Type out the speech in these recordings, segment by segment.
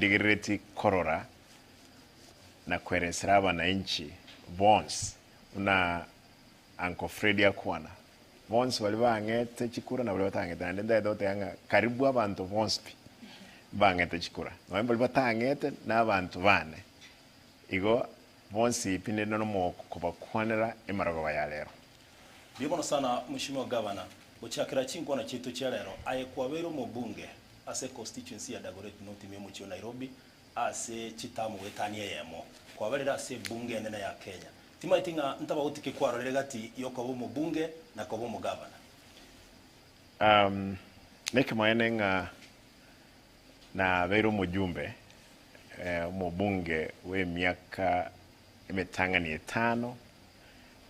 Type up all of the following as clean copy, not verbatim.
Nindigerereti korora na kweresera abananchi bonsi buna Uncle Freddy akwana, bonsi baria bang'ete chikura na baria batang'ete, naende ntagete goteba ng'a karibu abanto bonsi pi mbang'ete chikura, nonya baria batang'ete na abanto bane, igo bonsi pi ninde nomogoko kobakwanera emarogoba ya rero. Mbuya mono sana Mheshimiwa Gavana, gochakera chinkwana chiaito chia rero, aye kwabeire omobunge ase econstituency ya Dagoretti North ime omochie o Nairobi ase chitamu goetania eyemo, kwaberire ase ebunge enene ya Kenya. Timaeti ng'a ntabauti ki kwarorire gati y'okoba omobunge na koba omogavana. Um, nekemoene ng'a nabeire omojumbe, eh, omobunge bw'emiaka emetang'ani etano.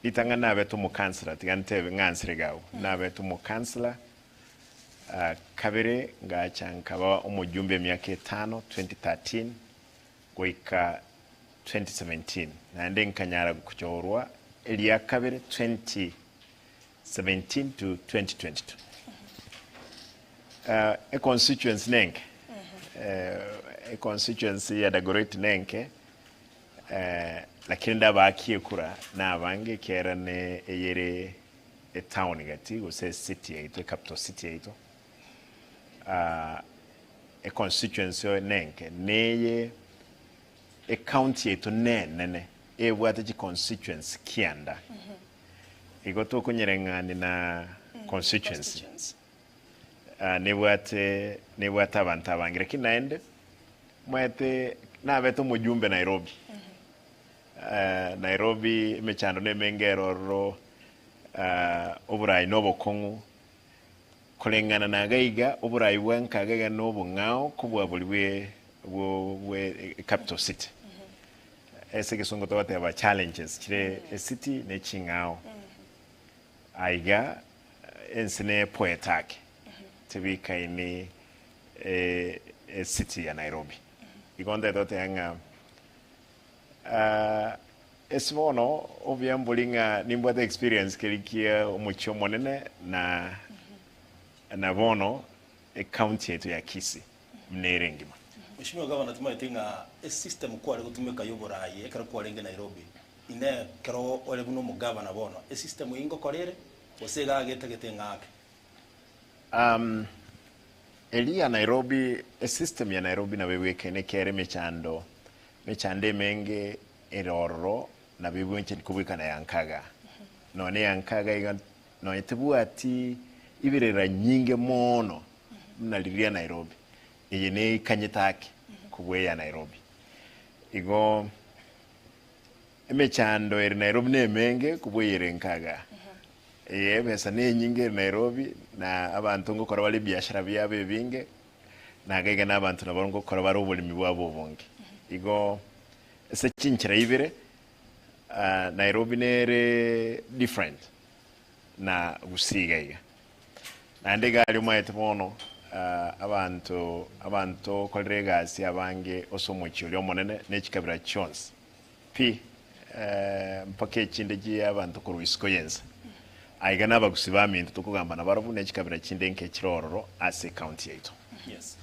Ritang'ani nabete omokansela, tiga ntebe ng'ansere iga agwo, nabete omokansela, ah, kabere ngacha nkaba omojumbe emiaka etano, 2013 goika 2017, naende nkanyara gochorwa eria kabere 2017 to 2022. Uh, econstituency nenke eh, econstituency ya Dagoretti nenke eh, lakini ndabaakie ekura nabange ekiagera ne eyere etown gati gose ecity yaito ecapital city yaito uh, Econstituency oyo nenke, neye ecounty yaito nenene ebwate chiconstituency kianda. Igo tokonyereng'ani na constituency ah, nebwate nebwate abanto abange lakini naende omanyete nabete omojumbe Nairobi. Nairobi emechando nemenge ere ororo, oborai na obokong'u. Koreng'ana na gaiga, oborai bwa nkaga iga nobong'ao kobua boria bwe bwo bwe capital city. Ase egesongo togoteba challenges chire ecity ne ching'ao. Aiga ense ne epoete ake tebikaini ecity ya Nairobi. Igo ntagete goteba ng'a Ase bono obuya mbori ng'a nimbwate experience keria kia omochie omonene na na bono ecounty yaito ya Kisii buna ere engima. Mheshimiwa Gavana timanyeti ng'a esystem kware gotumeka ya oboraai ekero kwarenge Nairobi, inee ekero ore buna omogavana bono esystem eyio ngokora ere gose iga getagete ng'ake? Eria ya Nairobi, esystem ya Nairobi nabo ebwekaine ekiagera emechando Emechando emenge ere ororo nabo ebwenchani kobwekana ya nkaga. Nonya ya nkaga iga nonya tebwati ibirera nyinge mono buna riria Nairobi. Eye neikanyete ake kobua eya Nairobi. Igo emechando ere Nairobi nemenge kobua eyere nkaga. Eye ebesa nenyinge ere Nairobi na abanto ngokora bare ebiashara biabo ebinge. Na iga iga nabanto nabo ngokora bare oboremi bwabo obonge. Igo ase chinchera ibere, Nairobi nere different na Gusii iga iga. Naende iga aria omaete bono abanto abanto okorera egasi abange ase omochie oria omonene ne chikabira chionsi pi mpaka echinde chia abanto korwa isiko y'ense. Aiga nabagusii baminto tokogamba nabarobwo ne chikabira chinde nke chire ororo ase ecounty yaito. Yes.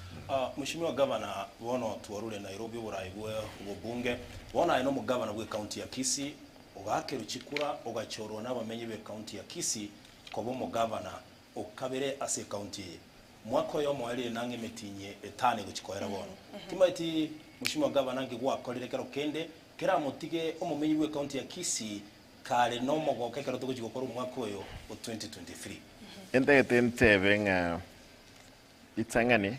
Mheshimiwa Gavana, bono twarure Nairobi oborai bwe obobunge, bono aye nomogavana bwe county ya Kisii, ogaakerwa chikura ogachorwa nabamenyi be county ya Kisii koba omogavana okabere ase ecounty eye. Mwaka oyomo oerire nang'e emetienyi etano egochia koera bono. Timaeti Mheshimiwa Gavana nki gwakorire kero kende keramotige omomenyi bwe county ya Kisii Kare nomogooko ekero togochia gokora omwaka oyo o 2023. Ntagete ntebe ng'a ritang'ani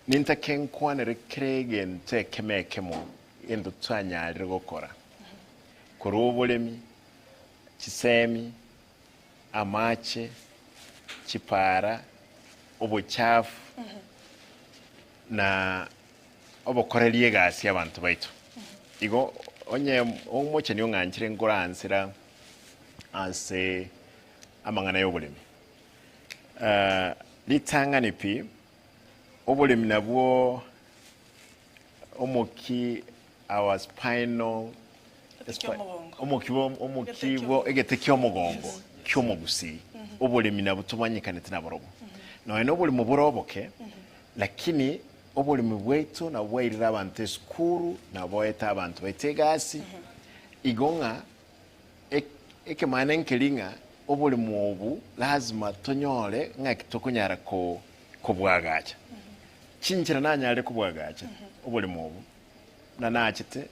nintake nkwanere kera egento ekemo ekemo egento twanyarire gokora, korwa oboremi, chisemi, amache, chipara, obochafu, na obokoreria egasi abanto baito. Igo onye omocheni ong'anchire nkoransera ase amang'ana y'oboremi. Ritang'ani pi, oboremi nabwo omoki our spinal omoki omoki bwo egete ki'omogongo ki'omogusii. Oboremi nabwo tomanyekanete naborobwo. Nonya na oboremo bore oboke. Lakini oboremi bwaito nabwo bwairire abanto esukuru, nabwo boete abanto baito egasi, igo ng'a ekemaene nkeri ng'a oboremo obo lazima tonyore ng'aki tokonyara kobwagacha. Chinchera nanyare kobwagacha oboremo obo, buna nachete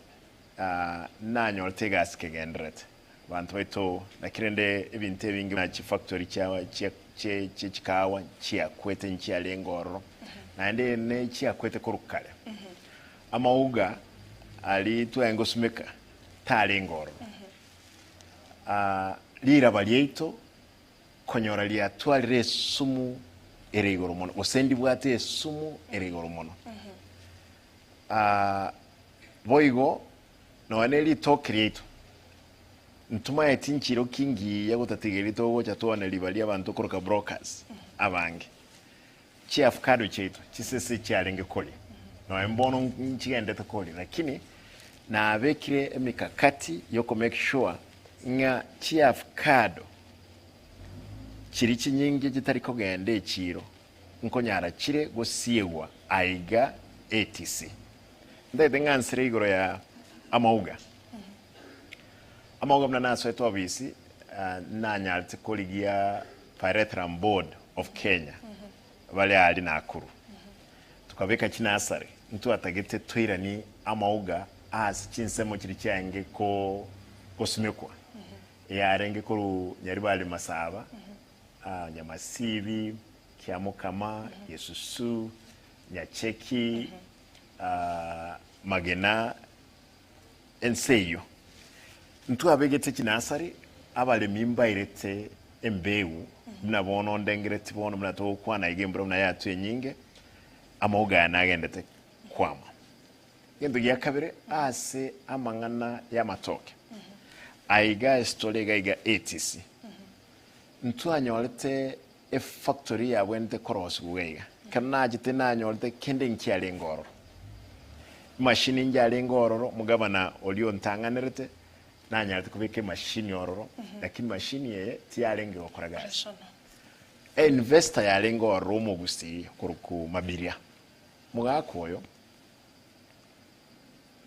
nanyorete egasi kegendererete. Abanto baito naki rende ebinto ebinge buna chifactory chia chia chie chie chikahawa nchiakwete nchiarenge ororo, naende ne chiakwete korwa kare. Amauga aria twarenge gosumeka tarenge ororo. Riraba riaito konyora riatwarire esumu ere igoro mono, gose ndibwate esumu ere igoro mono. Boigo nonya ne ritoke riaito, ntomaeti nchiro ki ngiya gotatiga erio togocha twane ribaria abanto okoroka brokers abange. Chiafukado chiaito chisese chiarenge koria, nonya mbono nchigendete koria, lakini nabekire emikakati yoko make sure ng'a chiafukado chiria chinyinge chitari kogenda echiro nkonyara chire gosiegwa aiga ATC. Ntagete ng'ansere igoro ya amauga. Amauga buna nasoete obisi, nanyarete korigia Pyrethrum Board of Kenya bare aria Nakuru. Tukabeka chinasari, ntwatagete toiranie amauga ase chinsemo chiria chiarenge gosimekwa. Yarenge korwa Nyaribari Masaba, Nyamasibi, Kiamokama, Gesusu, Nyacheki, Magena, ense eyio. Ntwabegete chinasari, abaremi mbairete embegu, buna bono ndengereti bono buna togokwana iga embura buna yatwa enyinge, amauga aya nagendete kwama. Egento gia kabere ase amang'ana y'amatoke, aiga ase tore iga iga ATC, ntwanyorete efactory yabwenerete korosigwa iga iga. Ekero nachete nanyorete kende nkiarenge ororo. Emashini njarenge ororo, omogabana oria ontang'anerete, nanyarete kobeka emashini ororo, lakini mashini eye tiyarenge gokora gasi. Einvestor yarenge ororo omogusii okorokwa Mabiria, mogaka oyo,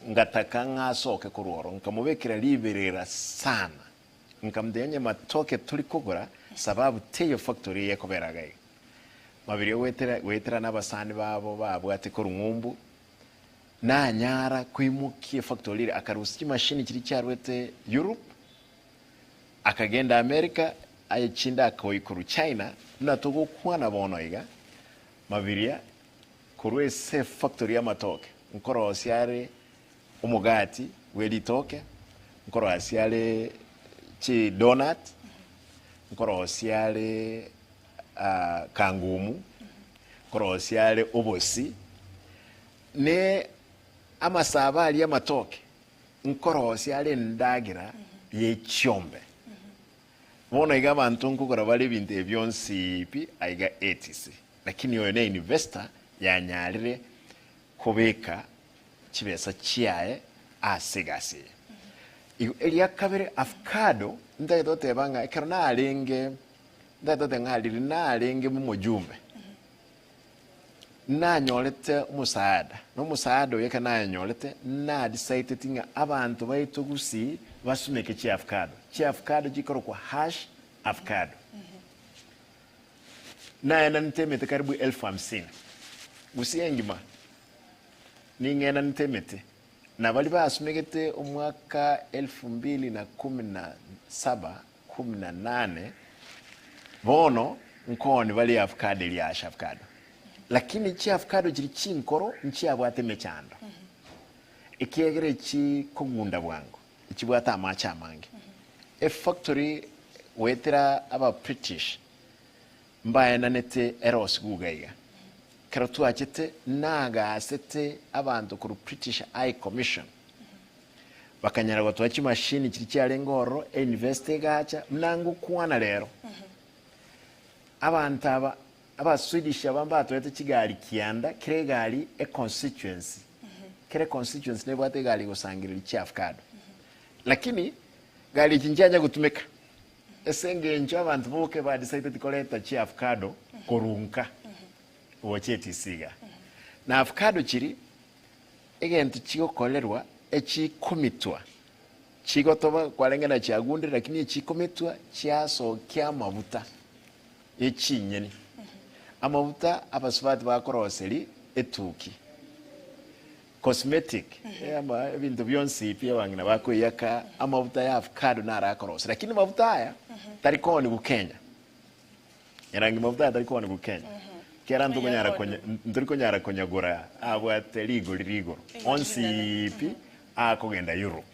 ngataka ng'a asoke korwa ororo, nkamobekera riberera sana, nkamotebia onye matoke tori kogora sababu teiyo factory eye ekobera iga iga. Mabiria goetera goetera na abasani babo babwate korwa ng'umbu, nanyara koimokia efactory eria, akarusia chimashini chiria chiarwete Europe, akagenda America, aye chinde akoyia korwa China, buna togokwana bono iga, Mabiria korwa ase efactory y'amatoke, nkorosia are omogati bwe ritoke, nkorosia are chidonut, nkorosia are kangumu, nkorosia are obosi, ne amasabo aria amatoke, nkorosia are endagera ye chiombe. Bono iga abanto nkogora bare ebinto ebi bionsi pi aiga ATC, lakini oyo ne investor yanyarire kobeka chibesa chiaye ase egasi eye. Igo eria kabere avocado ntagete goteba ng'a ekero narenge ntagete goteba ng'a riria narenge momojumbe, nanyorete omosaada, na omosaada oyo ekero nayenyorete nadisaiteti ng'a abanto baito gusii basumeke chiavocado. Chiavocado chikorokwa hash avocado. Naenanete emete karibu elfu hamsini gusii engima. Ning'enanete emete, na baria basumegete omwaka elfu mbili na kumi na saba, kumi na nane, bono nkooni bare avocado eria ash avocado. Lakini chiavocado chiria chinkoro nchiabwate emechando, ekiagera echi kogunda bwango, echibwate amache amange. Efactory goetera aba British mbaenanete erosigwe iga iga. Ekero twachete nagaasete abanto korwa British High Commission, bakanyara gotoa chimashini chiria chiarenge ororo, einvestor egacha, buna ngokwana rero, abanto aba Abaswedish aba mbatoete chigari kianda, kera egari econstituency, kera econstituency nebwate egari egosangereria chiavocado. Lakini gari echi nchianya gotumeka. Ase engencho abanto boke ba decided koreta chiavocado korwa nka gocha ATC igaa. Na avocado chiri egento chigokorerwa echikomitwa chigotoba kwarenge na chiagundire lakini echikomitwa chiasokia amabuta ye chinyeni. Amabuta abasubati bakoroseri etuki. Cosmetic, ama ebinto bionsi pi abang'ina bakoiyaka amabuta ya avocado naro akorosia. Lakini mabuta aya tari koonigwa Kenya. Erangi mabuta aya tari koonigwa Kenya. Kera ntokonyara konya ntori konyara konyagora abwate rigori rigoro. Rigori Onsi rinene. pi akogenda Europe.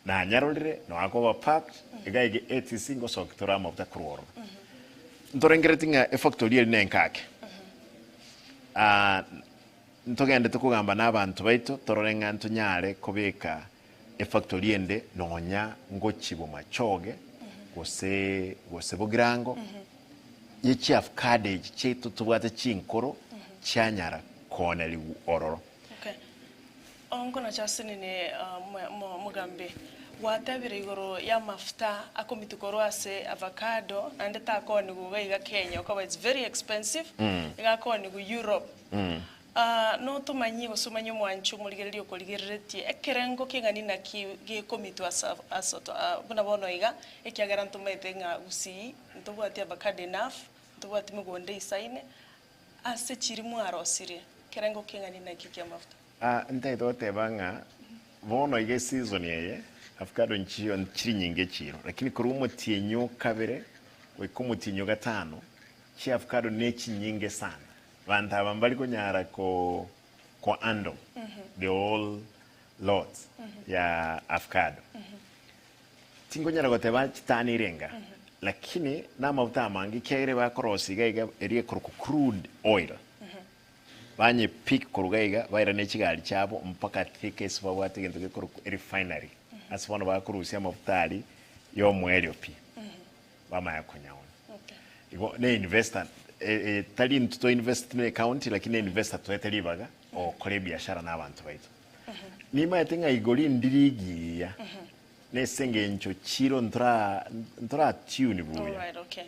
Nanyarorire noakoba packed iga iga ATC ngosoki tore amabuta korwa ororo. Ntorengereti ng'a efactory eri nenkake. Ah, ntogendete kogamba na abanto baito torore ng'a ntonyare kobeka efactory ende nonya ngochi Bomachoge gose gose Bogirango ye chiavocado echi chiaito tobwate chinkoro chianyara koonerigwa ororo. Okay. Onkonacha asenene omogambi, gwatebire igoro y'amafuta akomitwa korwa ase avocado naende takoonigwa iga iga Kenya okoba it's very expensive, iga akoonigwa Europe. Notomanyie gose omanye omwancho omorigereria okorigereretie ekerengo keng'ani naki gekomitwa ase ase buna bono iga, ekiagera ntomaete ng'a gusii ntobwati avocado enough, ntobwati megondo eisaine, Ase chiri mwarosirie, kerengo keng'ani naki ki'amafuta? Aa, ntaete goteba ng'a bono iga eseason eye avocado nchiyo nchiri nyinge echiro, lakini korwa omotienyi o kabere goika omotienyi o gatano, chiavocado nechinyinge sana. Banto aba mbari konyara ko ko handle the whole lot ya avocado. Tinkonyara goteba chitani irenga, lakini namafuta amange ekiagera bakorosia iga iga eria ekorokwa crude oil. Banye pick korwa iga iga baira ne chigari chiabo mpaka Thika ase babwate egento gekorokwa erefinery ase bono bakorusia amafuta aria ya omoerio pi bamanya konyaona. Igo ne investor tari intwe to invest ne ecounty lakini ne investor toete ribaga ogokora ebiashara na abanto baito. Nimaete ng'a igori ndiri igiya nese engencho chiro ntora ntora tune buya. Alright, okay.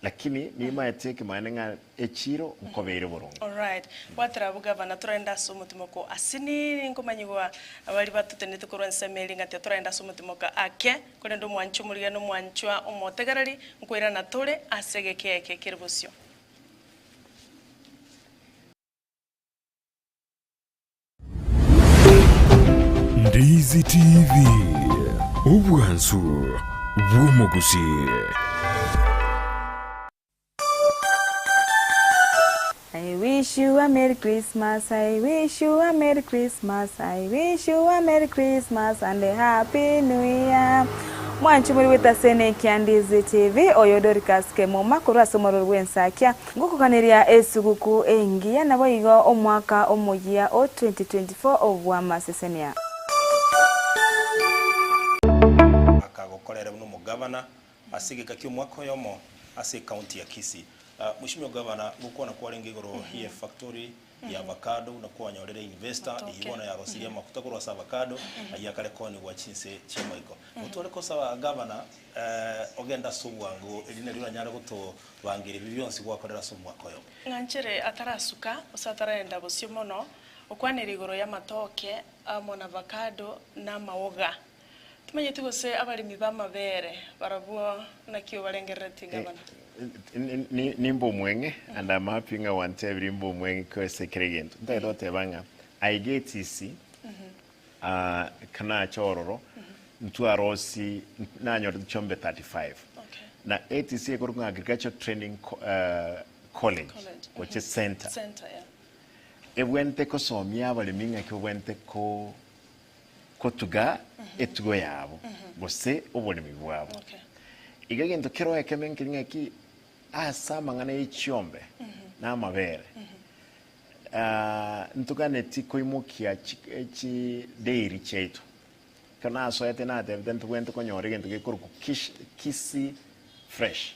Lakini nimaete ekemanene ng'a echiro nkobeire boronge. Alright. Gwatera abwo gavana torende ase omotimoko asinini nkomanyigwa baria batotenete korwa ensemo eria ng'a tiga torende ase omotimoko ake korende omwancha omorigia na omwanchwa omotegereri nkoirana tore ase egeka eke kere bosio. Ndizi TV, obwansu bw'omogusii. I wish you a merry Christmas, I wish you a merry Christmas, I wish you a merry Christmas and a happy new year. Mwanchi muri gweta Sene kia Ndizi TV, oyo Dorcas Kemuma korwa ase omorero bw'ensakia. Ngokoganeria esuguku engiya naboigo omwaka omoyia o 2024 obw'amasesenia. Akagokorera buna omogavana ase egeka ki'omwaka oyomo ase ecounty ya Kisii. Mweshimiwa gavana, gokwana kwarenge igoro ye factory ya avocado buna kwanyorire investor eyio bono yarosirie amafuta korwa ase avocado ayio akare koonigwa chinse chi'amaiko. Gotware kosaba gavana ogende ase obwango erio nario oranyare gotobangeria ebi bionsi gwakorera ase omwaka oyomo. Ng'anchere atarasuka gose ataraenda bosio mono, okwanire igoro y'amatoke amo na avocado na amaoga. Timanyeti gose abaremi b'amabere barabwo naki obarengereretie gavana. Nimbe omweng'e and I'm happy ng'a gwantebirie imbe omweng'e ase kera egento. Ntagete goteba ng'a aiga etisi ekero nacha ororo ntwarosie nanyorete chiombe 35 na ATC ekorokwa ng'a Agricultural Training College gochia center ebwenerete kosomia abaremi ng'aki babwenerete ko kotuga etugo yabo gose oboremi bwabo. Iga egento kero ekeme nkeri ng'aki ase amang'ana ye chiombe na amabere ntoganeti koimokia chi dairy chiaito. Ekero nasoete natebete ntobwenerete konyora egento gekorokwa Kisii fresh.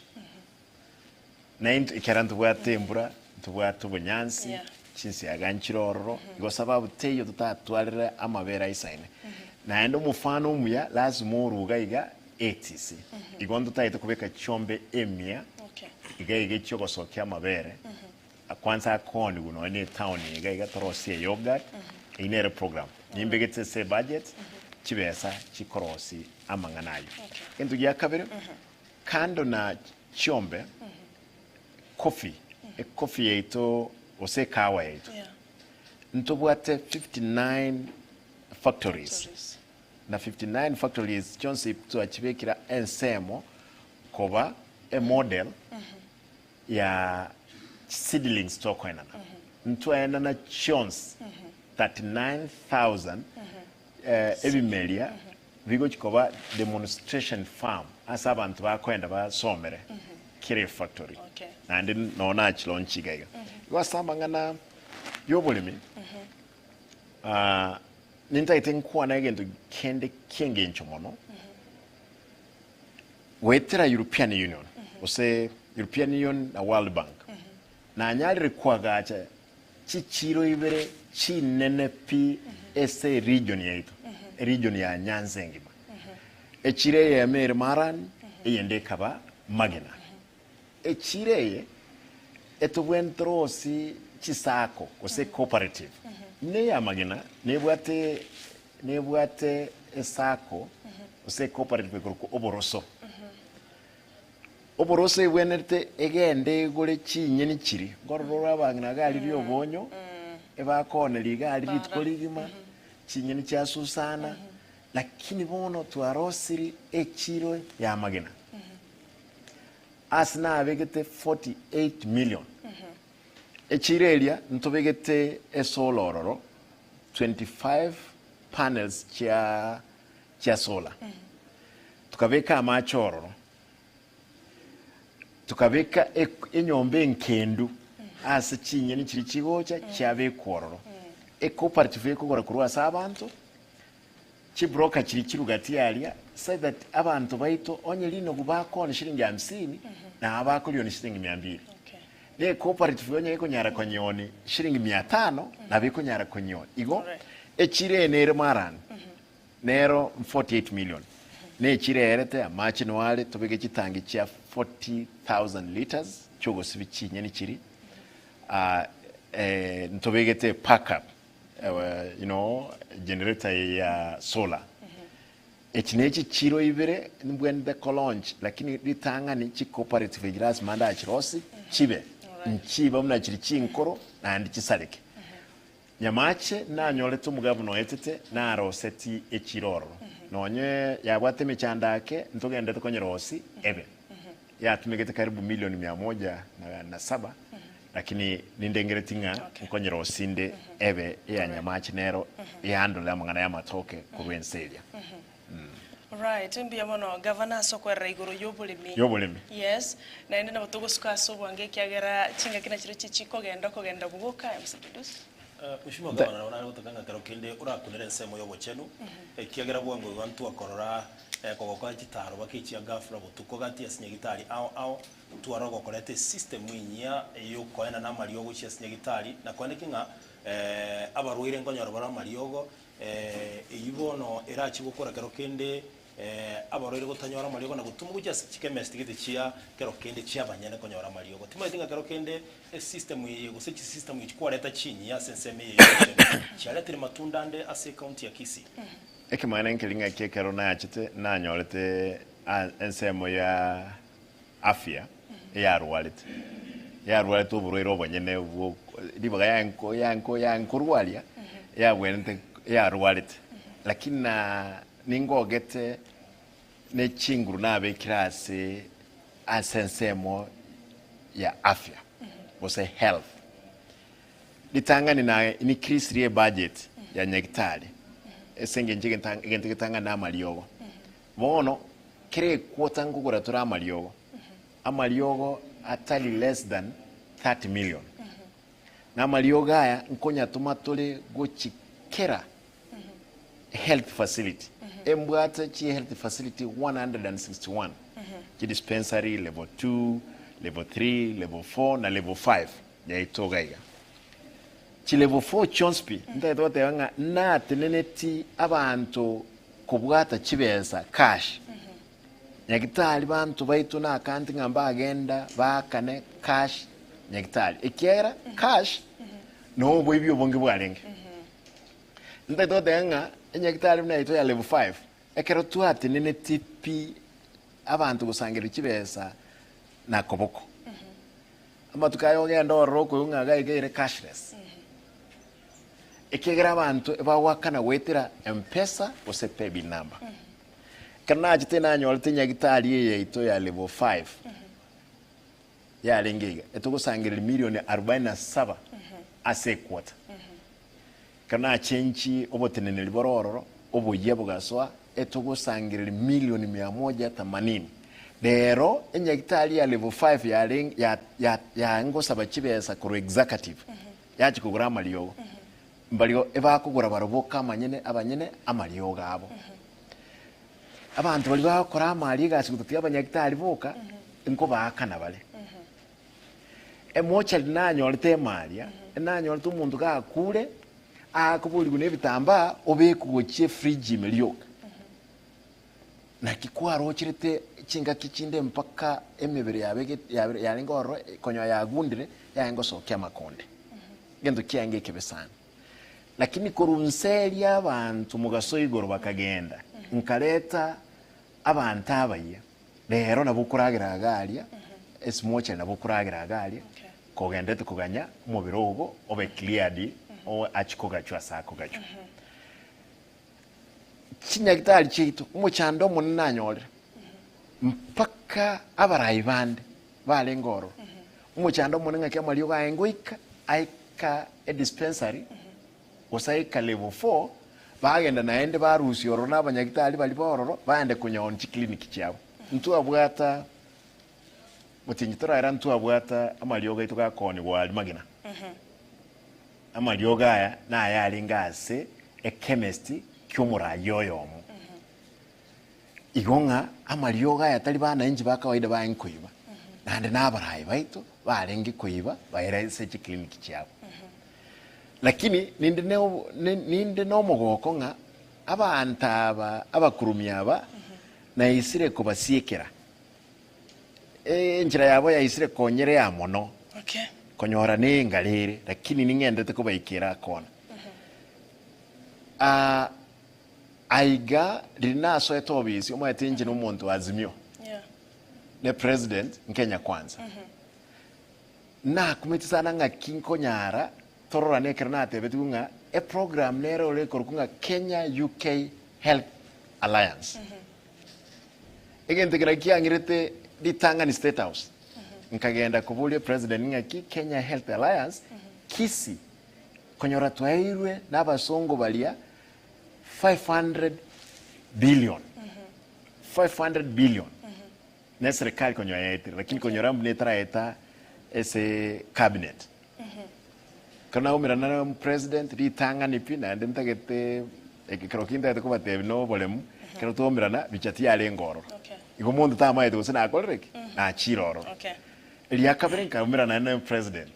Na intwe ekero ntobwate embura, ntobwate obonyansi, chinsiaga nchire ororo, igo sababu teiyo totatwarere amabere aisaine. Naende omofano omuya lazima orwe iga iga ATC. Igo ntotagete kobeka chiombe emia iga iga echiogosokia amabere. Kwanza akoonigwe nonya ne etown iga iga torosie eyoghurt, eyio nere program. Nimbegete ase ebudget, chibesa chikorosi amang'ana ayio. Egento gia kabere, kando na chiombe, coffee, ecoffee yaito gose ekahawa yaito, ntobwate 59 factories, na 59 factories chionsi twachibekire ensemo koba emodel ya seedlings tokoenana ntwaenana chionsi 39,000 ebimeria bigochi koba demonstration farm ase abanto bakoenda basomere kera efactory naende noo nachilaunch iga iga. Igo ase amang'ana yoboremi nintagete nkwane egento kende kiengencho mono. Goetera European Union gose European Union na World Bank nanyarire koagacha chichiiro ibere chinene pi ase eregion yaito, eregion ya Nyanza engima. Echiiro eyemo ere Marani, eyende ekaba Magena. Echiiro eye etobwenerete rosi chisacco gose cooperative. Neya Magena nebwate Nebwate esacco gose ecooperative ekorokwa Oboroso. Oboroso ebwenerete egende egore chinyeni chiria, nkorora ore abang'ina iga aria riobonyo, ebakooneria iga aria rituko rigima, chinyeni chiasusana, lakini bono twarosirie echiro ya amagena. Ase nabegete 48 million. Echiro eria ntobegete esolar ororo, 25 panels chia chia solar. Tukabeka amache ororo, tukabeka enyomba enkendu ase chinyeni chiria chigocha chiabekwa ororo. Ecooperative ekogora korwa ase abanto, chibroker chiria chirugati aria so that abanto baito onye rinogu bakoona shilingi hamsini, nabo bakoriona shilingi mia mbili. Ne ecooperative onye ekonyara konyeoni shilingi mia tano, nabo ekonyara konyeoni. Igo, echiro eye nere Marani, nero 48 million. Ne echiro eerete, amache nigo are, tobeke chitangi chia 40,000 litres chiogosibia chinyeni chiria, ntobegete epackup, you know, generator eye ya solar. Echi ne chichiro ibere nimbwenerete ko launch lakini ritang'ani chi cooperative echi lasima ndachirosie chibe nchiba buna chiri chinkoro naende chisareke. Nyamache nanyorete omogabuna oetete naroseti echiro ororo nonye yabwate emechando ake ntogenderete konyerosia ebe. Yatumegete karibu milioni mia moja na saba lakini nindengereti ng'a nkonyerosia inde ebe eya Nyamache nero ehandle amang'ana y'amatoke korwa ense eria. Right, mbuya mono gavana ase okwerera igoro y'oboremi. Y'oboremi. Yes, naende nabo togosuka ase obwango ekiagera chingaki nachirochio chikogenda okogenda bogoka MC Judus. Mheshimiwa Gavana nabo nare gotaka ng'a kero kende orakunere ensemo y'obochenu, ekiagera bwango iga ntwakorora kogokoa chitaro baka echia ghafla botuko gati ase nyagitari ao ao, Ntware ogokoreta esystem enyia y'okoenana amariogo gochia ase nyagitari, na koeneki ng'a abarwaire nkonyora bare amariogo, eyio bono erachie gokora kero kende abarwaire gotanyora amariogo na gotuma gochia ase chikemesti gete chia kero kende chi'abanyene konyora amariogo. Timanyeti ng'a kero kende esystem eye gose chisystem echi kwareta chinyia ase ensemo eye y'obochenu chiaretire matunda ande ase ecounty ya Kisii? Ekemanyererio nkeri ng'aki ekero nachete nanyorete ensemo ya afya eyarwarete, eyarwarete oborwaire obonyene bwo ribaga yanko yanko yankorwaria eyabwenerete eyarwarete. Lakini na ningogete ne chinguru nabekire ase ase ensemo ya afya gose health. Ritang'ani na increase ebudget ya nyagetari ase eng'encho egento getang'ani na amariogo. Bono kera equota nkogora tore amariogo, amariogo atari less than 30 million. Na amariogo aya nkonyatoma tore gochi kera health facility. Embwate chi health facility 161, chi dispensary level 2, level 3, level 4 na level 5 yaito iga iga. Chi level 4 chionsi pi, ntagete goteba ng'a nateneneti abanto kobwata chibesa cash. Nyagitari banto baito nakanti ng'a mbagenda baakane cash. nyagitari ekiagera cash no oboibi obonge bwarenge. Ntagete goteba ng'a enyagitari buna yaito ya level 5 ekero twateneneti pi abanto gosangereria chibesa na koboko. Amatuko aya ogende ororo okoigwa ng'a iga iga ere cashless. Ekiagera abanto ebagoakana goetera Mpesa gose paybill number. Ekero nachete nanyorete nyagitari eye yaito ya level 5 yarenge iga, etogosangereria milioni arobaini na saba ase equarter. Ekero nachenchi oboteneneri bore ororo, oboyia bogasoa, etogosangereria milioni mia moja themanini. Rero enyagitari ya level 5 yarenge ya ya yangosaba chibesa korwa executive, yachia kogora amariogo. Mbario ebakogora barobwo amanyene abanyene amariogo abo. Abanto baria bagokora amari egasi gotatiga abanyagitari boka, nkobaakana bare. Emochari nanyorete emaria, nanyorete omonto gakure, akoborigwa na ebitambaa obekwe gochia efridge ime rioka. Naki kwarocherete chingaki chinde mpaka emebere yabege yabere yarenge ororo konyora yagundire yarenge gosokia amakonde. Egento kiaenge ekebe sana. Lakini korwa nse eria abanto mogaso igoro bakagenda, nkareta abanto abayia, rero nabo okoragera iga aria, esimochari nabo okoragera iga aria, kogenderete koganya omobere ogo obe cleared achie kogachwa ase akogachwa. Chinyagitari chiaito, omochando omonene nanyorire, mpaka abarai bande barenge ororo, omochando omonene ng'aki amariogo aye ngoika, aika edispensary, gose aika level four, bagenda naende barusia ororo na abanyagitari baria ba ororo, baende konyaonia chiclinic chiabo. Ntwabwata, motienyi toraera ntwabwata amariogo aito gakoonigwa aria magena. Amariogo aya nayarenge ase ekemesti ki'omoraia oyomo. Igo ng'a amariogo aya tari bananchi ba kawaida barenge koiba, naende na abarai baito barenge koiba baira ase chikliniki chiabo. Lakini ninde ne ninde nomogoko ng'a abanto aba abakurumi aba naisire kobasiekera. Enchera yabo yaisire konyerea mono, Okay. konyora nengare ere, lakini ning'endete kobaikera akona. Ah, aiga riria nasoete obisi, omanyete inche na omonto wa Azimio, Yeah. ne president Nkenya Kwanza. Nakumeti sana ng'aki nkonyara tororane ekero natebetigwe ng'a eprogram nere ore ekorokwa ng'a Kenya UK Health Alliance. Egento ekero kiang'irete ritang'ani State House, nkagenda koboria president ng'aki Kenya Health Alliance Kisii konyora twaeirwe na abasongo baria 500 billion, 500 billion ne serikali konyora yaetire lakini konyora mbu netaraeta ase cabinet. Ekero naumerana na president ritang'ani pi naende ntagete ekero ki ntagete kobatebia na oboremu, ekero twaumerana bicha tiyarenge ororo. Okay. Igo monto tamaete gose nakorire ki? Nachire ororo. Okay. Eria kabere nkaumerana naende na president.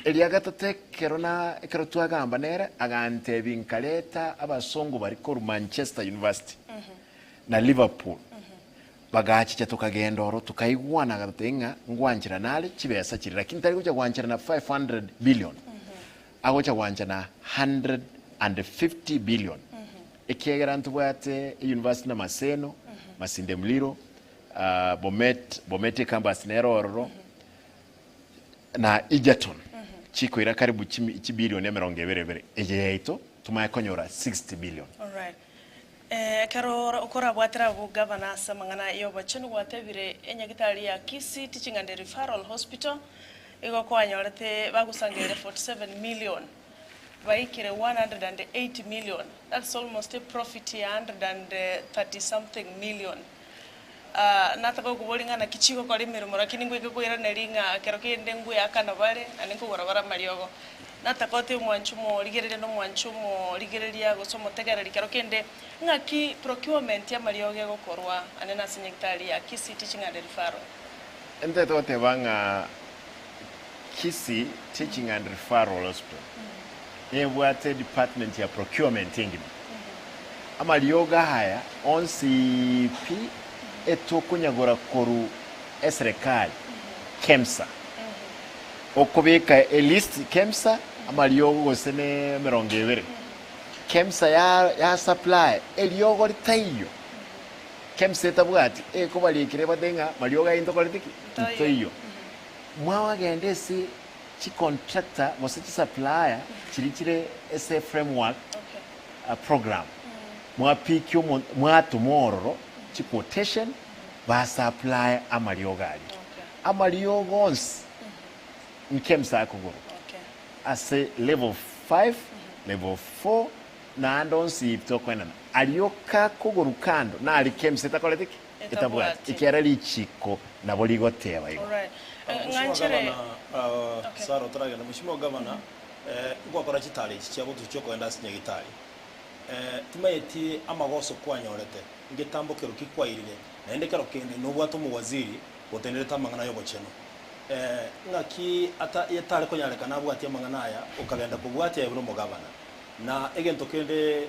Eria gatato ekero na ekero twagamba nere agantebia nkareta abasongo baria korwa Manchester University na Liverpool. Bagachicha tokagenda oro tokaigwana agatotebia ng'a ngwancherana are chibesa chiria lakini tari gocha gwancherana 500 billion agocha gwanchana 150 billion ekiagera ntobwate euniversity na Maseno, Masinde Muliro, Bomet, Bomet ecampus nere ororo na Egerton chikoira karibu chibilioni emerongo ebere ebere eye yaito tomanye konyora 60 billion. Alright. Ekero okorabwatera abwo gavana ase amang'ana y'obochenu gwatebire enyagitari ya Kisii Teaching and Referral Hospital igo kwanyorete bagosangereria 47 million baikire 180 million that's almost a profit ya 130 something million. Nataka gokoboria ng'a naki chigokora emeremo lakini ngoika koiraneria ng'a ekero kende ngoeakana bare naende nkogora bare amariogo. Nataka otebe omwanchi omorigereria na omwanchi omorigereria gose omotegereri kero kende ng'aki procurement y'amariogo egokorwa ande nase nyagetari ya Kisii Teaching and Referral. Ntete goteba ng'a Kisii Teaching and Referral Hospital nebwate department ya procurement engima. Amariogo aya onsi pi etokonyagora korwa eserekari, KEMSA. Okobeka elist Kemsa amariogo gose ne 20. Kemsa ya ya supply eriogo ritaiyo. Kemsa etabwati ekobarikera ebate ng'a mariogo aye ntokoreti ki? Ntaiyo. Mwagenda ase chicontractor gose chisupplier chiria chire ase framework program mwapikia omonto mwatoma ororo chiquotation basupply amariogo aria. Amariogo onsi nkemsa akogorwa ase level 5, level 4 naende onsi tokoenana. Aria okakogorwa kando nari kemsa etakoreti ki? Etabwati. Ekiagera richiko nabo rigoteba igo. Mheshimiwa Gavana, Sarah otaragenda, Mheshimiwa Gavana, ngwakora chitaro echi chia botuko chiokogenda ase Nyagitari. Timanyeti amagoso kwanyorete, ngetambo kero ki kwairire, naende kero kende nobwate omowaziri otenerete amang'ana y'obochenu. Ng'aki ata etare konyarekana abwatie amang'ana aya okagenda kobwatia aye buna omogavana. Na egento kende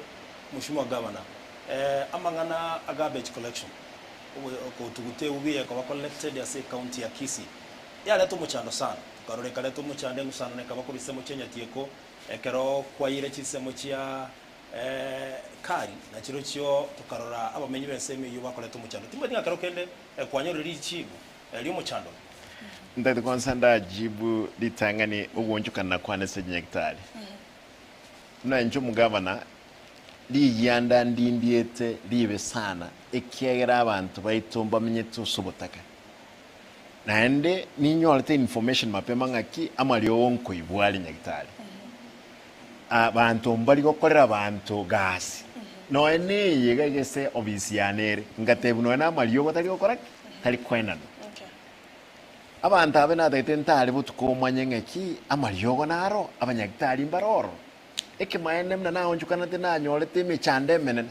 Mheshimiwa Gavana, amang'ana a garbage collection, okotuguta eubi ekoba collected ase ecounty ya Kisii, yareta omochando sana, tokarora ekareta omochando eng'usano na ekaba korwa chinsemo chia Nyatieko, ekero kwaire chinsemo chia Kari, na chirochio tokarora abamenyi b'ensemo eyio bakoreta omochando. Timanyeti ng'a kero kende kwanyorire richibu ri'omochando oyo. Ntagete kwansa ndajibu ritang'ani ogoonchokana kwane ase chinyagitari. Buna inche omogavana, rigianda ndindiete ribe sana, ekiagera abanto baito mbamenyete ase obotaka. Naende ninyorete information mapema ng'aki amariogo nkoibwa are nyagitari. Abanto mbari gokorera abanto gasi. Nonya neye iga egese obisi yane ere, ngatebwa nonya na amariogo tari gokora ki? Tari koenanwa. Abanto abe natagete ntare botuko omanye ng'aki amariogo naro, abanyagitari mbare ororo. Ekemaene buna naonchokanete nanyorete emechando emenene.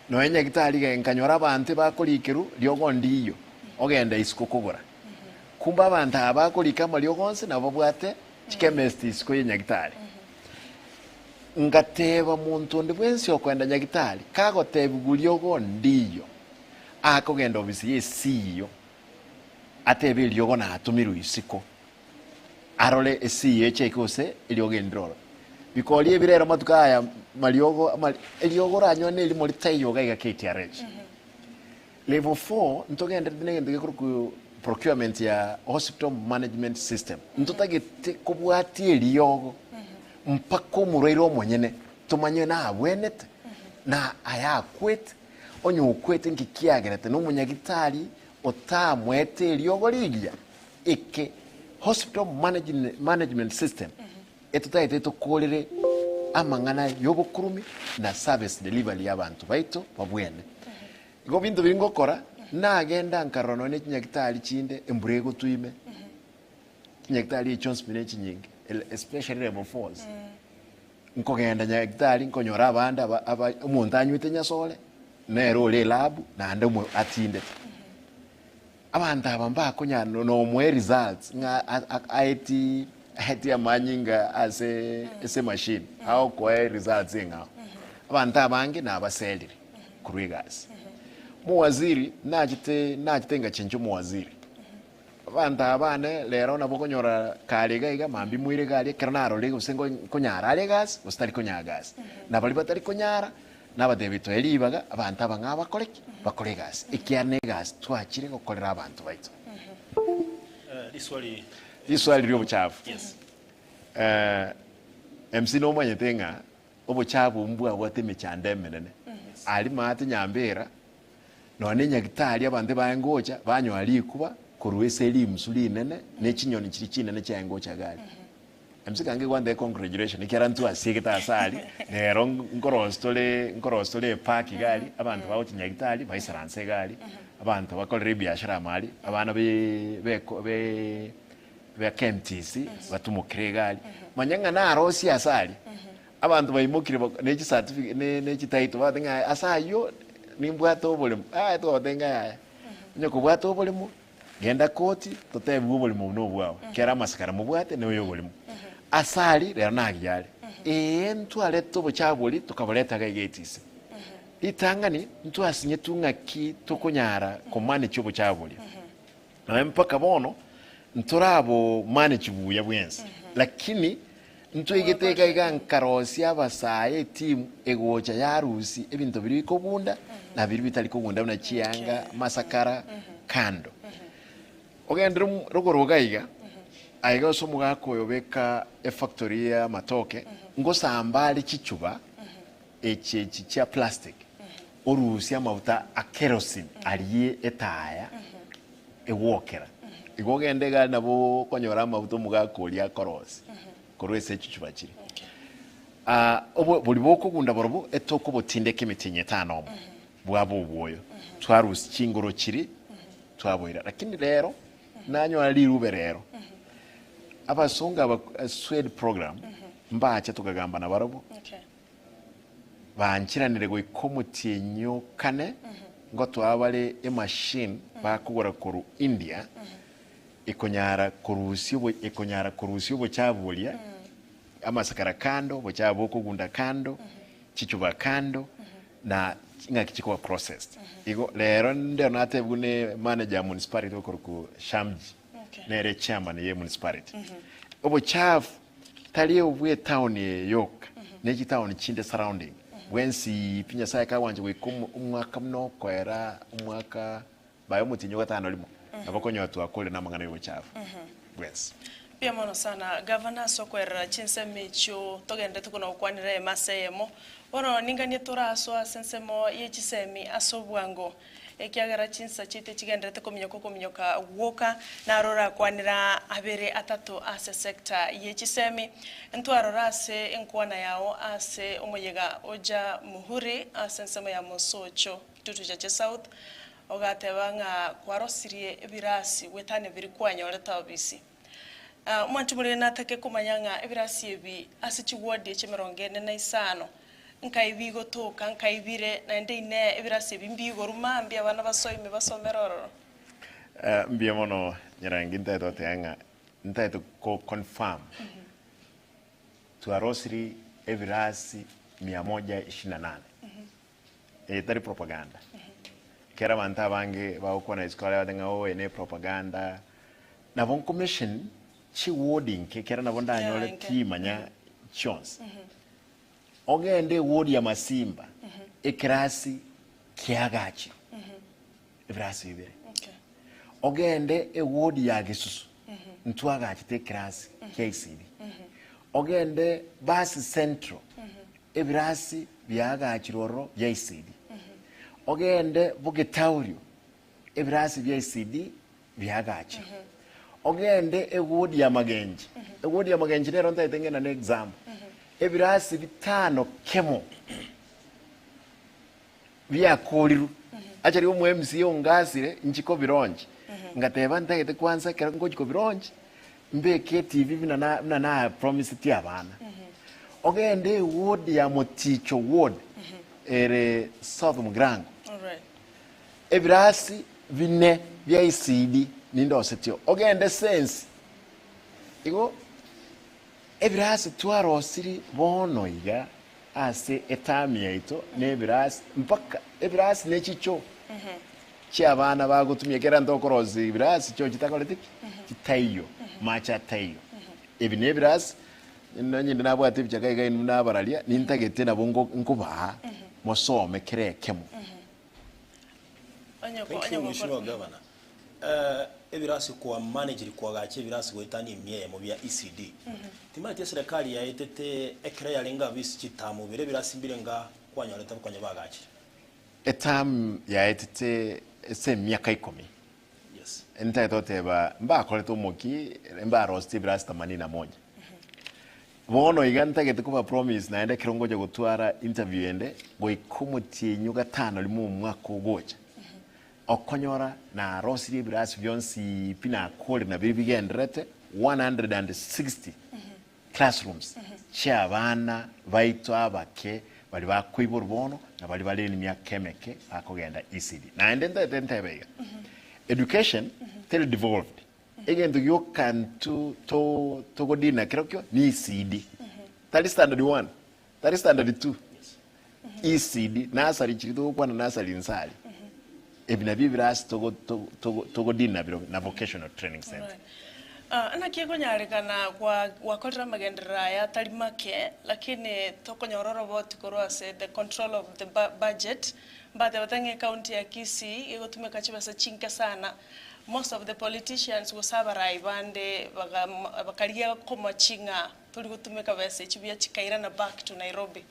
Nonya nyagitari iga nkanyora abanto ebakorikerwa riogo ndiyo, ogenda isiko kogora. Kumbe abanto aba bakorika amariogo onsi nabo babwate chikemesti isiko ye nyagitari. Ngateba monto onde bwensi okoenda nyagitari, kagotebigwa riogo ndiyo, akogenda obisi ye CEO, atebe eriogo natomirwe isiko, arore eCEO echeke gose eriogo erinde ororo. Bikori ebi rero amatuko aya mariogo amari eriogo oranyore na erimo ritaiyo iga iga KTRH. Level 4 ntogenderete na egento gekorokwa procurement ya hospital management system. Ntotagete kobwatia eriogo mpaka omorwaire omonyene tomanye nabwenete na ayakwete onye okwete nki kiagerete na omonyagitari otamoete eriogo rigiya eke hospital management system etotagete tokorere amang'ana yobokurumi na service delivery ya abanto baito babwene. Igo binto biria ngokora, nagenda nkarora nonya ne chinyagitari chinde embura egotwa ime, chinyagitari echio onsi pi ne chinyinge, especially level fours. Nkogenda nyagitari nkonyora abande aba aba omonto anywete nyasore, nere ore elab naende omo atindete. Abanto aba mbakonyara nomoe results ng'a aeti aeti amanyinga ase ase emachine agokoe results eng'ao. Abanto abange nabaserire korwa egasi. Omowaziri nachete nachete ngachencha omowaziri, abanto aba bane rero nabo okonyora kare iga iga mambia moire iga aria ekero narorire gose nkonyara are egasi gose tari konyara egasi. Na baria batari konyara Nabateebie, Toe ribaga abanto aba ng'a bakore ki? Bakore egasi, ekiagera negasi twachire gokorera abanto baito. Riswali ri'obochafu. MC nomanyete ng'a obochafu mbwabwate emechando emenene. Aria maate Nyambera, nonya ne Nyagitari abanto ebaye ngocha, banyora rikuba korwa ase rimusu rinene ne chinyoni chiria chinene chiaye ngocha iga aria. MC kange gwantebia congratulation ekiagera ntwasiegete ase aria, rero nkorosia tore nkorosia tore epark iga aria, abanto bagochia Nyagitari baisaranse iga aria, abanto bakorere ebiashara amo aria, abana be beko be ba KMTC batumokire iga aria, manya ng'a narosie ase aria, abanto baimokire bak ne chicertificate ne ne chititle bagoteba ng'a ase aywo nimbwate oboremo, yaya twabatebia ng'a yaya, onye kobwate oboremo. Genda koti, totebigwe oborimo obo nobwao, kera amasikara mobwate noyo oborimo. Ase aria rero nagiya are. Ee, ntwarete obochafu boria tokaboreta iga iga etisi. Ritang'ani ntwasinyetwe ng'aki tokonyara komanage obochafu boria. Nonya mpaka bono, Ntorabo manage buya bwensi lakini ntwaigete iga iga nkarosia abasae etimu egocha yarusia ebinto biria bikogunda na biria bitari kogunda buna chianga, amasakara, kando. Ogenderere omo rogoro iga iga, aiga ase omogaka oyo beka efactory ya amatoke, ngosamba are chichuba echi echi chia plastic, orusie amafuta a kerosene aria etaya egwokera. Igo ogende egari nabo okonyora amafuta omogaka oria akorosia korwa ase echichuba chiria. Obo boria bokogunda borobwo etokobotindeka emetienyi etano omo, bwaba obwoyo, twarusia chingoro chiria twaboira. Lakini rero nanyora rirube rero, abasongo aba Swed program mbache tokagamba nabarobwo, Banchiranire goika omotienyi o kane, ngotoa bare emachine bakogora korwa India, ekonyara korusia obo ekonyara korusia obochafu boria, amasakara kando, obochafu bokogunda kando, chichuba kando, na ng'aki chikoba processed. Igo rero ndero natebigwe ne manager ya municipality okorokwa Shamji, nere chairman ye municipality. Obochafu Tari obw'etaoni eye yoka, ne chitaoni chinde surrounding, bwensi pi Nyasaye kagwancha goika omwaka buna okoera omwaka baye omotienyi o gatano rimo, nabo okonyora twakorire namang'ana y'obochafu bwensi. Mbuya mono sana Gavana ase okoerera chinsemo echio togenderete kona gokwanera eyemo ase eyemo. Bono ninganie torasoe ase ensemo ye chisemi ase obwango. Ekiagera chinsa chiaito chigendererete kominyoka okominyoka gwoka, naro orakwanera abere atato ase sector ye chisemi. Ntwarora ase enkwana yao ase omoyega oja Muhuri ase ensemo ya Mosocho, Kitutu Chache South, ogateba ng'a kwarosirie ebirasi goetania biria kwanyorete obisi. Omonto morere natake komanya ng'a ebirasi ebi ase chiwodi echi emerongo ene na isano, nkai bigotoka, nkai bire, naende inee ebirasi ebi mbigorwa mambia abana basoime basomere ororo? Mbuya mono Nyarangi ntaete goteba ng'a ntaete ko confirm twarosiri ebirasi mia moja ishirini na nane. Eye tari propaganda. Ekero abanto abange bagokwana isiko aria bagoteba ng'a oo eye ne propaganda, nabo nkomention chiward inke ekero nabo ndanyore Yeah, inke. timanya chionsi. Ogende eward ya Masimba, ekerasi kiagachirwe, ebirasi bibere. Okay. Ogende eward ya Gesusu, ntwagachete ekerasi kia ECD. Ogende Basi Central, Ebirasi biaagachirwe ororo bia ECD. Ogende Bogetaurio, ebirasi bia ECD biaagachirwe. Ogende eward ya Magenche, eward ya Magenche nero ntaete ng'enda na example. Ebirasi bitano kemo biakorirwe. Actually omo MCA ongasire inchi kobilaunch, ngateba ntagete kwanza ekero ngochi kobilaunch, mbeke etv buna na buna na promisetie abana. Ogende eward ya Moticho ward ere South Mugirango, Alright. ebirasi bine bia ECD nindosetio. Ogende Sensi, igo ebirasi twarosiri bono iga Ase etamu yaito nebirasi mpaka ebirasi ne chichoo chi'abana bagotumia kera ntokorosia ebirasi choo chitakoreti ki? Chitaiyo, mache ataiyo. Ebi nebirasi, nonye inde nabwate ebichaka iga inwe nabararia, nintagete nabo ngo nkobaa mosome kera ekemo. Onye ko Thank onye you gokora Mheshimiwa Governor. Eh, ebirasi kwa manageri kwagacha ebirasi goetania emia eyemo bia ECD. Timanyeti eserekari yaetete ekero yarenge abwo ase chitamu bire ebirasi mbire nga kwanyorete konya bagachire. Etamu yaetete ase emiaka ikomi, Yes. ntagete goteba mbakorete omoki, mbaroseti ebirasi themanini na moja. Bono iga ntagete koba promise naende ekero ngocha gotwara interview ende, goika omotienyi o gatano rimo omwaka ogocha, Okonyora narosirie ebirasi bionsi pi nakore nabio bigendererete 160 classrooms chi'abana baito abake baria bakoiborwa bono na baria bare nemiaka emeke bakogenda ECD. Naende ntagete ntebe iga, education teri devolved, egento gioka nto to togodina kerokio ni ECD, tari standard one, tari standard two. ECD, nursery chiria togokwana nursery inse aria, ebi nabio ebirasi togo togo togo togodina nabirobio na vocational training centre. Alright. Ah, naki ekonyarekana gwa gwakorire amagenderero aya atari make, lakini tokonyora oroboti korwa ase the control of the bu budget, mbatebete ng'a ecounty ya Kisii egotumeka chibesa chinke sana, most of the politicians gose abarai bande baga bakarigia komochi ng'a tori gotumeka besa echi buya chikairana back to Nairobi.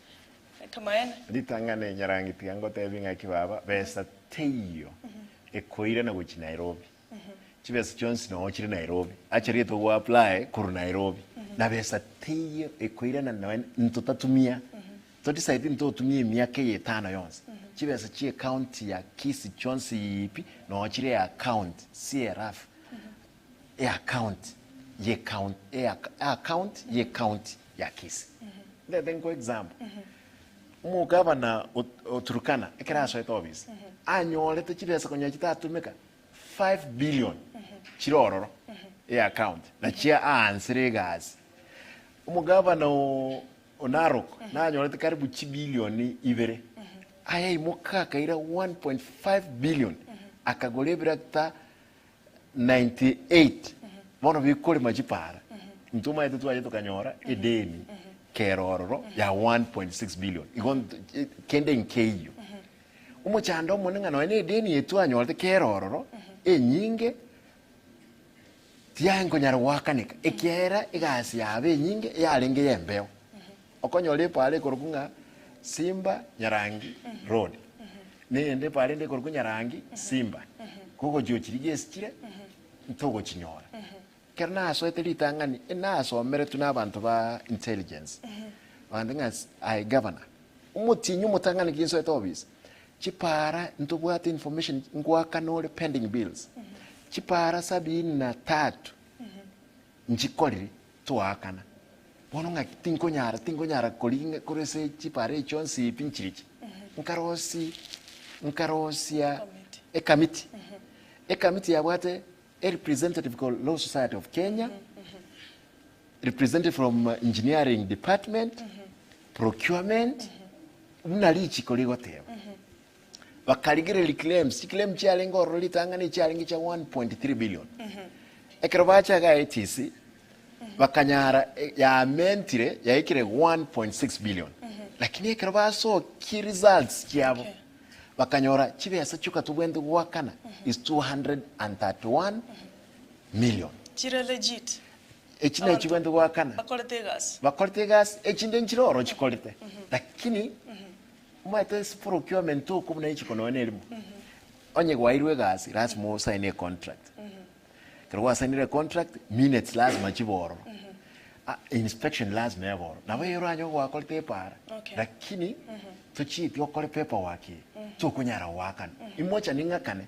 Ekemaene. Ritang'ani Nyarangi tiga ngotebi ng'aki baba, besa teiyo ekoirana gochia Nairobi. Chibesa chionsi noo chire Nairobi, acha rieta ogo apply korwa Nairobi, na besa teiyo ekoirana nonya ntotatumia, to decide ntotumia emiaka eye etano yonsi, chibesa chia ecounty ya Kisii chionsi pi noo chire eaccount, si erafu, eaccount ye county, eaccount ye county ya Kisii. Ndete nkoe example, omogavana o Turkana ekero asoete ofisi, anyorete chibesa konya chitatumeka 5 billion chire ororo eaccount nachio aansire egasi. Omogavana o o Narok nanyorete karibu chibilioni ibere ayaimoka akaira 1.5 billion akagora ebirakita 98 bono bikorema chipara. Intwe omanyete twaye tokanyora edeni kera ororo ya 1.6 billion igo kende nkeiyo. Omochando omonene ng'a nonya na edeni eye twanyorete kera ororo enyinge tiankonyara goakaneka, ekiagera egasi yabo enyinge yarenge y'embeo. Okonyora epaara ekorokwa ng'a Simba Nyarangi Road, na eyende epaara ende ekorokwa Nyarangi Simba, kogochia ochirigia ase chire ntogochinyora. Ekero nasoete ritang'ani, enasomeretwe na abanto ba intelligence, bagantebia ng'a aye governor, Omotienyi omotang'ani ginsoete office, chipaara ntobwate information ngoakana ore pending bills, chipaara sabini na tatu nchikorire twaakana. Bono ng'aki tinkonyara tinkonyara koringa korwa ase chipaara echi chionsi pi nchiriche. Nkarosi nkarosia ekamiti, ekamiti yabwate a representative called Law Society of Kenya, Representative from engineering department, procurement, buna richiko rigoteba. Bakarigereria claims, chiclaim chiarenge ororo ritang'ani chiarenge chia 1.3 billion. Ekero bacha iga ATC, bakanyara eh, yamentire yaikire 1.6 billion. Lakini ekero basokie results chiabo, Okay. bakanyora chibesa chioka tobwenerete goakana is 231 million. Chire legit. Echi nachi chibwenerete goakana. Bakorete egasi. Bakorete egasi, echinde nchire oro chikorete. Lakini omanyete ase procurement oko buna echiko nonya na erimo, onye gwairwe egasi lasima osaine econtract. Ekero gwasainire econtract, minutes lasima chibe ororo, ah inspection lasima ebe ororo. Nabo eye oranyore gwakorete epaara, Okay. lakini tochieti okore paperwork eye, tokonyara goakana. Imocha ning'akane,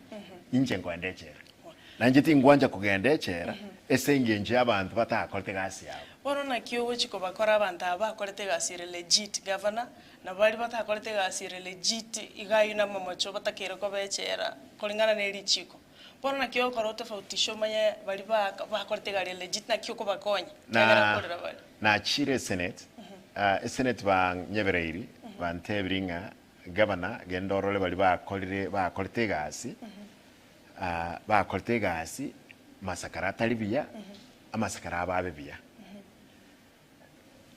inche nkoenda echela. Na inche tingwancha kogenda echela ase engencho y'abanto batakorete egasi yabo. Bono naki ogochia kobakora abanto aba bakorete egasi ere legit governor, na baria batakorete egasi ere legit iga aywo namamocho batakeire koba echela koreng'ana ne richiko. Bono naki ogokora otofautishe omanye baria ba bakorete egari ere legit naki okobakonya ekiagera Na nkorera bare. nachire esenate, esenate banyebereiri bantebirie ng'a governor genda orore baria bakorire bakorete egasi. Bakorete egasi masakara atari buya, amasakara abo abe buya.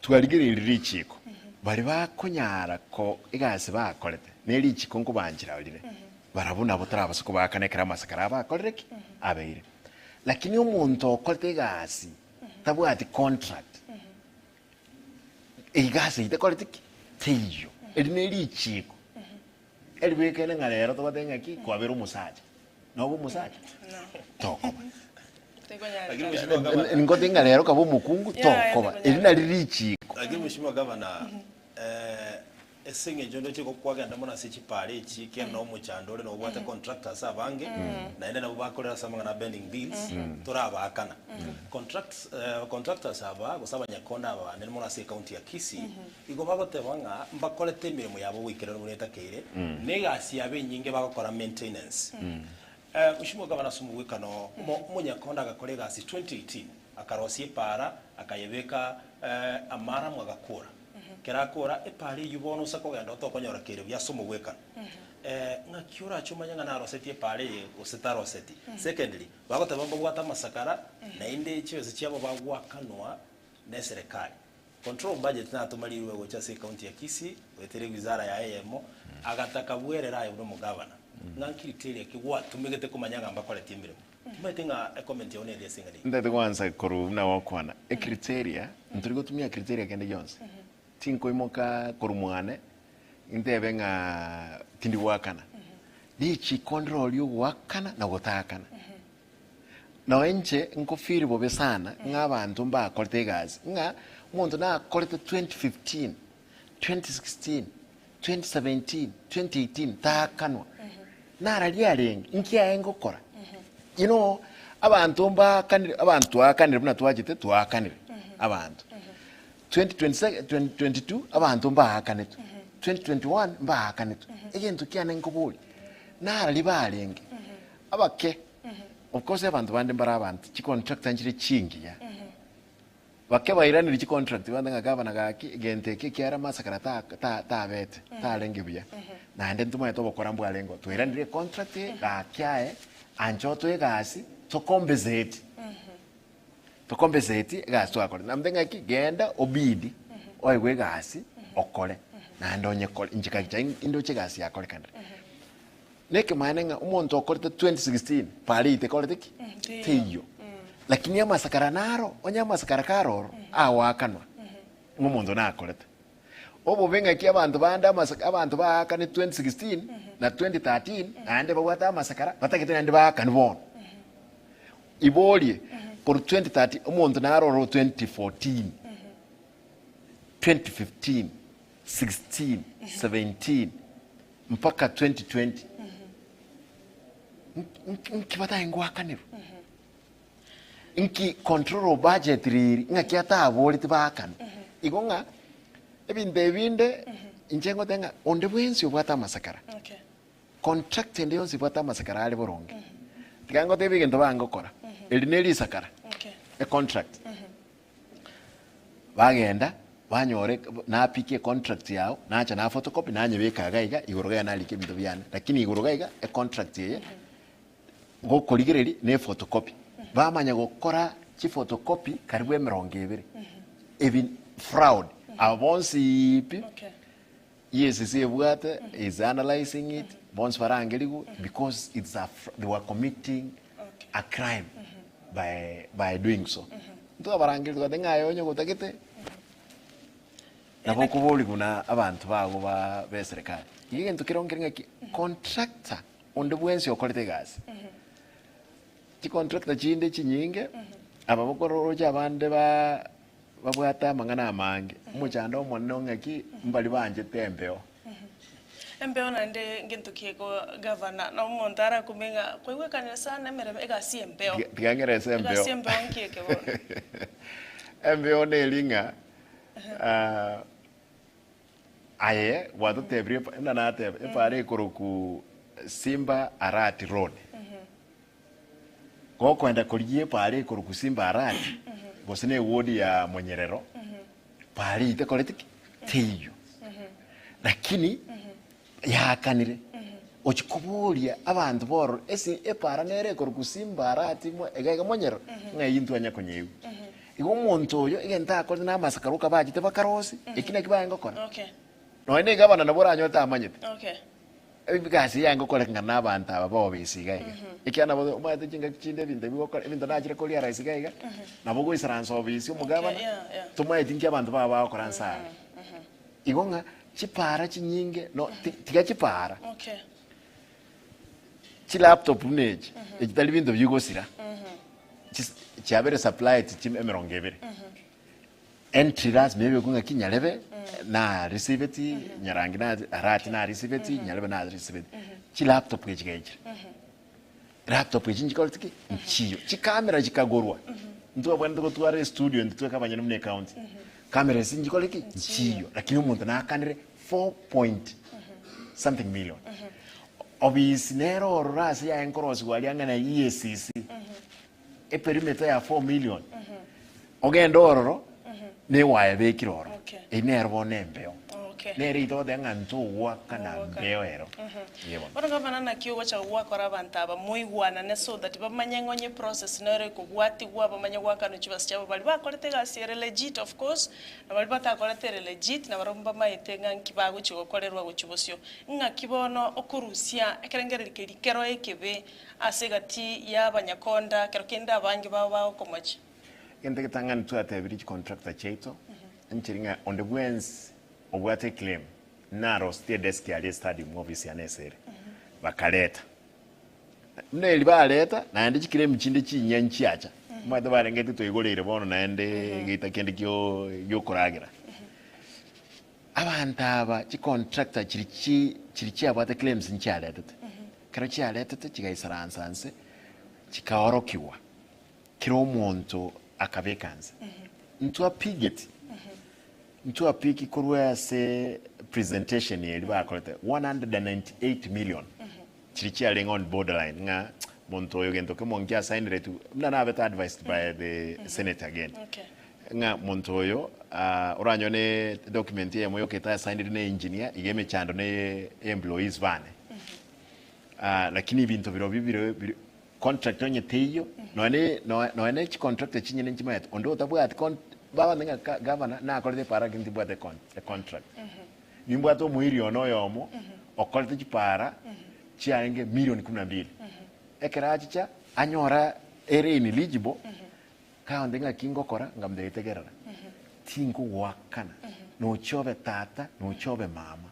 Twarigereiri richiko, baria bakonyara ko egasi bakorete, ne richiko nkobanchera rire, barabwo nabo torabase kobaakana ekero amasakara abo akorire ki? Abeire. Lakini omonto okorete egasi tabwati contract, egasi eyio takoreti ki? Teiyo. Eri ne richiko. Eribekene ng'a rero togoteba ng'aki kwabera omosacha. Nobe omosacha? Tokoba. Lakini mheshimiwa gavana, Ngote ng'a rero kaba omokungu Yeah, tokoba. yeah, Eri nari richiiko. lakini mheshimiwa gavana eh, ase eng'encho ndoche kwagenda mono ase chipara echi kende na omochando ore nobwate contractors abange naende nabo bakorera ase amang'ana a bending bills torabaakana. Contracts eh, contractors aba gose abanyakonda aba bande mono ase ecounty ya Kisii Igo bagoteba ng'a mbakorete emeremo yabo goikeranu buna etakeire, na egasi yabo enyinge bagokora maintenance. Mheshimiwa Gavana ase omogwekano, omo omonyakonda agakora egasi 2018, akarosia epaara, akayebeka amaramu agakora. Kera akora epara eyio bono ase kogenda otokonyora kere buya ase omogwekano. Ng'aki orache omanye ng'a narosetie epara eye gose taroseti? Secondly, bagoteba mbabwate amasakara naende chibesa chiabo bagoakanwa na eserekari. Control of budget natoma rirube gocha ase ecounty ya Kisii goetera ewizara yaye eyemo agataka bwerere aye buna omogavana ng'a ncriteria ki gwatumegete komanya ng'a mbakoreti emeremo. Timanyete ng'a ecomment yao neri ase eng'ana eyio. Ntagete goansa korwa buna gokwana, ecriteria, ntori gotumia criteria kende gionsi. Tinkoimoka korwa mwane, ntebe ng'a tindi goakana. Richiko ndire ogoakana na gotaakana. Nonya inche nkofeel bobe sana ng'a abanto mbakorete egasi, ng'a omonto nakorete 2015, 2016, 2017, 2018 taakanwa, nararia arenge, inki aye ngokora? You know, abanto mbaakanire, abanto twaakanire buna twachete twaakanire abanto. 2022 2022 abanto mbaakanetwe, 2021 mbaakanetwe, egento kiane nkoboria, nararia barenge, abake. Of course abanto bande mbare abanto chicontract nchire chingiya bake bairanire chicontract bande ng'a gavana gaki egento eke ekiagera amasakara ta ta tabete tarenge buya naende ntomanyete obokora mbwarenge oo twairanire econtract eye gaki aye ancha otoe egasi tocompensate tocompensate egasi twakorire naende ng'aki genda obidi oegwe egasi okore naende onyekore inche kagicha indoche egasi yakorekanire. Nekemanyererio ng'a omonto okorete 2016 pare tekorete ki? Teiyo. Lakini amasakara naro, onye amasakara kare oro, agoakanwa ng'a omonto nakorete. Obobe ng'aki abanto bande amasa abanto baakane 2016 na 2013 naende babwate amasakara batagete naende baakanwe bono. Iborie, korwa 2013 omonto naro oro 2014, 2015, 16, 17, mpaka 2020 nki batae ngoakanerwa nki control of budget riri ng'aki ataboreti baakanwe igo ng'a ebinto ebinde inche ngoteba ng'a onde bwensi obwate amasakara Okay. contract ende yonsi ebwate amasakara are boronge tiga ngotebie egento bangokora eri ne risakara Okay. econtract Bagenda, banyora ek napika econtract yao, nacha na photocopy nanyebeka iga iga, igoro iga narika ebinto biane, lakini igoro iga iga econtract eye, gokorigereria na ephotocopy. Bamanya gokora chiphotocopy karibu emerongo ebere, ebi fraud, aba bonsiiii pi, Okay. EACC ebwate is analyzing it, bonsi barangerigwe because it's a they were committing Okay. a crime by by doing so. Ntwabarangeria togoteba ng'a aye onye gotagete nabo okoborigwa na abanto bago ba be eserekari. Iga egento kere nkere ng'aki contractor onde bwensi okorete egasi, chicontractor chinde chinyinge aba bokoroche abande ba Babwate amang'ana amange. Omochando omonene o ng'aki mbari banchete embeo. Embeo naende ngento ki eko gavana na omonto arakumie ng'a kwaigwekanire sana emeremo egasi y'embeo. Tiga tiga ng'erese embeo. Egasi y'embeo nki eke bono? Embeo neri ng'a aye gwatotebirie epa buna nateba epara ekorokwa Simba Arati Road. Gokoenda korigia epaara ekorokwa Simba Arati, gose ne ewodi ya Monyerero, paara eyio tekoreti ki? Teiyo. Lakini yaakanire, ochia koboria abanto bororo ase epaara nere ekorokwa Simba Arati mo iga iga Monyerero, ng'a eyio ntwanya konyeigwa. Igo omonto oyo egento akorete na amasakara oka bachete bakarosia, eki nakio barenge gokora. Okay. Nonya na egavana nabo oranyore tamanyete. Okay. Egasi yaye ngokorekana na abanto aba b'obisi iga iga. Ekiagera nabo omanyete chingaki chinde ebinto ebi gokora, ebinto nachire koria rahisi iga iga, nabo ogoisaransa obisi omogabana, Okay, yeah, yeah. tomaeti nki abanto baba bagokora nse aria. Igo ng'a chipaara chinyinge no ti tiga chipaara, Okay. chilaptop buna echi, echi tari binto bigosira, chis chiabere supplied chim emerongo ebere. Entry lazima ebekwe ng'aki nyarebe na receive-ti, nyarangi na arati na receive-ti, nyarebe na receive-ti. Chilaptop echi gaichire, laptop echi nchikoreti ki? Nchiyo. Chikamera chikagorwa, ntwabwenerete gotwara estudio intwe tweka abanyene buna ecounty. Camera esi nchikore ki? Nchiyo. Lakini omonto naakanire four point something million. Obisi nere ororo ase yaye nkorosiwa aria ang'e na EACC, eperimeter ya 4 million. Ogende ororo. Na ewaya bekire oro, Okay. eyio nero bono embeo. Okay. Nere itogotebi ng'a ntogoakana Mogoakana. mbeo ero. Ee bono. Bono gavana naki ogocha gwakora abanto aba moigwanane so that bamanye ng'a onye process nero ekobwatigwa bamanye goakanwa chibesa chiabo baria bakorete egasi ere legit of course na baria batakorete ere legit nabarabwo mbamaete ng'a nki bagochia gokorerwa gochia bosio. Ng'aki bono okorusia ekerengererio keria kero ekebe ase egati ya abanyakonda ekero kende abange babo bagokomochia. Egento egetang'ani twatebirie chicontractor chiaito, nchiri ng'a onde bwensi obwate eclaim narositie edesk aria estadium ofisi yane ase ere, bakareta. Buna eri bareta, naende chiclaim chinde chinyia nchiacha, omanyete barengeti twaigoreire bono naende egeita kende kio giokoragera. Abanto aba chicontractor chiri chi chiri chiabwate claims nchiaretete, ekero chiaretete chigaisaransa nse, chikaorokigwa. Kera omonto akabeka nse. Ntwapigeti, ntwapiki korwa ase presentation eria bakorete 198 million chiria chiarenge on borderline ng'a monto oyo gento kemo nkiasainiretwe buna nabete advised by the senate again Okay. ng'a monto oyo oranyore ne document eyemo yoka etasainiri na engineer iga emechando na employees bane. Lakini ebinto birobio bire bire Contract onye teiyo, nonya ne nonya ne chicontractor chinyene nchimaete, onde otabwati con bagontebia ng'a ka gavana nakorete epaara lakini timbwate econ econtract. Nimbwate omoiri one oyomo, okorete chipaara chiarenge milioni kumi na mbili. Ekero achicha, anyora ere ineligible, kagontebia ng'aki ngokora, nkamotebia tegerera, tinkogoakana, nochia obe tata, nochia obe mama.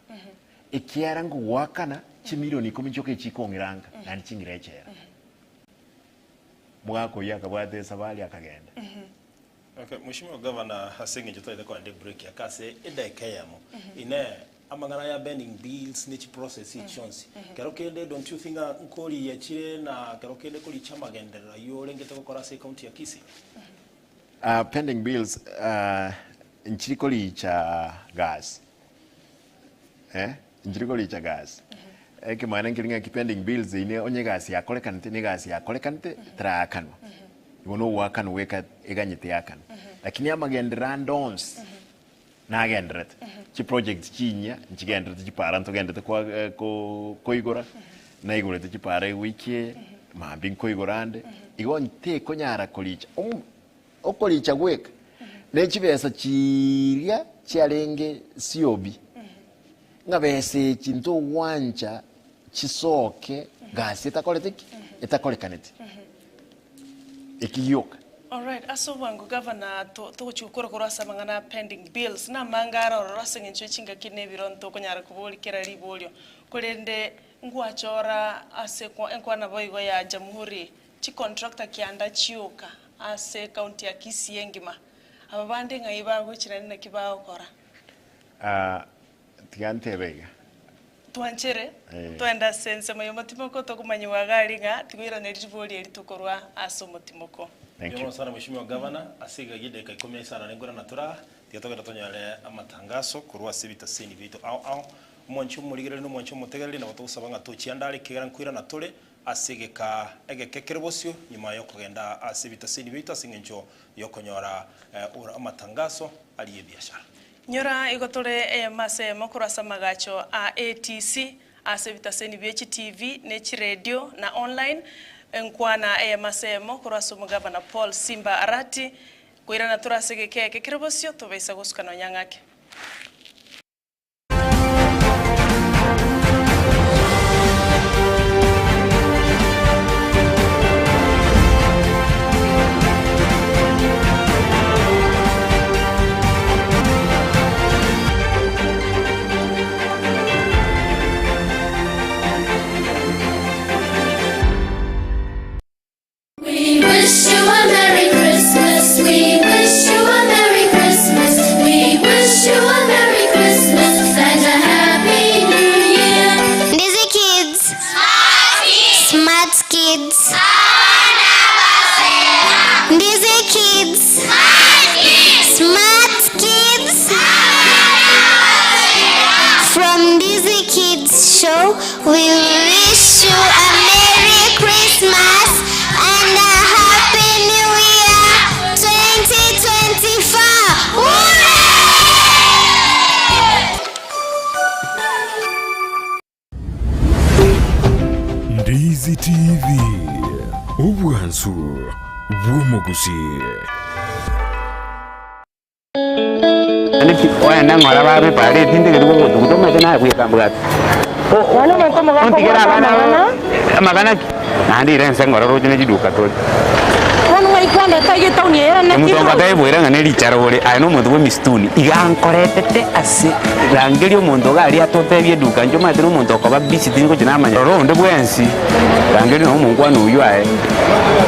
Ekiagera ngogoakana chimilioni ikomi chioka echikong'ira nka, naende ching'ire echela. Omogaka oyio akabwata esabari akagenda. Okay, Mheshimiwa Governor, ase eng'encho totagete kogenda ebreak ake ase edaika eyemo, inee, amang'ana aya pending bills ne chiprocess echi chionsi, kero kende don't you think ng'a nkorigia chire na kero kende korigia amagenderero ayio orengete gokora ase ecounty ya Kisii? Pending bills nchiri koricha gasi. Eh, inchiri koricha gasi. Ekemanera nkeri ng'a pending bills eyio onye egasi yakorekanete na egasi yakorekanete teraakanwa. Igo na ogoakanwa goika eganyete yakanwa. Lakini amagenderero ande onsi nagendererete. Chiproject chinyia nchigendererete chipara ntogendererete kwa ko koigora, naigorete chipara ewiki eye, mambia nkoigora ande, igo ntekonyara koricha omo Okoricha gweka ne chibesa chiria chiarenge siobi, ng'a besa echi ntogwancha chisoke gasi etakorete ki? Etakorekaneti. Eki gioka. Alright, ase obwango gavana to togochia gokora korwa ase amang'ana a pending bills, na amange are ororo ase eng'encho ye chingaki na ebiro ntokonyara koboria kera riborio. Korende ngwachora ase enkwana boigo ya Jamhuri Chicontractor kianda chioka ase ecounty ya Kisii engima. Aba bande ng'ai bagochia naende naki bagokora? Ah, tiga ntebe iga. Twanchere, Eh. twende ase ensemo y'omotimoko tokomanyigwa iga aria ng'a tigoiraneria ribori eri tokorwa ase omotimoko. Thank Mbuya you. mono sana Mheshimiwa Governor, ase iga gie dakika ikomi na isano na nkorana tore aa, tiga togende tonyore amatangaso korwa ase ebitaseni biaito ao ao. Omwanchi omorigereria na omwanchi omotegereri nabo togosaba ng'a tochianda are ekiagera nkoirana tore Ase egeka egeke kere bosio nyuma y'okogenda ase ebitaseni biaito ase engencho y'okonyora amatangaso aria ebiashara. Nyora igo tore eyemo ase eyemo korwa ase amagacho a ATC ase ebitaseni bie chitivi ne chiredio na online, enkwana eyemo ase eyemo korwa ase omogavana Paul Simba Arati, koirana tore ase egeka eke kere bosio tobaisa gosuka nonya ng'ake. We wish you a Merry Christmas. We wish you a Merry Christmas. We wish you a Merry Christmas and a Happy New Year. Ndizi Kids. Smart Kids. Ndizi Kids. Smart Kids. From Ndizi Kids Show, we wish you a Merry Christmas and a Happy New Year 2024. Woo! Ndizi TV, obwansu bw'omogusii. Naende pi ogende ng'ora babe pare tintegeti gogotuguta omanyete naye bweka mbwate. Bono omonto omogaka Ontigere obwate abana amang'ana. amang'ana ki? Naende ira ense ng'ora roche ne chiduka tore. Bono ng'ai kwandeta iga etaoni eye ere ne Omonto Kibrosi? ongatebwera ng'a ne richara ore, aye nomonto bw'emisituni, iga ankoretete ase rangeria omonto iga aria atotebie eduka, inche omanyete nomonto okoba busy tingochi namanya. Rora onde bwensi, rangeria nonye omonkwana oyio aye.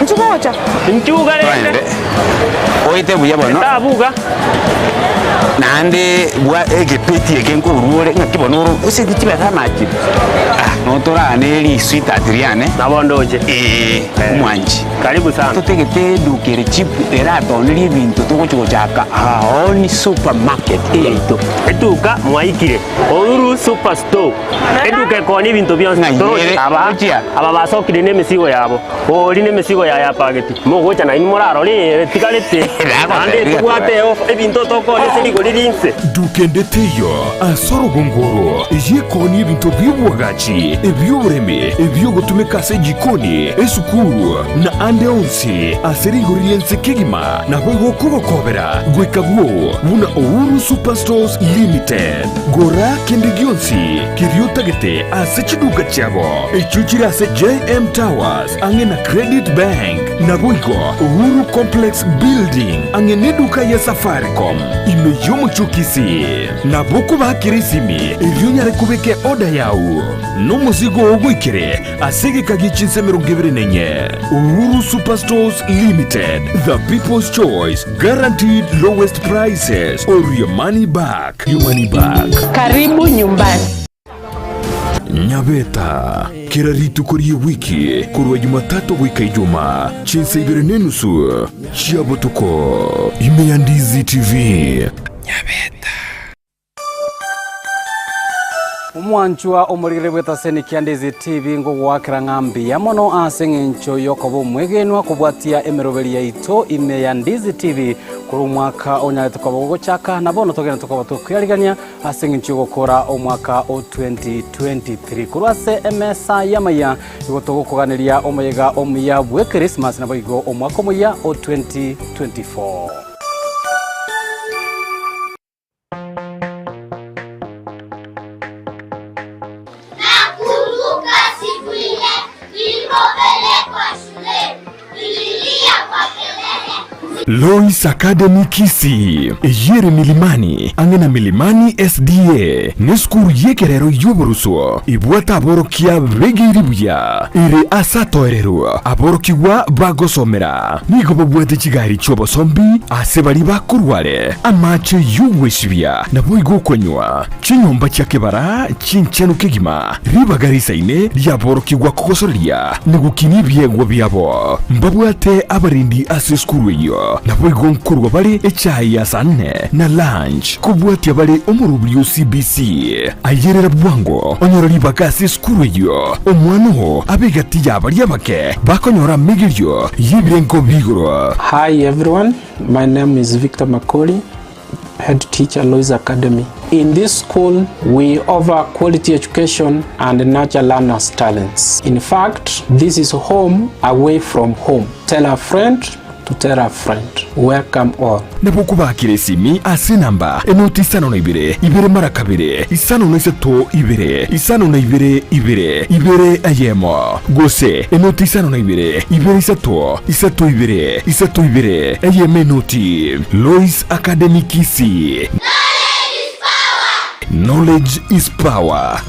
Inchuo gocha. Inchuga rende. Twende. Oete buya bono. Tabuga. Naende bwa egepeti eke nkorua ore ng'aki bono oro gose chibesa amachire ah notorane risweetheart riane. Nabo ndoche. Eeh omwanchi. Karibu sana. Totagete eduka ere cheap eratonerie ebinto togochi gochaka our own supermarket eyaito. Eduka mwaikire. Uhuru super store. Eduka ekoonia ebinto bionsi. Ng'ai Toroche ere? aba Gochia. aba basokire na emesigo yabo. Ori nemesigo yaye apageti, mogocha nainwe morarore eye etigarete, naende etobwate eofa, ebinto tokoria ase rigori rinse. Dukende teiyo ase orogongo oro, ey'ekooni ebinto bi'oboagachi, ebi'oboremi, ebi'ogotumeka ase ejikoni, esukuru, na ande onsi ase rigori ri'ense kegima, naboigo okogokobera goika bwoo buna Uhuru Superstores Limited. Gora kende gionsi keria otagete ase chiduka chiabo, echio chire ase JM Towers ang'e na Credit Bank, naboigo Uhuru Complex Building ang'e neduka ya Safaricom ime y'omochie o Kisii. Nabo okobakera esimi erio onyare kobeka eorder yao nomozigo oo goikere ase egeka gie chinsa 24. Uhuru Superstores Limited, the people's choice, guaranteed lowest prices or your money back. Your money back. Karibu nyumbani. Nyabeta, kera rituko ri'ewiki korwa Jumatatu goika Ijumaa, chinsa ibere na enusu chia botuko, ime ya Ndizi TV. Nyabeta. Omwanchwa omorigereria bw'etaseni kia Ndizi TV ngogoakera ng'a mbuya mono ase eng'encho y'okoba omwegenwa kobwatia emeroberi yaito ime ya Ndizi TV korwa omwaka onyarete koba gogochaka na bono togende tokoba tokweriarigania ase eng'encho y'ogokora omwaka o 2023. Korwa ase emesa y'amaya igo togokoganeria omoyega omuya bw'Ekrismasi naboigo omwaka omuya o 2024. Nakumbuka siku ile nilipopelekwa shuleni, nililia kwa kelele. Lois Academy Kisii, eyere Milimani, ang'e na Milimani SDA, nesukuru y'ekerero y'oboruso ebwate aborokia begeiri buya, ere ase atoereru aborokigwa bagosomera. Nigo babwate chigari chi'obosombi ase baria bakorware amache y'ogwesibia naboigo okonywa, chinyomba chia kebara chinchenu kegima, ribaga risaine riaborokigwa kogosoreria na gokinia ebiegwa biabo. Mbabwate abarendi ase esukuru eyio, naboigo nkorwa bare echae ya saa nne na lunch, kobwatia bare omorobiri o CBC. Ayerera bwango onyore ribaga ase esukuru eyio, omwana oo abe egati y'abaria abake bakonyora amegerio y'ebirengo bi'igoro. Hi everyone, my name is Victor Makori, head teacher Lois Academy. In this school, we offer quality education and nurture learners' talents. In fact, this is home away from home. Tell a friend to tell a friend. Welcome all. Nabo okobakera esimi ase enamba enoti isano na ibere, ibere mara kabere, isano na isato ibere, isano na ibere ibere, ibere eyemo, gose enoti isano na ibere, ibere isato, isato ibere, isato ibere, eyemo enoti. Lois Academy Kisii. Knowledge is power.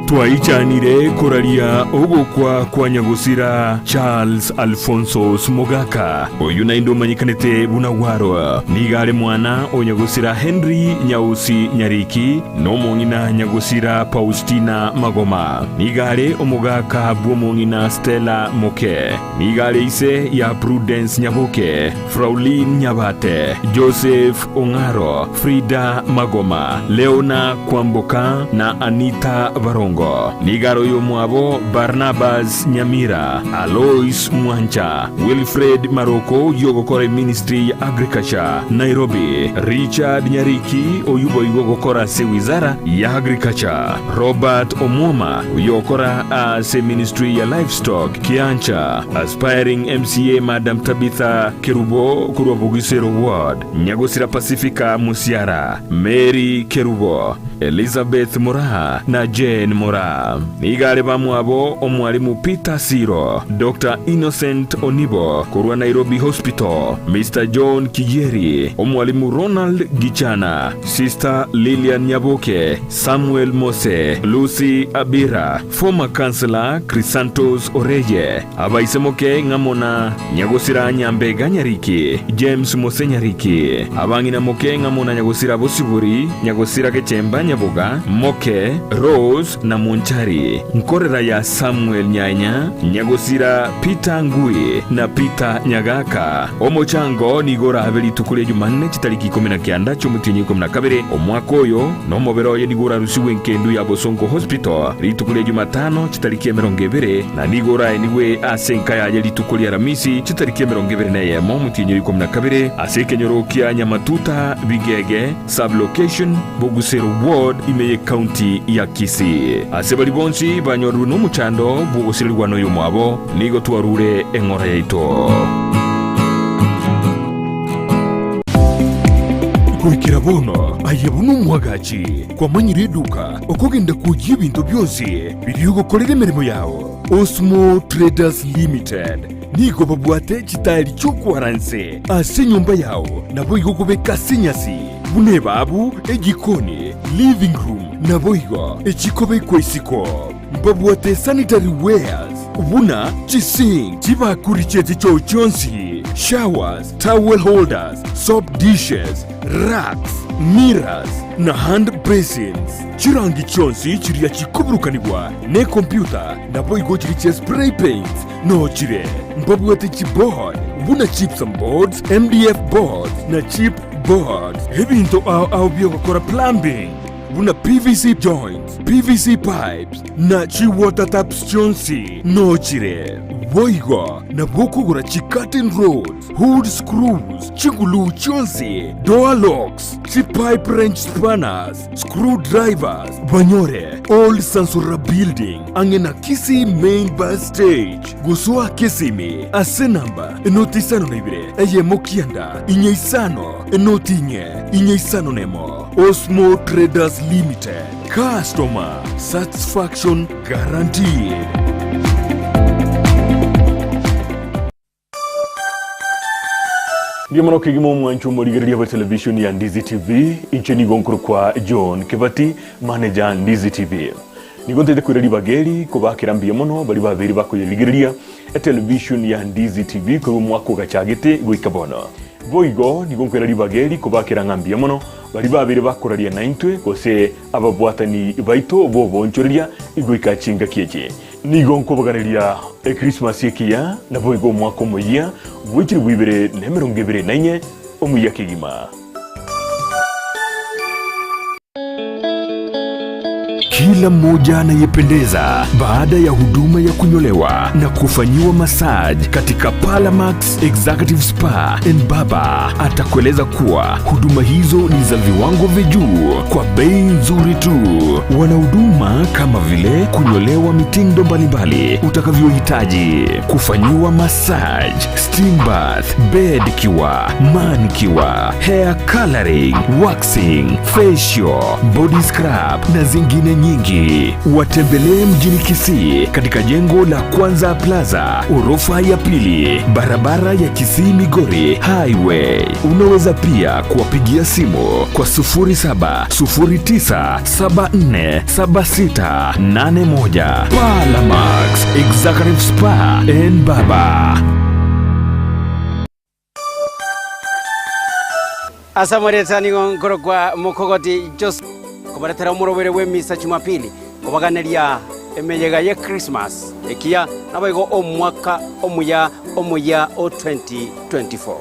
Twaichanire koraria ogokwa kwa nyagosira Charles Alphonsus Mogaka, oyio naende omanyekanete buna Warwa. Nigo are mwana o nyagosira Henry Nyausi Nyariki na omong'ina nyagosira Paustina Magoma. Nigo are omogaka bw'omong'ina Stella Moke. Nigo are ise ya Prudence Nyaboke, Frauline Nyabate, Joseph Ong'aro, Frida Magoma, Leona Kwamboka na Anita Barongo. Bosongo, nigo are oyomwabo Barnabas Nyamira, Alois Mwancha, Wilfred Maroko oyio ogokora eministry ya Agriculture, Nairobi, Richard Nyariki oyio boigo ogokora ase wizara ya Agriculture, Robert Omwoma oyio ogokora ase ministry ya Livestock, Kiancha, Aspiring MCA Madam Tabitha Kerubo korwa Bugisero Ward, Nyagosira Pacifica Musiara, Mary Kerubo, Elizabeth Moraa na Jane Moraa. Nigo are bamwabo Omwalimu Peter Siro, Doctor Innocent Onibo korwa Nairobi Hospital, Mister John Kigieri, Omwalimu Ronald Gichana, Sister Lilian Nyaboke, Samuel Mose, Lucy Abira, Former Councillor Chrysantus Oreye, Abaisemoke ng'amo na Nyagosira Nyambega Nyariki, James Mose Nyariki, Abang'ina moke ng'amo na Nyagosira Bosibori, Nyagosira Gechemba Nyaboga, Moke, Rose na Monchari, Nkorera ya Samuel Nyanya, Nyagosira Peter Ngui na Peter Nyagaka. Omochango nigo orabe rituko ria Jumanne chitariki ikomi na kianda chi'omotienyi ikomi na kabere omwaka oyo, na omobere oye nigo orarusigwe enkendu ya Bosongo Hospital rituko ria Jumatano chitariki emerongo ebere, na nigo oraenigwe ase enka yaye rituko ria Aramisi chitariki 21 omotienyi o ikomi na kabere, ase ekenyoro kia Nyamatuta Bigege Sub-location, Bogusero Ward, ime y'Ecounty ya Kisii. Ase baria bonsi banyorirwe nomochando bw'ogosirerigwa noyomwabo, nigo twarure eng'ora yaito. Goikera bono aye buna omwagachi kwamanyire eduka okogenda kwoyia ebinto bionsi biria ogokorera emeremo yao. Osmo Traders Limited nigo babwate chitaeri chi'okwara nse ase enyomba yao naboigo okobeka ase enyasi buna ebabu, ejikoni, living room naboigo echikobekwa isiko. Mbabwate sanitary wares buna chisink, chibakuri chie chichoo chionsi, showers, towel holders, soap dishes, racks, mirrors, na hand basins. Chirangi chionsi chiria chikoburukanigwa nekompyuta naboigo chiria chia spray paints noo chire. Mbabwate chiboard buna gypsum boards, MDF boards, na chip boards. Ebinto ao ao biogokora plumbing buna PVC joints, PVC pipes, na chi-water taps chionsi noo chire. Boigo nabwo okogora chi-curtain rods, hood screws, chiguluu chionsi, door locks, chi-pipe wrench spanners, screw drivers, banyore Old Sansora Building ang'e na Kisii Main Bus Stage. Gosoa Kisimi ase namba enoti isano na ibere eyemo kianda inye isano enoti inye inye isano nemo. Osmo Traders Limited, customer satisfaction guaranteed. Mbuya mono kegima omwancho omorigereria bwa television ya Ndizi TV, inche nigo nkorokwa John Kibati, manager Ndizi TV. Nigo ntaete koira ribaga eri kobakera mbuya mono baria babere bakoyerigereria etelevision ya Ndizi TV korwa omwaka ogachagete goika bono. Boigo nigo nkoira ribaga eri kobakera ng'a mbuya mono baria babere bakoraria naintwe gose ababwatani baito b'oboonchoreria goika chingaki echi. Nigo nkobaganeria Ekrismasi ekiya, naboigo omwaka omoyia bwe chilifu ibere na emerongo ebere na inye, omuya kegima. Kila mmoja anayependeza baada ya huduma ya kunyolewa na kufanyiwa massage katika Palamax Executive Spa and Barber atakueleza kuwa huduma hizo ni za viwango vya juu kwa bei nzuri tu. Wana huduma kama vile kunyolewa mitindo mbalimbali utakavyohitaji, kufanyiwa massage, steam bath, bed cure, manicure, hair coloring, waxing, facial, body scrub na zingine nyingi. Watembelee mjini Kisii katika jengo la Kwanza Plaza, orofa ya pili, barabara ya Kisii Migori Highway. Unaweza pia kuwapigia simu kwa 0709747681. Palamax Executive Spa and Barber. Ase amaretani nigo nkorokwa Mokogoti Joseph, kobaretera omorobere bw'emisa Jumapili, kobaganeria emeyega ye Christmas ekiya naboigo omwaka omuya omuya o 2024.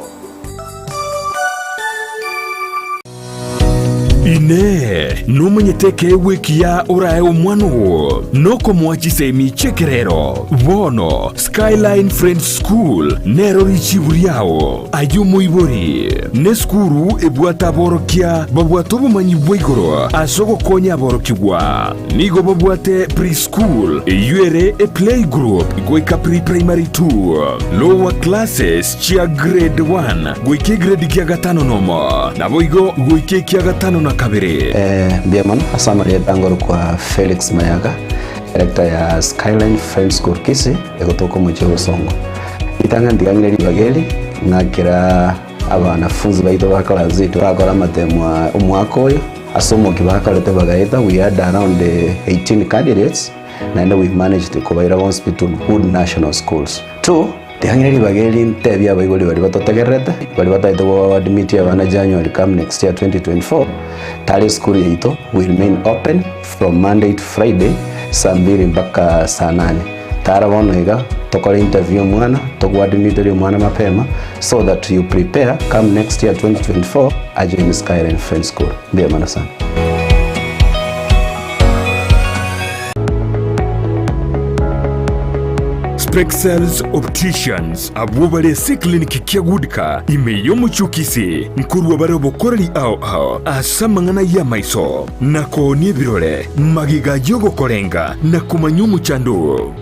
Inee! Nomanyete ekeegwa ekiya orae omwana oo? Nokomoa chisemi chi'ekerero. Bono Skyline Friends School nero richibu riao. Aye omoibori, nesukuru ebwate aborokia babwate obomanyi bwa igoro ase ogokonya aborokigwa. Nigo babwate pre-school eyio ere eplaygroup goika pre-primary 2, lower classes chia grade 1 goika egrade gia gatano nomo, naboigo goika ekia gatano na kabere. Mbuya mono ase amarieta ngorokwa Felix Mayaga, director ya Skyline Friends School Kisii, egotoka omochie o Bosongo. Ritang'ani ntigang'ire ribaga eri, ng'akera abanafunzi baito ba class yaito bakora amatemo aa omwaka oyo, ase omokia bakorete bagaeta, we had around 18 candidates, naende we managed kobaira bonsi pi to good national schools. Two, tigang'ire ribaga eri ntebie abaibori baria batotegererete, baria batagete go admit abana January come next year 2024, tari esukuru yaito we remain open from Monday to Friday saa mbiri mpaka saa nane. Tara bono iga tokore interview omwana, togoadmiterie omwana mapema so that you prepare come next year 2024 ajoin Skyline Friends School. Mbuya mono sana. Spexels Opticians abwo bare ase eclinic kia Goodka ime y'omochie o Kisii nkorwa bare obokoreri ao ao ase amang'ana y'amaiso na koonia ebirore magega y'ogokorenga na komanya omochando oo.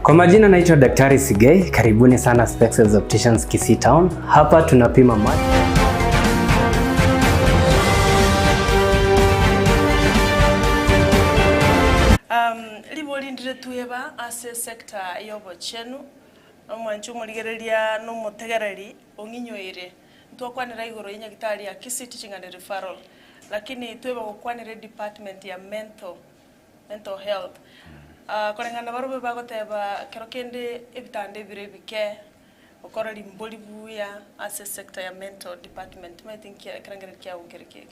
Kwa majina naitwa Daktari Sigei, karibuni sana Spexels Opticians Kisii Town. Hapa tunapima macho. Um, ribori ndire tweba ase sector y'obochenu, omwanchi omorigereria na omotegereri ong'inyoire. Ntwakwanera igoro ye nyagitari ya Kisii Teaching and Referral, lakini tweba gokwanera edepartment ya mental, mental health. Ah, koreng'ana barobwo bagoteba kero kende ebitanda ebire ebike, gokora rimbori buya ase sector ya mental department, omanyete nki ekerengererio kiago nkere kiege?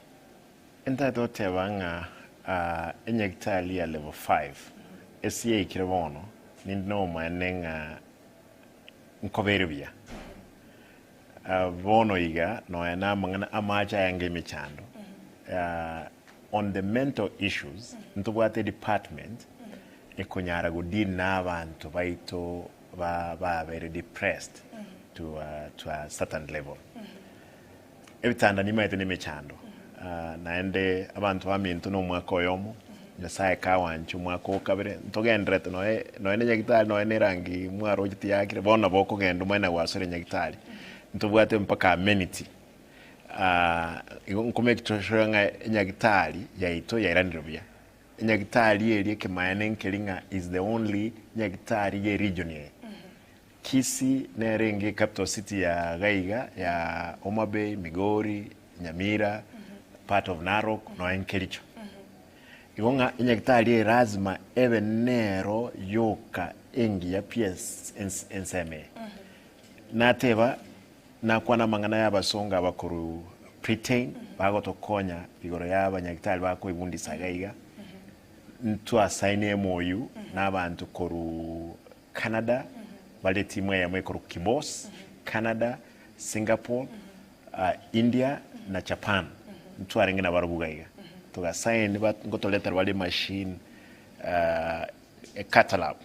Ntagete goteba ng'a enyagitari ya level 5 ase yaikire bono, ninde nobomaene ng'a nkobere buya. Bono iga nonya na amang'ana amache aya anga emechando, on the mental issues ntobwate edepartment ekonyara go deal na abanto baito ba babere depressed to to a certain level. Ebitanda nimaete na emechando naende abanto baminto na omwaka oyomo Nyasaye kawanche omwaka o kabere ntogendererete noe nonya na nyagitari nonya na erangi mwaroche tiyakire bono nabo okogenda omanye na gwasore nyagitari ntobwate mpaka amenity igo nko make sure ng'a enyagitari yaito yairanire buya. Enyagitari eria ekemaene nkeri ng'a is the only nyagitari ye region eye. Kisii nere enge capital city ya gaiga ya Homa Bay, Migori, Nyamira, part of Narok nonya Kericho. Igo ng'a enyagitari eye lazima ebe nero yoka engiya pi ensemo eye. Nateba nakwana amang'ana ya abasongo aba korwa Britain bagotokonya igoro ya abanyagitari bakoebundisa iga iga, ntwasaini MOU na abanto korwa Canada, bare etimu eyemo ekorokwa Kibos, Canada, Singapore, India na Japan. Ntwarenge nabarobwo iga iga. Togasign ngotoretera bare emachine ecatalab.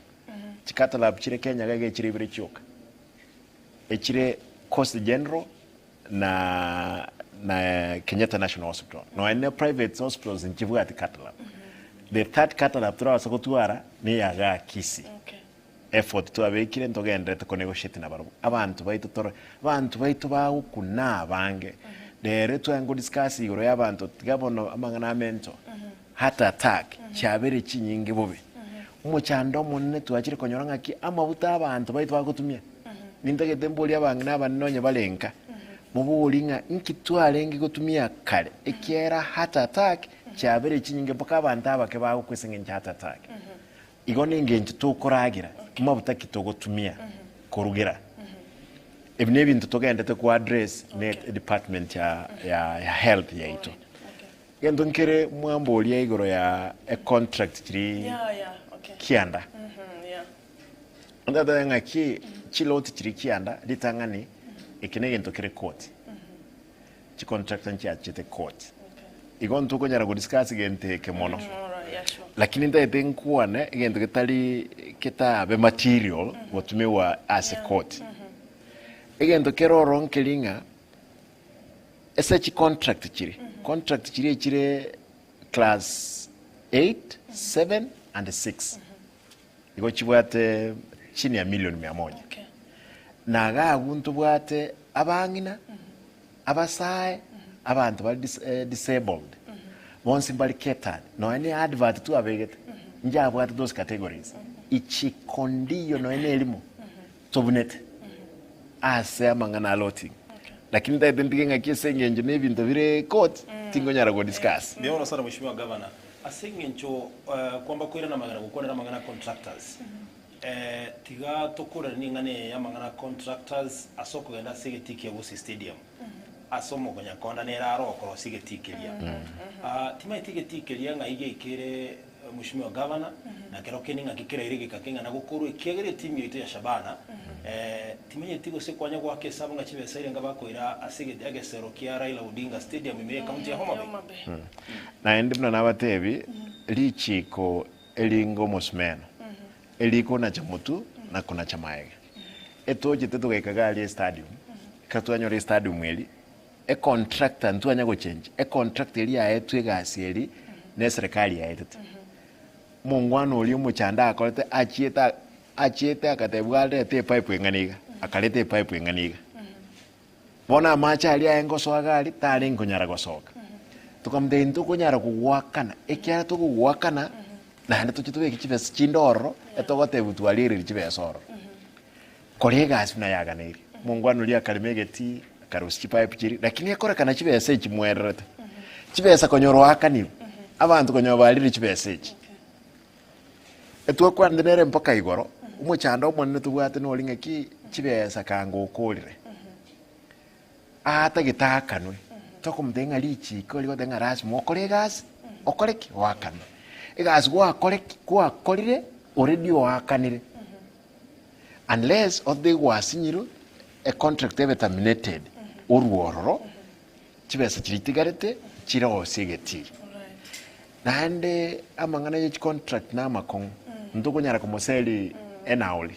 Chicatalab chire Kenya iga iga echire ibere chioka. Echire Coast General na na Kenyatta National Hospital. Nonya ne private hospitals nchibwati cath lab. The third cath lab torabase gotwara ne ya igaa Kisii. Effort twabekire ntogendererete ko negotiate nabarobwo. Abanto baito tore abanto baito bagokuna abange. Rero tware ngo discuss igoro ya abanto tiga bono amang'ana a mental, heart attack chiabeire chinyinge bobe. Omochando omonene twachire konyora ng'aki amabuta abanto baito bagotumia. Nintagete mborie abang'ina abanene onye bare nka, moborie ng'a inki twarenge gotumia kare, ekiagera heart attack chiabeire chinyinge mpaka abanto abake bagokwa ase eng'encho ya heart attack. Igo nengencho tokoragera, mabuta ki togotumia korugera. Ebi nebinto togendete ko address ne department ya ya health yaito. Gento nkere mwamboria igoro ya econtract chiri kianda. Ntatebe ng'aki chiloti chiria kianda ritang'ani eke negento kere court. Chicontractor nchiachete court. Igo ntokonyara go discuss gento eke mono. Lakini ntagete nkwane egento getari ketabe material gotumiwa ase court. Egento kere ororo nkeri ng'a ase chicontract chire, contract chiria echire class 8, 7 and 6 igo chibwate chini ya milioni mia moja. Na iga abwo ntobwate abang'ina, abasae, abanto bare disabled, bonsi mbare catered, nonya ne advert twabegete, njabwate those categories, ichiko ndiyo nonya ne erimo tobunete ase amang'ana a looting. Lakini ntagete ntige ng'aki ase eng'encho na ebinto bire court, tingonyara go discuss. Mbuya mono sana Mheshimiwa Governor, ase eng'encho kwamba koirana amagena gokwanera amang'ana a contractors. Tiga tokoreranie eng'ana eye y'amang'ana a contractors ase okogenda ase egetii kia Gusii Stadium ase omogonyakonda nere aro okorosia egetii keria. Timaeti egetii keria ng'ai giaikere Mheshimiwa Governor na kero kende ng'aki keraire egeka keng'ana gokorwa ekiagera etimu yaito ya Shabana timanyeti gose kwanya goaka esabu ng'a chibesa erenga bakoira ase egesero kia Raila Odinga Stadium ime ye county ya Homa Bay. Naende buna nabatebi, richiiko eringa omosumeno, erikonacha motwe na konacha maega. Etochete togaika iga aria estadium, ekero twanyora estadium eria, econtractor ntwanya gochenji, econtractor eria yaetwe egasi eria na eserekari yaetete. Omongwana oria omochando akorete achiete a achiete akatebiwa arete epipe eng'ana iga, akareta epipe eng'ana iga. Bono amache aria aye ngosoa iga aria, tarenge konyara gosoka. Tokamotebia ntokonyara kogoakana, ekiagera tokogoakana, naende toche tobeke chibesa chinde ororo, etogotebia twariereire chibesa ororo. Kora egasi buna yaganeirie. Omongwana oria akarema egetii, akarusia chipipe chiria, lakini ekorekana chibesa echi mwererete, chibesa konyora oakanirwe, abanto konyora barire chibesa echi. Etwakwanete nere mpaka igoro, omochando omonene tobwate nori ng'aki chibesa kanga okorire, aatagete aakanwe, tokomotebia ng'a richiko rigoteba ng'a lasima okore egasi, okore ki? Oakanwe. Egasi gwakore ki? Gwakorire already oakanire, unless othe gwasinyirwe econtract ebe terminated, orwe ororo, chibesa chiria chitigarete chirosie egetiri. Naende amang'ana ye chicontract na amakong'u, ntokonyara komoseri enauri.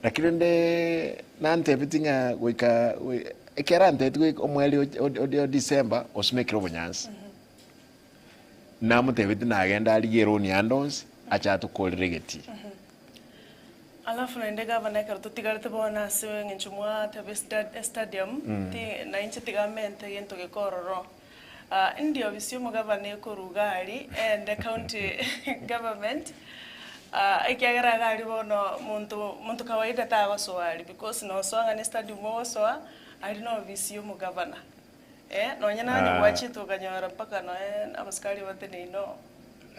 Lakini rende nantebeti ng'a goika ekero antebeti goika omweri o December osumekire obonyansi. Namotebeti nagende arigie eroni ande onsi ache atokorere egetii. Alafu naende gavana ekero totigarete bono ase eng'encho mwateba estadium, ti nainche tiga amente egento geke ororo. Ndi ofisi y'omogavana ekorwa iga aria ende county government, ekiagera iga aria bono monto monto kawaida tagosoa aria because nosoa ng'a ne stadium ogosoa, aria na ofisi y'omogavana. Nonye nonye gwachete okanyora mpaka nonye abasikari bateneine oo,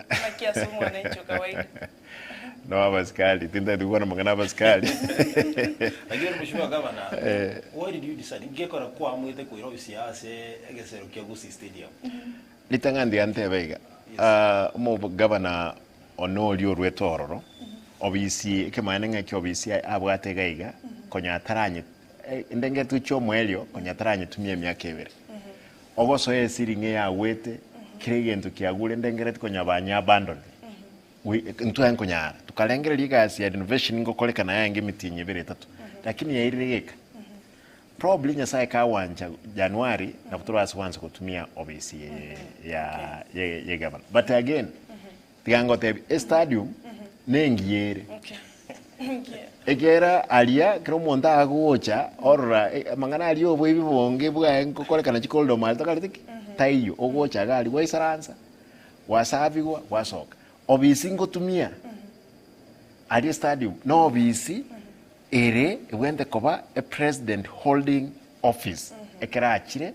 naki ase omwananchi o kawaida. No abasikari, tintagete gokwana amang'ana abasikari. Lakini Mheshimiwa Governor, why did you decide ngekora kwaamwete koira ofisi yao ase egesero kia Gusii Stadium? Ritang'ani tiga ntebe iga, omogavana one oria orwete ororo, obisi ekemanyererio ng'a eki obisi abwate iga iga, konya ataranye ndengetwe chia omoerio konya taranyetumia emiaka ebere. Ogosoa esiringi eyagwete, kera egento kiagure ndengereti konya banye abandon. Ntwaye nkonyara, tokarengereria egasi ya renovation ngokorekana yaenge emitienyi ebere etato, lakini yairire geka. Probably Nyasaye kagwancha January nabo torase kwansa gotumia obisi ya ye gavana. But again, tiga ngotebie, estadium nengiya ere. Ekiagera aria kera omonto agocha orora amang'ana aria oboibi bonge bwaye ngokorekana chicorridor mare tokareti ki? Taiyo, ogocha iga aria gwaisaransa, gwasabigwa, gwasoka. Obisi ngotumia aria estadium na obisi ere ebwenerete koba epresident holding office ekero achire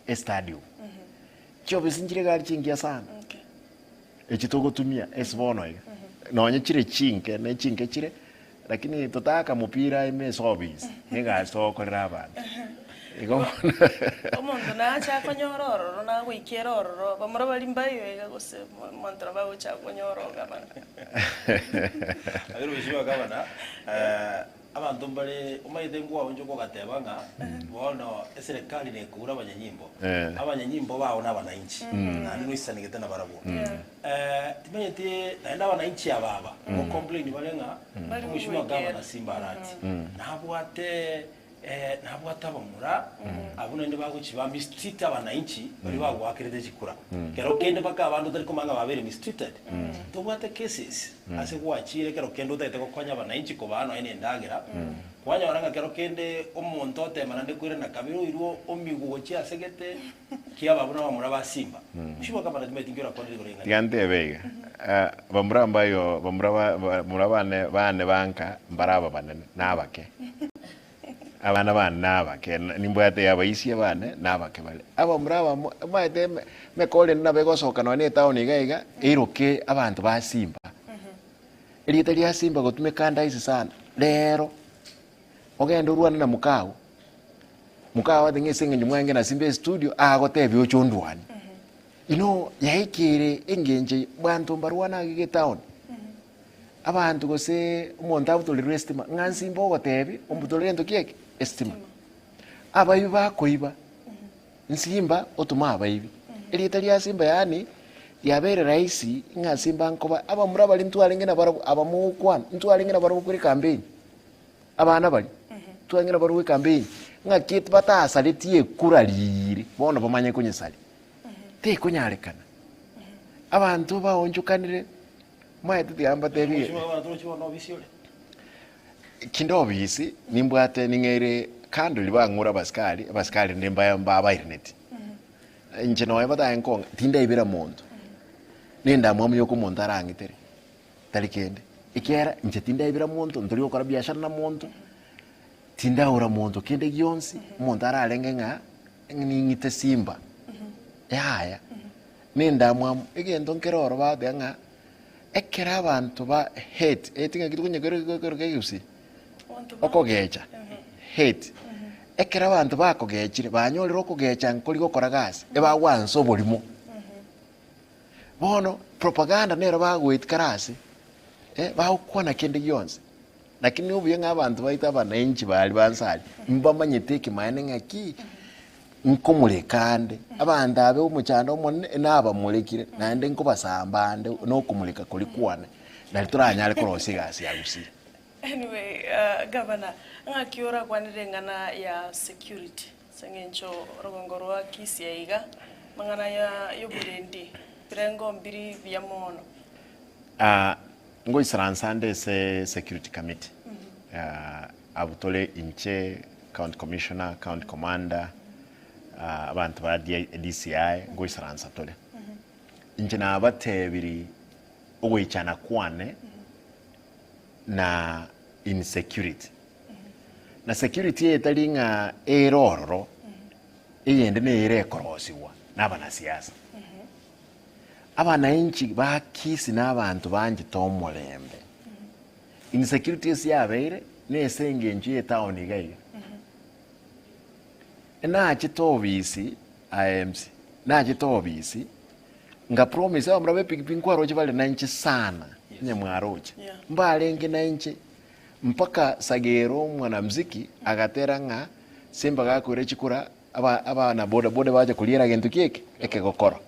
estadium. Chiobisi nchire iga aria chingiya sana. Echi togotumia ase bono iga, nonye chire chinke ne chinke chire, lakini totaka mopira ime ase office, negasi togokorera abanto. Igo bono Omonto nache akonyora ororo nagoikera ororo, bamura baria mbaiyo iga gose omonto nabo agocha akonyora ogabana. Lakini mheshimiwa gavana, eh. Abanto mbare omanyete nkwaonchoka ogateba ng'a bono eserekari nekoura abanyanyimbo, Eh. abanyanyimbo bao na abanainchi, naende noisanegete nabarabwo. Timanyeti naende abanainchi aba aba ngocomplain bare ng'a Bari omweshimiwa goikera. gavana Simba Arati nabwate nabwate abamura abwo naende bagochi ba mistreat abanainchi baria bagoakerete chikura. Kero kende mpaka abande otari komanya ng'a babeire mistreated. Tobwate cases ase gwachire ekero kende otagete gokonya abanainchi kobaa nonya na endagera, kwanyora ng'a kero kende omonto otema naende koirana kabere oirwe omigwe gochia ase gete kiaba buna abamura ba simba. Mheshimiwa Gavana timanyeti inki orakwane rigoro ring'ana Tiga eri. ntebe iga, bamura mbayo bamura ba bamura bane bane banka mbare ababanene na abake. Abana bane nabake, nimbwate abaisia bane nabake bare. Abamura abamo omanyete eme emekora ende nabo egosoka nonya na etown iga iga, eiroke abanto ba simba. Erieta ria simba gotumeka ndaisi sana, rero ogende orwane na mokao, mokao ate ng'a ase eng'encho mwange na simba estudio, agotebia oche ondwanie. You know yaikire engencho banto mbarwane age getown. Abanto gose omonto abutorerwe estima, ng'a nsimba ogotebi ombutorere gento ki eke? Estima. Abaibi bakoiba, nsimba otoma abaibi. Erieta ria simba yaani riabeire rahisi ng'a simba nkoba abamura baria ntwarenge nabarabwo aba mogokwana, ntwarenge nabarabwo kore ekampeni, abana baria, ntwarenge nabarabwo ekampeni, ng'aki batasaretie ekura riiri, bono bamanye konyesaria. Tekonyarekana. Abanto baonchokanire. Omanyete tiga mbatebie Mheshimiwa Gavana torochi bono obisi ore? Kinde obisi nimbwate ning'eire kando riria bang'ura abasikari, abasikari rende mbaye mbabairaneti. Inche nonya batae nkong'a tindaibera monto, na endamwamu yoka omonto arang'itere, tari kende. Ekiagera inche tindaibera monto, ntori gokora biashara na monto, tindaura monto kende gionsi, omonto ararenge ng'a ning'ite simba, yaya. Nendamwamu, egento nkere oro bagoteba ng'a ekero abanto ba hate, hate ng'aki tokonya kero kero kegusii? Okogecha, hate. Ekero abanto bakogechire, banyorire okogecha nkori gokora gasi, ebagwansa oborimo. Bono propaganda nero bagoeti kare ase, eh, bagokwana kende gionsi. Lakini obuya ng'a abanto baito abananchi baria ba nse aria, mbamanyete ekemanene ng'aki, nkomoreka ande, abanto abe omochando omonene nabamorekire, naende nkobasamba ande na okomoreka koria kwane, nari toranyare korosia egasi ya gusii. Anyway, gavana, ng'aki orakwanere eng'ana ya security ase eng'encho orogongo rwa Kisii iga, amang'ana ya yoborendi, ebirengo mbiri buya mono. Ngoisaransa ande ase security committee, abwo tore inche, county commissioner, county commander, abanto ba DCI ngoisaransa tore. Inche nabatebirie ogoichana kwane na insecurity. Na security eye tari ng'a ere ororo, eyende nere ekorosigwa na abanasiasa. Abananchi ba Kisii na abanto banchete omorembe. Insecurity ase yabeire nese engencho ye etown iga iga. Nachete obisi aye MC, nachete obisi nga promise abamura ba epikipiki nkwaroche bare nainche sana onye mwaroche. Mbarenge nainche mpaka Sagero mwanamziki agatera ng'a Simba gakoira chikura Aba abana boda boda bacha koriera gento ki eke? Ekegokoro.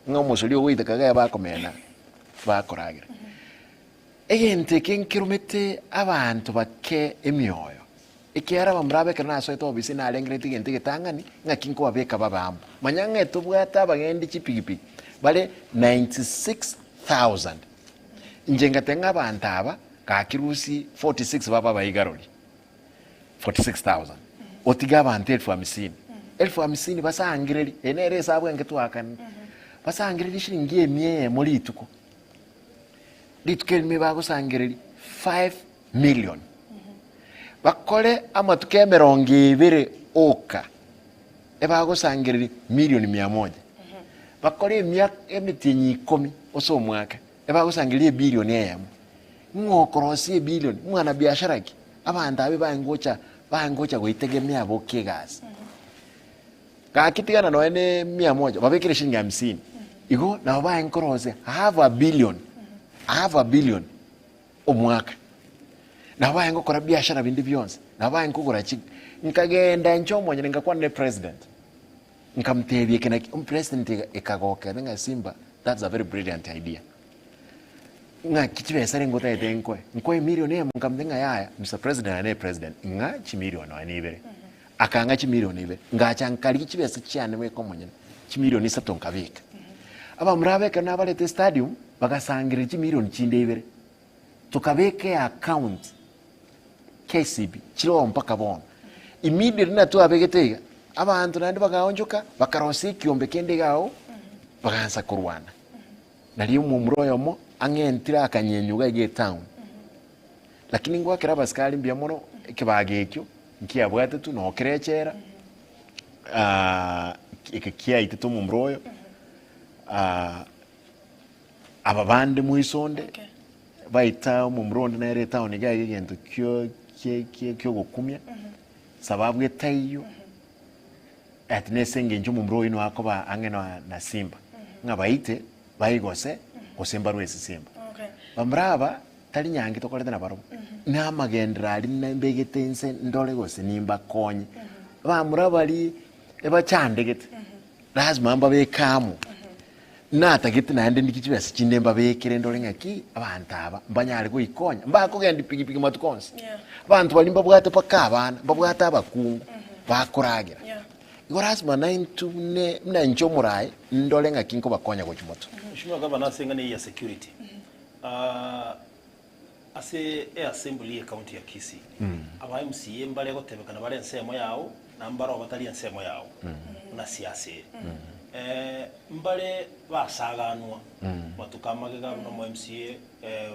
Ng'a omosori ogoiteka iga bakomena bakoragera. Egento eke nkeromete abanto bake emioyo, ekiagera abamura aba ekero nasoete obisi narengereretie egento egetang'ani, ng'aki nkobabeka babe amo. Manya ng'a tobwate abagendi chipigipigi bare 96,000. Inche ngateba ng'a abanto aba gaki rusie 46 babe abaigarori. 46,000 otige abanto elfu hamsini elfu hamsini basangereri eye nere esabu enke twaakane basangereri shilingi emia eyemo rituko rituko erimo bagosangereri 5 million bakore amatuko emerongo ebere oka ebagosangereri milioni mia moja bakore emiaka emetienyi ikomi ase omwaka ebagosangereria ebilioni eyemo Ng'o okorosia ebilioni? Mwanabiashara ki? Abanto abe baengocha baengocha goitegemea abokia egasi. Gaki tigana nonya ne mia moja, babekere shilingi hamsini. Igo nabo baenkorosia half a billion, half a billion omwaka. Nabo baye ngokora biashara binde bionsi, nabo baye nkogora chi, nkagenda inche omonyene ngakwana ne president, nkamotebia eke naki, omopresident iga ekagokera ng'a Simba that's a very brilliant idea. Ng'aki chibesa renge otagete nkoe? Nkoe emilion eyemo nkamotebia ng'a yaya Mister President aye ne president ng'a chimilion nonya na ibere. Akang'a chimilion ibere, ngacha nkarigia chibesa chiane bweka omonyene, chimilion isato nkabeka. Abamura aba ekero nabarete estadium, bagasangereria chimilion chinde ibere. Tokabeka eaccount KCB, chire oo mpaka bono. Immediately na twabegete iga, abanto naende bagaonchoka, bakarosia ekiombe kende iga agwo, bagaansa korwana. Nario omomura oyomo ang'entire akanyenywa iga iga etown. Lakini ngoakera abasikari mbuya mono, ekebago ekio, nkiabwatetwe noo kere echela, eke kiaitete omomura oyo, aba bande moiso onde, baita omomura onde nere etown iga iga egento kio kie kie kiogokumia, sababu etaiyo, ati nese engencho omomura oyio nigo akoba ang'e na na simba, ng'a baite baigose gose mbarwe ase simba. Bamura aba tari nyangi tokorete nabarobwo, na amagenderero aria na mbegete inse ndore gose nimbakonye. Bamura baria ebachandegete, lazima mbabeke amo, natagete naende ndigie chibesa chinde mbabekere ndore ng'aki abanto aba mbanyare goikonya, mbakogendia pikipiki matuko onsi. Abanto baria mbabwate mpaka abana, mbabwate abakungu, bakoragera. Igo lazima naintwe bune buna inche omoraai ndore ng'aki nkobakonya gochia motwe. Mheshimiwa Gavana ase eng'ana eye ya security, ase eassembly ye county ya Kisii, aba MCA mbare gotebekana bare ensemo yao na mbare oo batari ensemo yao buna siasa ere. Mbare basaganwa matuko amagega buna omo MCA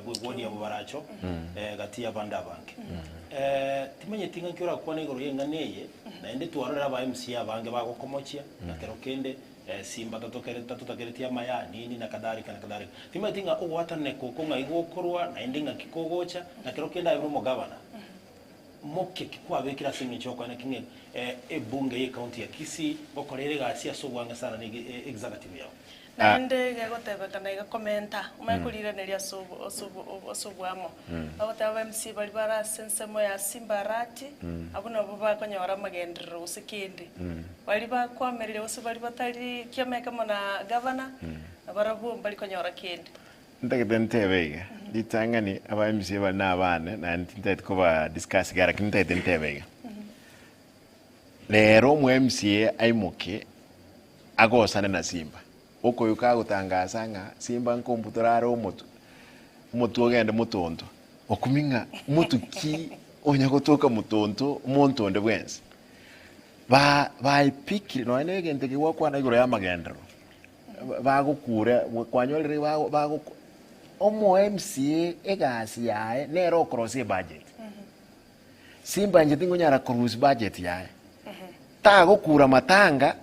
bwe ward ya Bobaracho gati y'abande abange. Timanyeti ng'aki orakwane igoro y'eng'ana eye, naende twarorire aba MCA abange bagokomochia na kero kende Simba tatotakereti amaya, nini, na kadhalika, na kadhalika. Timanyeti ng'a ogoatananeka oko ng'ai gokorwa, naende ng'aki kogocha, na kero kende aye buna omogabana, moke ki kwabekire ase eng'encho y'okoena ki ng'a ebunge y'ecounty ya Kisii ngokora ere egasi ase obwange sana na executive yao. Naende gegotebekana iga komenta, omanye koriraneria ase obo ase obo ase oboamo. Bagoteba aba MC baria bare ase ensemo ya Simba Arati, abwo nabwo bakonyora amagenderero gose kende. Baria bakoamereria gose baria batari kiama ekemo na gavana, nabarabwo mbari konyora kende. Ntagete ntebe iga, ritang'ani aba MCA baria na abane naende tintagete koba discuss iga lakini ntagete ntebe iga. Rero omo MCA aimoke agosane na Simba, okoyio kagotangasa ng'a Simba nkombutora are omotwe, omotwe ogende motonto, okumia ng'a motwe ki onya gotoka motonto omonto onde bwensi. Ba baepikire nonya na egento eke gwakwana igoro ya amagenderero, bagokura kwanyorire bago bagoku omo MCA egasi yaye nere okorosia ebudget. Simba inche tingonyara korusia budget yaye, tagokura matanga,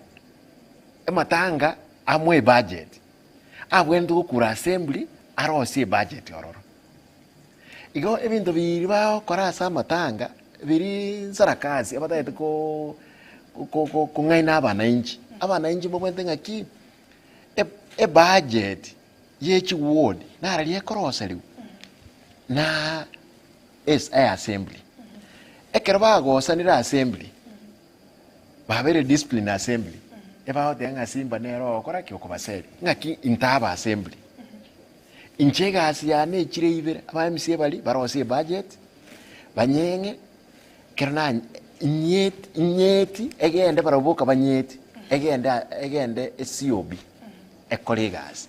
ematanga amoe ebudget, abwenerete gokura assembly arosie ebudget ororo. Igo ebinto biria bagokora ase amatanga, biria sarakasi abatagete ko ko ko kong'aina abanainchi. Abanainchi mbabwenerete ng'aki, ebudget ye chiward nararia ekoroserigwa na ase eassembly. Ekero bagosanire assembly, babeire discipline assembly, ebagoteba ng'a Simba nere ogokora ki? Okobaseria. Ng'aki intaba assembly. Inche egasi yane echire ibere, aba MCA baria barosie ebudget, banyeng'e, ekero na nyeti nyeti egende barabwo boka banyeti, egende aa egende eCOB ekore egasi.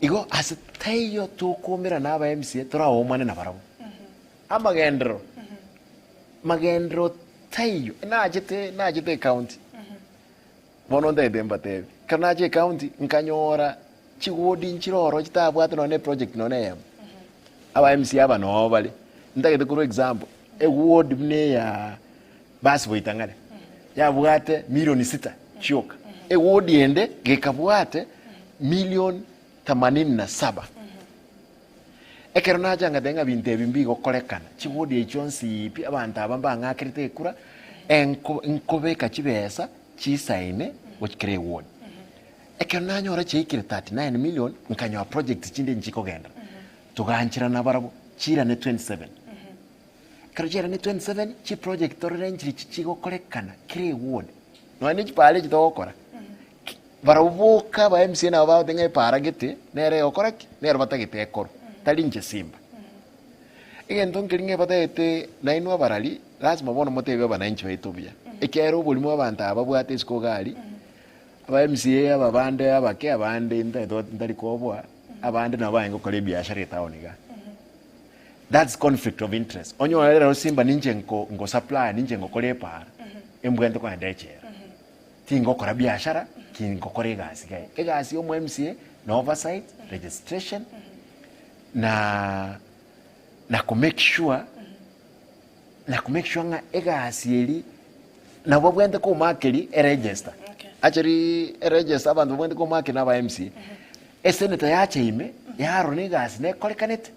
Igo ase taiyo tokomerana aba MCA toraomane nabarabwo. Amagenderero, magenderero taiyo, nachete nachete ecounty, Bono ntagete mbatebi, ekero nacha ecounty nkanyora chigodi nchire ororo chitabwate nonye na eproject nonye na eyemo. Aba MCA aba noo bare, ntagete korwa example, eward buna eya basi boitang'are, yabwate milioni sita chioka, eward ende gekabwate milioni themanini na saba. Ekero nacha ngateba ng'a binto ebi mbigokorekana, chigodi echi chionsi pi, abanto aba mbang'akerete ekura, enko nkobeka chibesa chisaine gochia kera eward. Ekero nanyora chiaikire 39 million, nkanyora projects chinde nchikogenderera, togancherana barabwo, chiirane 27. Ekero chiaerire 27, chiproject torore nchiri chi chigokorekana kera eward. Nonya ne chipara echi togokora, ki barabwo boka aba MCA nabo bagoteba ng'a epara gete, nere egokora ki? Nero batagete ekorwe, tari inche simba. Egento nkeri ng'a batagete nainwe abarari, lazima bono motebie abananchi baito buya, ekiagera oborimo abanto aba babwate isiko iga aria, aba MCA aba bande abake abande ntagete ntari koboa, abande nabo barenge gokora ebiashara etown igaa. That's conflict of interest. Onyore rero simba ninche nko nko supply ninche ngokora epara, embwente kogenda echela. Tingokora biashara, kingokora egasi iga. Egasi ya omo MCA na oversight, registration, na na ko make sure na ko make sure ng'a egasi eri nabo babwenerete komakeria eregister. Actually eregister abanto babwenerete komakeria na aba MCA. Esenator yacha ime yarora na egasi nekorekanete,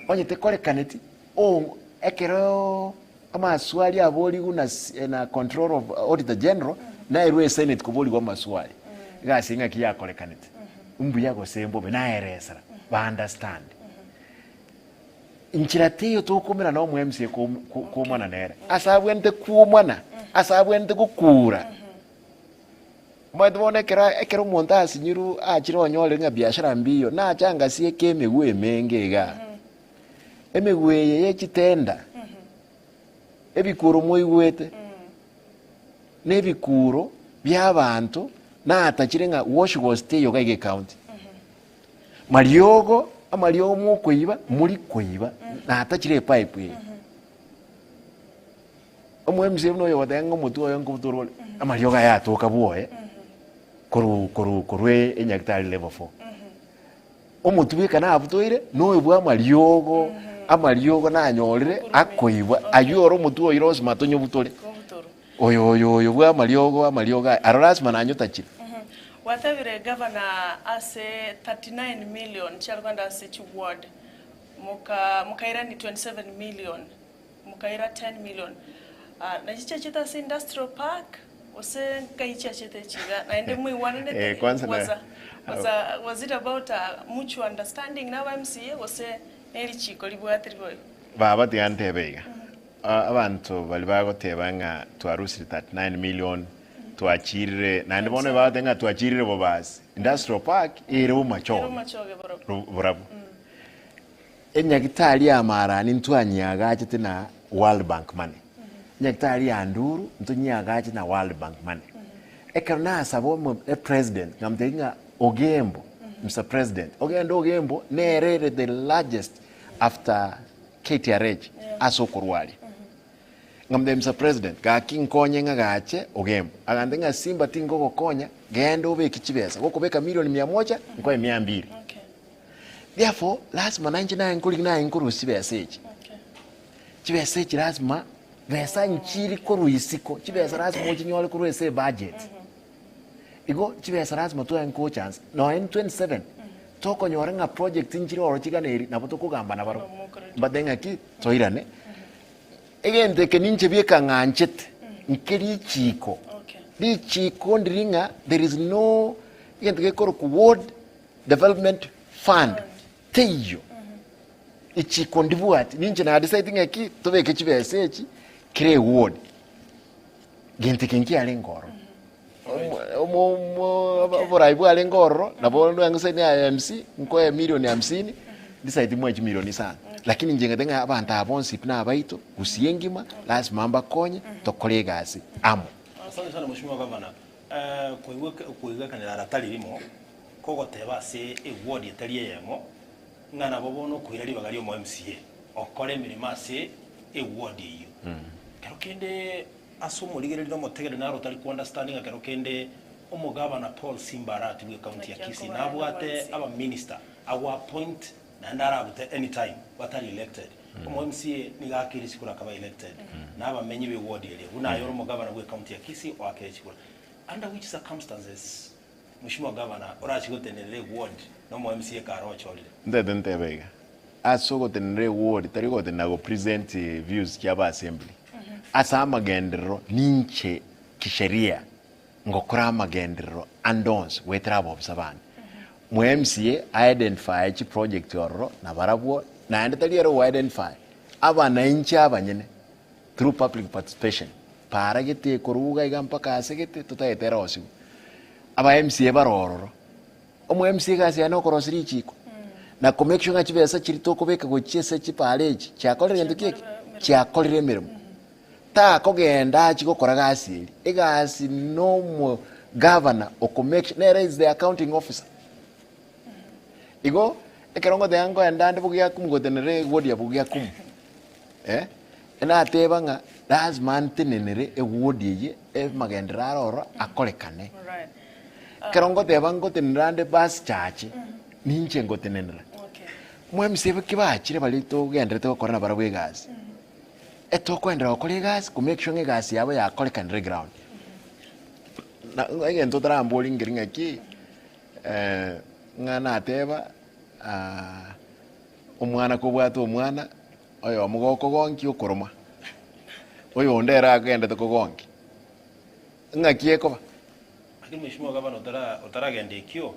onye tekorekaneti o ekeroo amaswali aborigwe na si na control of auditor general naerwe esenate koborigwa amaswali, egasi eye ng'aki yakorekanete, mbuya gose mbobe naeresera ba understand. Nchera teiyo tokoumera na omo MCA koumana nere, ase abwenerete koumana, ase abwenerete gokura. Omanyete bono ekero ekero omonto asinyirwe achire onyorire ng'a biashara mbiyo, nache angasieke emegwe emenge igaa. Emegwe eye ye chitenda, ebikuro moigwete, na ebikuro bia abanto natachire ng'a wash gose teiyo iga iga ecounty. Mariogo, amariogo mokoiba, mori koiba, natachire epipe eye. Omo-MCA buna oyo ogoteba ng'a omotwe oye nkobutorwa ore, amariogo aye atoka bwoye, korwa korwa korwa enyagitari level four. Omotwe bweka nabutoire, na oyo bwa amariogo, amariogo nanyorire akoibwa, aywo ore omotwe oywo lasima tonyobutore. Oyo oyo oyo bwa amariogo amariogo aya, aro lasima nanyotachire. Gwatebire gavana ase 39 million chiarwanda ase chiward, moka mokairani 27 million. Mokaira 10 million. Ah, nachi chiachete ase industrial park gose nkai chiachete echi iga naende moigwananete Eh, kwanza na- was a, was a, was it about a mutual understanding na aba MCA gose ne richiko ribwate riboigo? Baba tiga ntebe iga, Ah, abanto baria bagoteba ng'a twarusire 39 million, twachirire, naende bono ebagoteba ng'a twachirire bobasi, industrial park ere Ere bomachoge, bomachoge borobwo. ro- borabwo. Enyagitari ya Marani ntwanyeagachete na World Bank money. Enyagitari ya Nduru ntonyeagache na World Bank money. Ekero nasaba omo epresident nkamotebia ng'a Ogembo, Mister President, ogende Ogembo nere ere the largest after KTRH ase okorwaria. Nkamotebia Mister President, gaki nkonye ng'agache Ogembo. Agantebia ng'a Simba tingogokonya, genda obeke chibesa, gokobeka milioni mia moja, nkoe mia mbiri. Therefore, lasima nainche naye nkorigia naye nkorusia chibesa echi. Chibesa echi lasima, besa nchiri korwa isiko, chibesa lasima ochinyore korwa ase ebudget. Igo chibesa lasima twaye nkocha nse, nonya in 27, tokonyora ng'a project nchire ororo chiganeri nabo tokogamba nabarobwo. Mbatebie ng'aki, toirane, egento eke ninche bieka ng'anchete, nke richiko, richiko ndiri ng'a there is no egento gekorokwa ward Development Fund teiyo. Echiko ndibwati, ninche na decide ng'a ki tobeke chibesa echi kera eward. Gento eke nkiarenge ororo. Omo- omo- Oborai bwarenge ororo, nabo nang'usaine aye MC, nkoe milioni hamsini, decide moe chimilioni isano. Lakini inche ng'ete ng'a abanto aba bonsi pi nabaito, gusii engima, lasima mbakonye, tokore egasi amo. Asante sana Mheshimiwa Governor. Eh, koigwekanera ara tari rimo, kogoteba ase eward etari eyemo, ng'a nabo bono okoira ribaga ria omo MCA okore emeremo ase eward eyio. Kero kende ase omorigereria na omotegereri naro otari ko understand ng'a kero kende omogavana Paul Simba Arati bwe ecounty ya Kisii nabwate abaminister ago appoint naende arabute anytime batari elected. Omo MCA nigo akeire chikura akaba elected na abamenyi be ward eria buna aye ore omogavana bwe ecounty ya Kisii oakeire chikura. Under which circumstances Mheshimiwa Gavana orachie gotenerera eward na omo MCA kare ochorire? Ntete ntebe iga, ase ogotenenera eward tari gotenena go present views chia aba assembly. Ase amagenderero ninche kisheria ngokora amagenderero ande onsi goetera abobisa bane. Mwe MCA a identify chiproject ororo nabarabwo naende tari ere ogo identify. Abanainchi abanyene through public participation para gete ekoruga iga mpaka ase gete totagete erosiwe. Aba MCA bare ororo, omo MCA egasi yaye nokorosia richiko na ko make sure ng'a chibesa chiria tokobeka gochia ase chipara echi chiakorire gento ki eke? Chiakorire emeremo. Takogenda achie gokora gasi eria, egasi nomo gavana oko make sure nere is the accounting officer. Igo, ekero ngoteba nkoenda ande bogiakumu gotenenera ewodi ya bogiakumu, eh, nateba ng'a lazima ntenenere ewodi eye amagenderero aro ororo akorekane. Ekero ngoteba ngotenenera ande bus chache, ninche ngotenenera. Mo MCA ki bachire baria togenderete gokora nabarabwo egasi, etokoenderera gokora egasi ko make sure ng'a egasi yabo yakorekanire ground. Na egento otaramborie nkeri ng'aki. Ng'a nateba, Omwana kobwate omwana oyomo gokogonkia okoroma, oyonde ere agendete kogonkia, ng'aki ekoba? Lakini mheshimiwa gavana otara otaragenda ekio,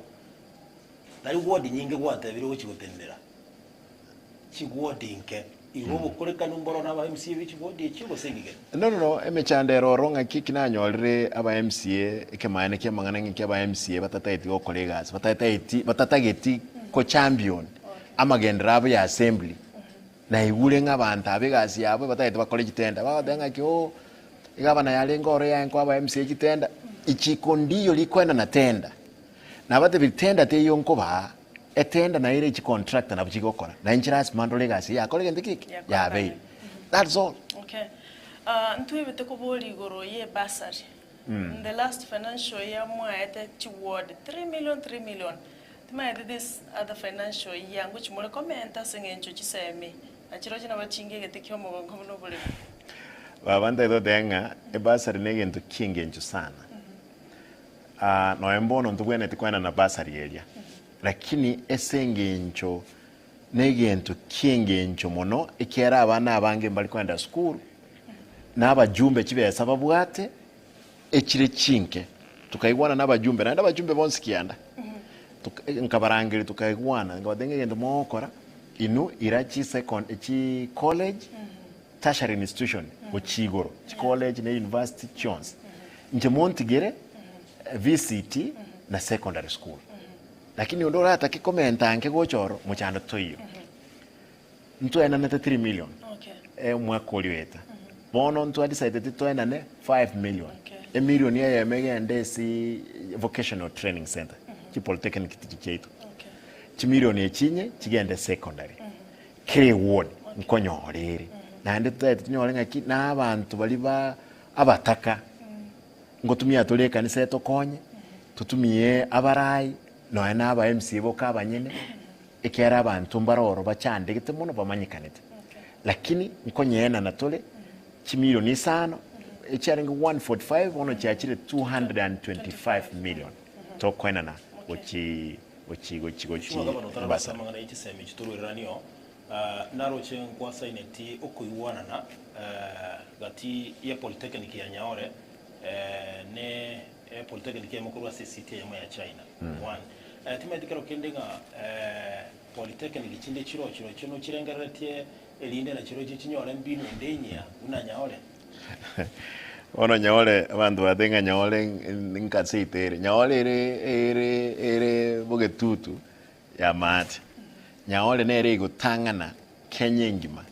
nari ward nyinge gwatebire ogochi gotenenera, chiward nke. Igo obokorekanu mboro na aba MCA be chiward echio gose ng'igere? No, no, no, emechando ere ororo ng'aki eki nanyorire aba MCA, ekemaene kia amang'ana ng'aki aba MCA batatageti gokora egasi, batatageti batatageti ko champion amagenderero abo ya assembly. Naigure ng'a abanto aba egasi yabo batagete bakore chitenda, bagoteba ng'aki ooh, egavana yarenge oro yaye nkoa aba MCA chitenda, ichiko ndiyo rikoenana tenda. Nabatebirie tenda teiyo nkobaa. Etenda naye ere chicontractor nabo chigokora na inche lasima ndore egasi eye yakora egento ki eke yabeire that's all. Okay. Ah, ntwebete koboria igoro ye bursary. In the last financial year mwaete chiward 3 million 3 million. Timaete this other financial year ngochi more komenta ase eng'encho chisemi na chirochio nabo chinge egete kia omogongo buna oboremi. Baba ntagete goteba ng'a ebursary na egento kia engencho sana. Nonya mbono ntobwenereti koenana bursary eria, lakini ase engencho negento ki'engencho mono ekiagera abana abange mbari kogenda sukuru, na abajumbe chibesa babwate echire chinke. Tokaigwana na abajumbe, naende abajumbe bonsi kianda, toka nkabarangeria tokaigwana, nkabatebia ng'a egento mogokora, inwe ira chisecond chi college, tertiary institution gochia igoro, chicollege na university chionsi. Inche montigere VCT na secondary school. Lakini onde oratake komenta anke gocha oro, mochando toiyo. Ntwaenanete 3 million omwaka oria oeta. Bono ntwa decideti toenane 5 million. Emilion eyemo egende ase vocational training center, chipolytechnic tichi chiaito. Chimilion echi inye chigende secondary. Kera eward nkonyora ere. Naende totagete tonyore ng'aki na abanto baria ba abataka ngotumia tore ekanisa etokonye, totumie abarai nonya na aba MCA boka abanyene, ekiagera abanto mbare oro bachandegete mono bamanyekanete. Lakini nkonyenana tore chimilioni isano, echiarenge 145 bono chiachire 225 million tokoenana gochi gochi gochi gochi Mheshimiwa Gavana otarabasa Mombasa. amang'ana ye chisemi chitorwereranio, Naroche nkwasaineti okoigwanana gati ye polytechnic ya Nyaore ne polytechnic eyemo korwa ase esiti eyemo ya China. One, timanyeti kero kende ng'a polytechnic chinde chiro chirochio nochirengereretie erinde nachirochio chinyore mbinu ende enyia buna Nyaore? Bono Nyaore abanto batebe ng'a Nyaore nkaseito ere. Nyaore ere ere ere bogetutu y'amache. Nyaore nere egotang'ana Kenya engima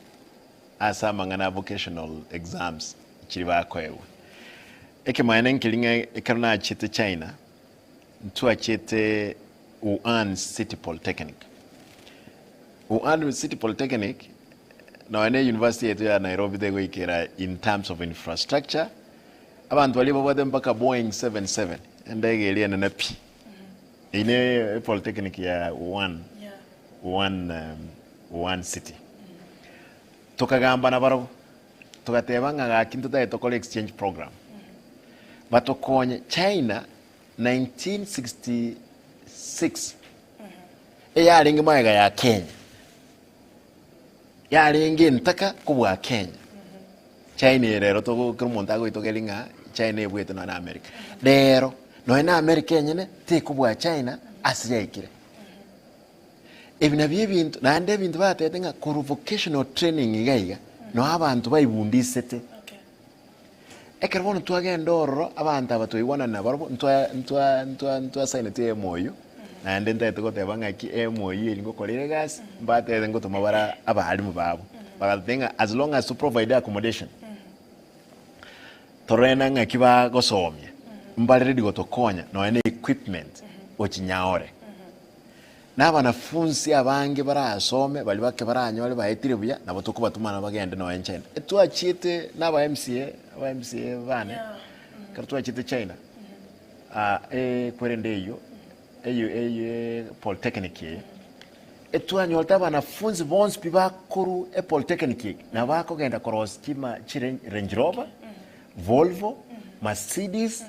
ase amang'ana a vocational exams chiria bakoegwa. Ekemanyererio nkeri ng'a ekero nachete China, ntwachete Wuhan City Polytechnic. Wuhan City Polytechnic nonya ne university yaito ya Nairobi tegoikera in terms of infrastructure, abanto baria babwate mpaka Boeing 77, endege eria enene pi. Eyio ne polytechnic ya Wuhan, Wuhan, Wuhan city. Tokagamba nabarabwo, togateba ng'a gaki ntotagete tokore exchange program. Batokonye China 1966 eyarenge magega ya Kenya, yarenge entaka kobua Kenya. China eye rero togo kera omonto agoitogeria ng'a China ebwete nonya na America. Rero, nonya na America enyene tekobua China ase yaikire. Ebi nabio ebinto, naende ebinto batebete ng'a korwa vocational training iga iga, noo abanto baibundisete. Ekero bono twagenda ororo, abanto aba twaigwanana nabarobwo, ntwa ntwa ntwa ntwasaineti MOU, naende ntagete goteba ng'aki MOU eri ngokorera egasi, mbatebete ngotoma bare abalimu babo. Bagatotebia ng'a as long as to provide accommodation, torore na ng'aki bagosomia, mbare ready gotokonya nonya na equipment ochinyaore. Na abanafunsi abange barasome, baria bake baranyore baetire buya, nabo tokobatomana bagende nonya China. Twachiete na aba MCA, aba MCA bane, ekero twachiete China, ah, ekwerende eyio, eyio eyio polytechnic eye, etwanyorete abanafunsi bonsi pi bakorwa epolytechnic eye, nabo bakogenda korosia chima chire Range Rover, Volvo, Mercedes,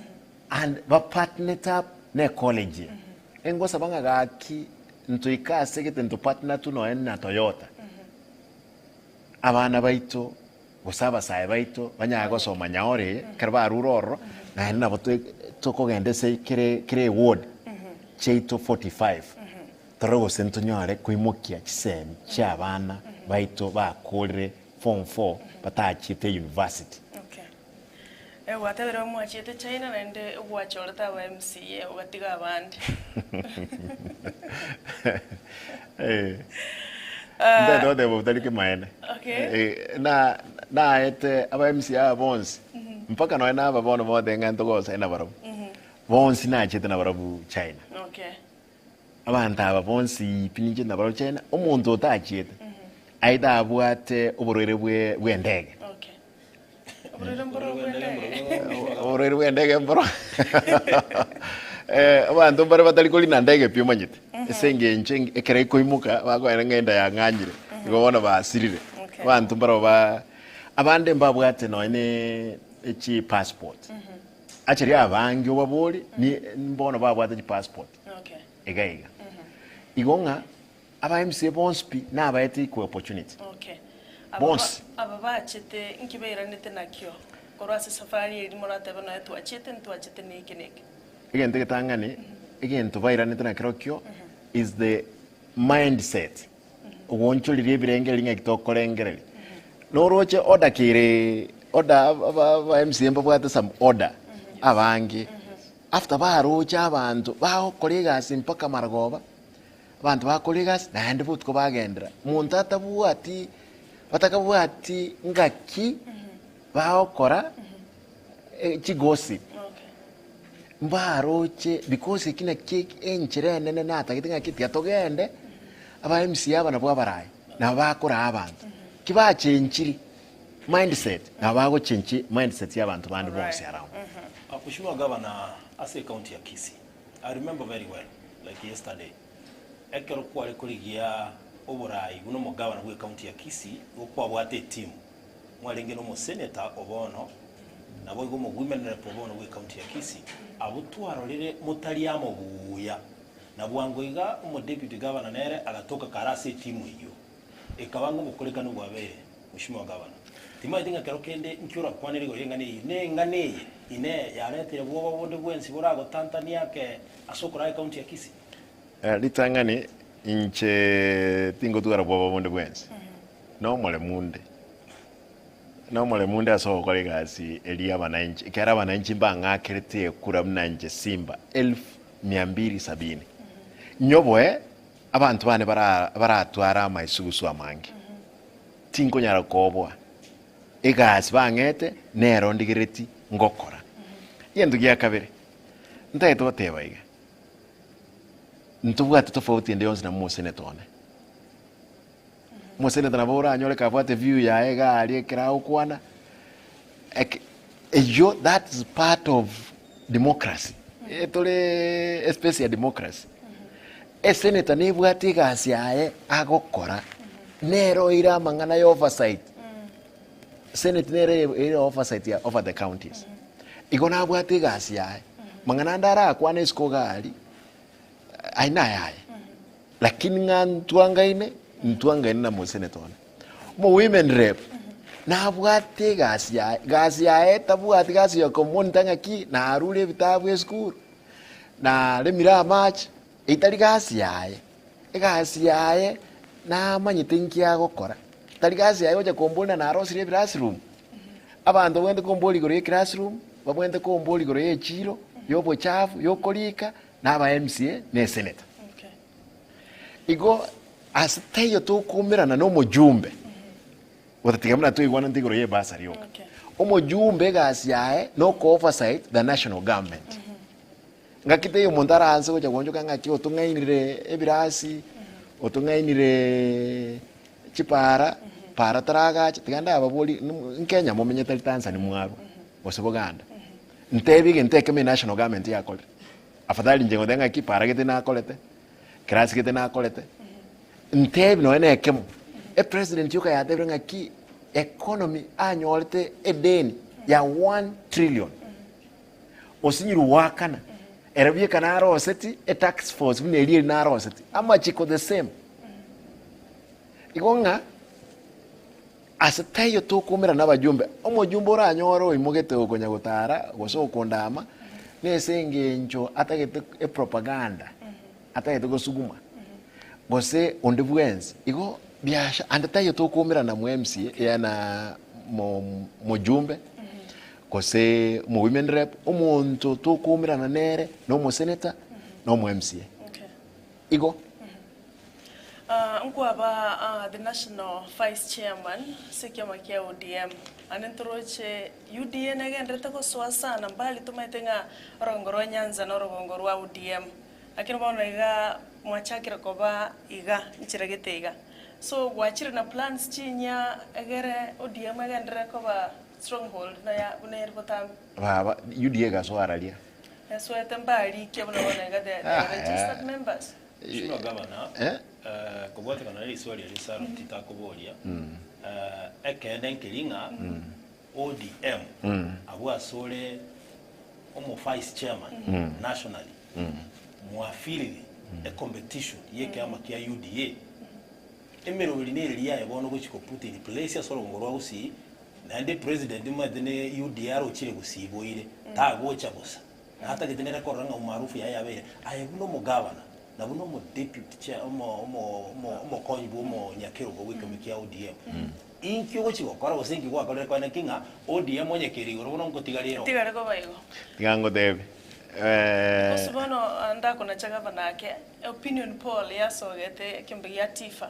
And bapartnete up ne college eye. Engosaba ng'a gaki ntoike ase gete ntopartner tu nonya na Toyota. Abana baito gose abasae baito banyare gosoma nyaore eye ekero barure ororo naende nabo tokogenda ase kere kere eward chiaito 45 torore gose ntonyore koimokia chisemi chia abana baito bakorire form four batachiete university. Gwatebire mwachiete China naende gwachorete aba MCA ogatiga abande. Ntagete goteba obotari kimaene. Okay. Na naete aba MCA aba bonsi mpaka nonya na aba bono bagoteba ng'a ntogosaina nabarabwo bonsi nachete nabarabwo China. Okay. Abanto aba bonsi pi ninchete nabarabwo China omonto otachiete aye tabwate oborwaire bwe bwendege. Okay. Oborwaire bwa endege mboro abanto mbare batari korina ndege pi omanyete ase eng'encho ekero ekoimoka bakoera ng'a enda yang'anyire igo bono basirire. Abanto mbaro ba abande mbabwate nonye ne chipassport actually abange obabori ni mbono babwate chipassport iga iga. Igo ng'a Aba MCA bonsi pi nabaete equal opportunity. Okay. Aba ba- Bonsi. aba bachete nki bairanete nakio korwa ase safari eria moratebe nonya twachete ntwachete na eke na eke. Egento egetang'ani, egento bairanete nakerokio is the mindset. Ogoonchoreria ebirengererio ng'aki tokorengereria. Noroche order kere order aba aba MCA mbabwate some order abange. After baroche abanto bagokora egasi mpaka marogoba, Abanto bakora egasi naende botuko bagenderera. Monto atabwati batakabwati ngaki bagokora chigossip mbaroche because eki nakio enchera enene natagete ng'aki tiga togende aba MCA aba nabwo abarayi nabo bakoraa abanto. Ki bachenchiri mindset nabo bagochenchi mindset ya abanto bande bonsi around. Mheshimiwa Governor ase ecounty ya Kisii. I remember very well like yesterday ekero kware korigia oborai buna omogavana bwe county ya Kisii igo kwabwate etimu mwarenge na omosenator o bono naboigo omo women rep o bono bwe county ya Kisii abwo twarorire motari amo buya na bwango iga omo deputy governor nere agatoka kare ase etimu eyio ekaba ng'a obokorekanu bwabeire Mheshimiwa Gavana, timanyeti ng'a kero kende nki orakwanere igoro y'eng'ana eyio. Ne eng'ana eye, Inee, yaretire bwoba bonde bwensi boragotantanie ake ase okoraa ecounty ya Kisii? Ritang'ani, inche tingotwara bwoba bonde bwensi, nomoremu nde, nomoremu nde ase ogokora egasi eria y'abananchi, ekiagera abananchi mbang'akerete ekura buna inche simba elfu mia mbili sabini. Nyoboe Abanto bane baratware amaisugusu amange, tinkonyara koboa. Egasi bang'ete nero ndigereti ngokora. Egento gia kabere, ntagete goteba iga, ntobwate tofauti ende yonsi na moseneta one. Omoseneta nabo oranyore kabwate view yaye iga aria ekero agokwana, eke eyio that is part of democracy. Tore espace ya democracy. Esenator nebwate egasi yaye agokora, nere oire amang'ana ya oversight. Senate nere ere oversight ya over the counties. Igo nabwate egasi yaye. Mang'ana ande arakwane isiko iga aria, aye nayaye. Lakini ng'a ntwangaine, ntwangaine na moseneta one. Omo women rep nabwate egasi yaye, gasi yaye tabwati gasi ya komonita ng'aki narure ebitabu esukuru, naremire amache, etari gasi yaye. Egasi yaye namanyete inki agokora. Tari gasi yaye gocha komboria ng'a narosirie ebirasirumu. Abanto babwenerete komboria igoro ya eclassroom, babwenerete komboria igoro ya echiro, ya obochafu, ya okorika, na aba MCA na esenator. Igo ase taiyo tokoumerana na omojumbe, gotatiga buna twaigwananete igoro ya ebasari yoka. Omojumbe egasi yaye na oko oversight the national government. Ngaki teiyo omonto araanse gocha goonchoka ng'aki otong'ainire ebirasi, otong'ainire chipara, para taragacha, tiga ndababori nkenya momenyete tari Tanzania mwarwa, gose Buganda. Ntebi egento ekemo enational government yakorire. Afadhali inche ngoteba ng'aki para gete nakorete, class gete nakorete, ntebi nonye na ekemo, epresident yoka yatebire ng'aki economy anyorete edeni ya one trillion. Osinyirwe goakana, ere bieka naroseti etax force buna eria eri naroseti, amachiko the same. Igo ng'a ase taiyo tokoumera na abajumbe, omojumbe oranyore oimogete okonya gotara gose okondama, na ase eng'encho atagete epropaganda, atagete gosuguma, gose onde bwensi, igo biasha ande taiyo tokoumerana mwa MCA yaani mo mojumbe. Gose omo women rep, omonto tokoumerana nere na omosenator na omo MCA. Igo. Nkwaba the national vice chairman ase ekiama kia ODM, naende ntoroche UDA negenderete gosoa sana mbali tomaete ng'a orogongo rwa Nyanza na orogongo rwa ODM, lakini bono iga mwachakire koba iga nchera gete iga. So gwachire na plans chinyia egere ODM egenderere koba Stronghold na buna ere botambe. Baba, UDA egasoa araria. Esoete mbarikia buna bono iga they are registered members. Mheshimiwa Governor, kobwatekana ne riswali erio Saruti takoboria, ekeene nkeri ng'a ODM abwo asore omo vice chairman nationally, mwafeelire ecompetition yekeama kia UDA, Emeroberi nereria yaye bono gochia ko put in place ase orogongo rwa Gusii, naende president omanyete ne UDA arochire Gusii boire, tagocha bosa. Natagete nere korora ng'a umaarufu yaye yabeire. Aye buna omogavana, na buna omo deputy chair omo omo omo omokonyi bwa omonyakerogo bw'ekeombe kia ODM, inki ogochia gokora gose inki gwakorire koene ki ng'a ODM onye kere igoro bono ngotigare ere oo? Tigare koba igo. Tiga ngotebie. Because bono ndakonacha gavana ake, Opinion poll yasogete ekeombe gia Tifa,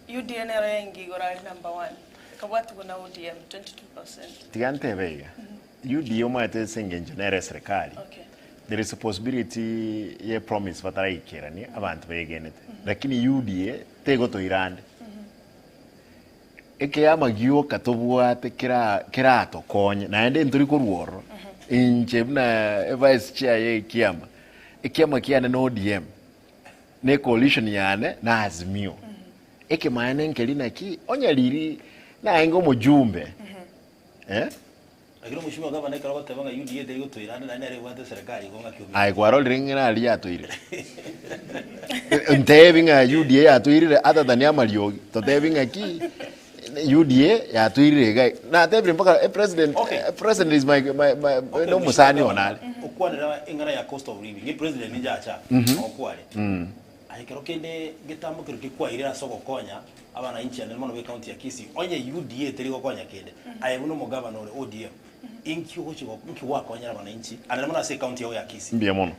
UDA nero yaingia igoro aria number one, ekabwatigwa na ODM 22%. Tiga ntebe iga, UDA omanyete ase engencho nere eserekari, Okay. there is a possibility ye promise bataraikerania abanto begenete, lakini UDA tegotoira ande. Ekeama gioka tobwate kera keratokonye, naende ntori korwa ororo, inche buna evice chair ya ekiama, ekiama kiane na ODM, na ecoalition yane na Azimio. Ekemaene nkeri naki, onye riria naenge omojumbe eh. Lakini omosubao gavana ekero agoteba ng'a UDA teri gotoira ande naende nere ebwate eserekari igo ng'aki ominto. Aye kwarorire ng'a nari yatoirire? Ntebi ng'a UDA yatoirire other than amariogi, totebi ng'aki UDA yatoirire iga iga. Natebire mpaka epresident, president is my, my, my, Okay, na omosani mheshimiwa one are. gavana, okwanera eng'ana ya cost of living, epresident ninche acha, okware. Aye kero kende getambo kero kekwaire ase ogokonya abananchi anene mono b'ecounty ya Kisii, onye UDA teri gokonya kende, aye buna omogavana ore ODM, inki ogochi go inki gwakonyera abananchi anene mono ase ecounty yao ya Kisii? Mbuya mono.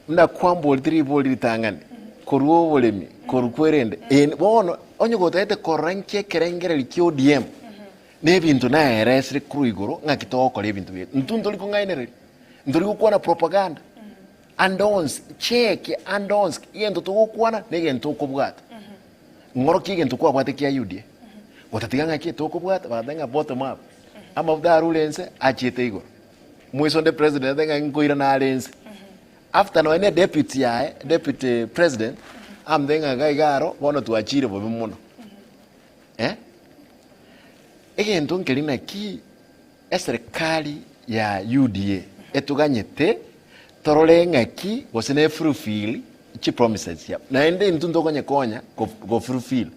Buna kwamborete ribori ritang'ani, korwa oboremi, korwa kwerende, ee bono onye gotagete korora nki ekerengererio kia ODM, na ebinto naeresire korwa igoro ng'aki togokora ebinto biaito. Intwe ntori kong'ainereria, ntori gokwana propaganda. Ande onsi, cheki ande onsi, egento togokwana na egento okobwata. Ng'orokia egento kwabwate kia UDA. Gotatiga ng'aki tokobwata, bagateba ng'a bottom up. Amafuta arure ense, achiete igoro. Moiso onde president atebe ng'a nkoirana are ense. After nonya ne deputy yaye, deputy president, amotebie ng'a iga iga aro, bono twachire bobe mono. Eh? Egento nkeri naki Eserekari ya UDA etoganyete torore ng'aki gose ne fulfill chi promises chiabo. Naende intwe ntokonyekonya go fulfill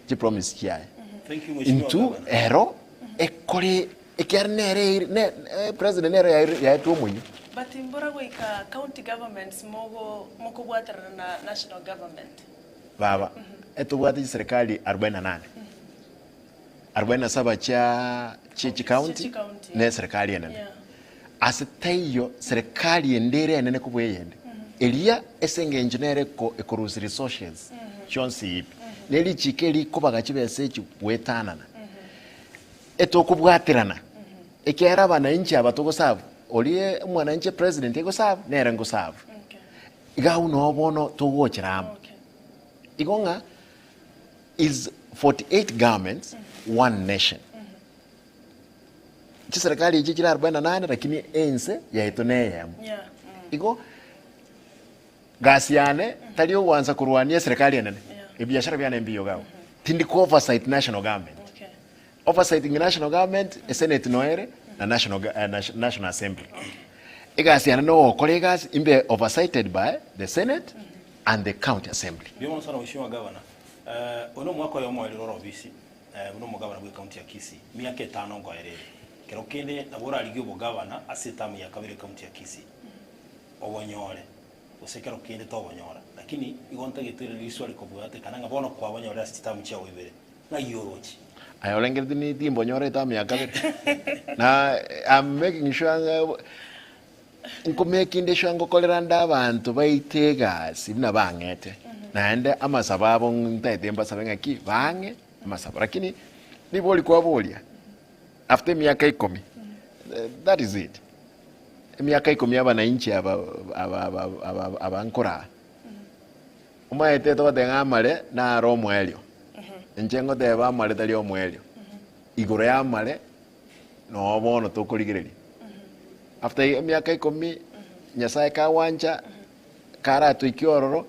chi promise chiaye. Thank you, Mheshimiwa Intwe Governor. ero ekore ekiagera nere eire ne president nere yaetwe omoyio. But mbora goika county governments mogo mokobwaterana na national government. Baba, etobwate chiserikali arobaini na nane, arobaini na saba chia chie chicounty Chicounty. na eserikali enene. Yeah. Ase taiyo serikali ende ere enene kobua eyende. Eria ase eng'encho nere eko ekorusia resources chionsi ipi. Ne richiko eri rikobaga chibesa echi goetanana. Etokobwaterana, ekiagera abananchi aba togoserve, oria omwananchi epresident egoserve, nere ngoserve. Iga abwo noo bono togochera amo. Igo ng'a is 48 governments, one nation. Chiserikali echi chire arobaini na nane lakini ense yaito neyemo. Igo gasi yane tari ogwansa korwania eserikali enene, ebiashara biane mbiyo iga abwo. Tindi ko oversight national government. Oversighting national government, esenate noyo ere na national national assembly. Egasi yane nogokora egasi imbe oversighted by the senate and the county assembly. Mbuya mono sana Mheshimiwa Gavana. Eh, oyo nomwaka oyomo oerire ore obisi eh, buna omogavana bwe county ya Kisii, miaka etano nkoera ere. Kero kende nabo orarigie obogavana ase etamu ya kabere ecounty ya Kisii, obonyore, gose kero kende tobonyora. Lakini igo ntagete ore riswali kobwatekana ng'a bono kwabonyorire ase chitamu chiao ibere, ng'ai oroche? Aye orengeretie ni timbonyora etamu ya kabere? Na I'm making sure ng'a Nkomekinde sure ngokorera nde abanto baite egasi buna bang'ete, naende amasabo abo ntaete mbasabe ng'aki bang'e amasabo. Lakini ribori kwaboria after emiaka ikomi that is it. Emiaka ikomi abanainchi aba aba aba aba aba nkoraa. Omaete togoteba ng'a amare naro omoerio. Inche ngoteba amare tari omoerio. Igoro ya amare Noo bono tokorigereria. After emiaka ikomi, Nyasaye kagwancha, karatoikie ororo,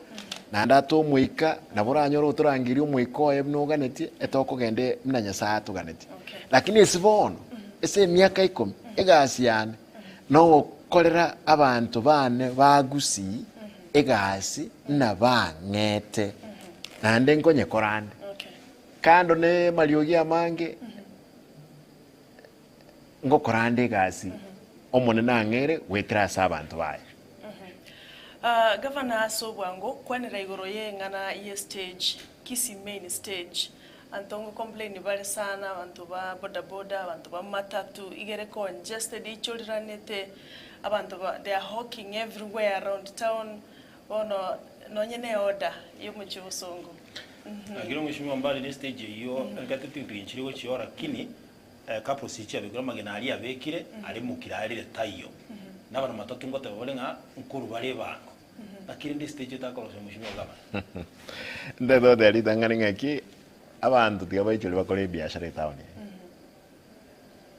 naende atoe omoika, nabo oranyore otorangerie omoika oye buna oganetie, etokogenda buna Nyasaye atoganetie. Lakini ase bono, ase emiaka ikomi, egasi yane, nogokorera abanto bane ba Gusii egasi buna bang'ete, naende nkonyekora ande. Kando na amariogi amange, ngokora ande egasi Omonene ang'ere goetera ase abanto baye. Ah, Gavana ase obwango kwanera igoro y'eng'ana ye stage, Kisii main stage. Anto ngo complain bare sana abanto ba boda boda, abanto ba matatu, igere congested ichoriranete, abanto ba they are hawking everywhere around town, bono nonye ne order y'omochie obosongo. Lakini omweshimiwa mbari ne stage eyio nkete tinrinchiri gochia lakini couples echi chiabekire amagena aria abekire are mokire arire taiyo. Nabana matatu ngoteba bare ng'a nkoru bare ebango. Naki rende estage etakorosia mweshimiwa gavana? Ntagete goteba ritang'ani ng'aki, abanto tiga baichore bakore ebiashara etown eye.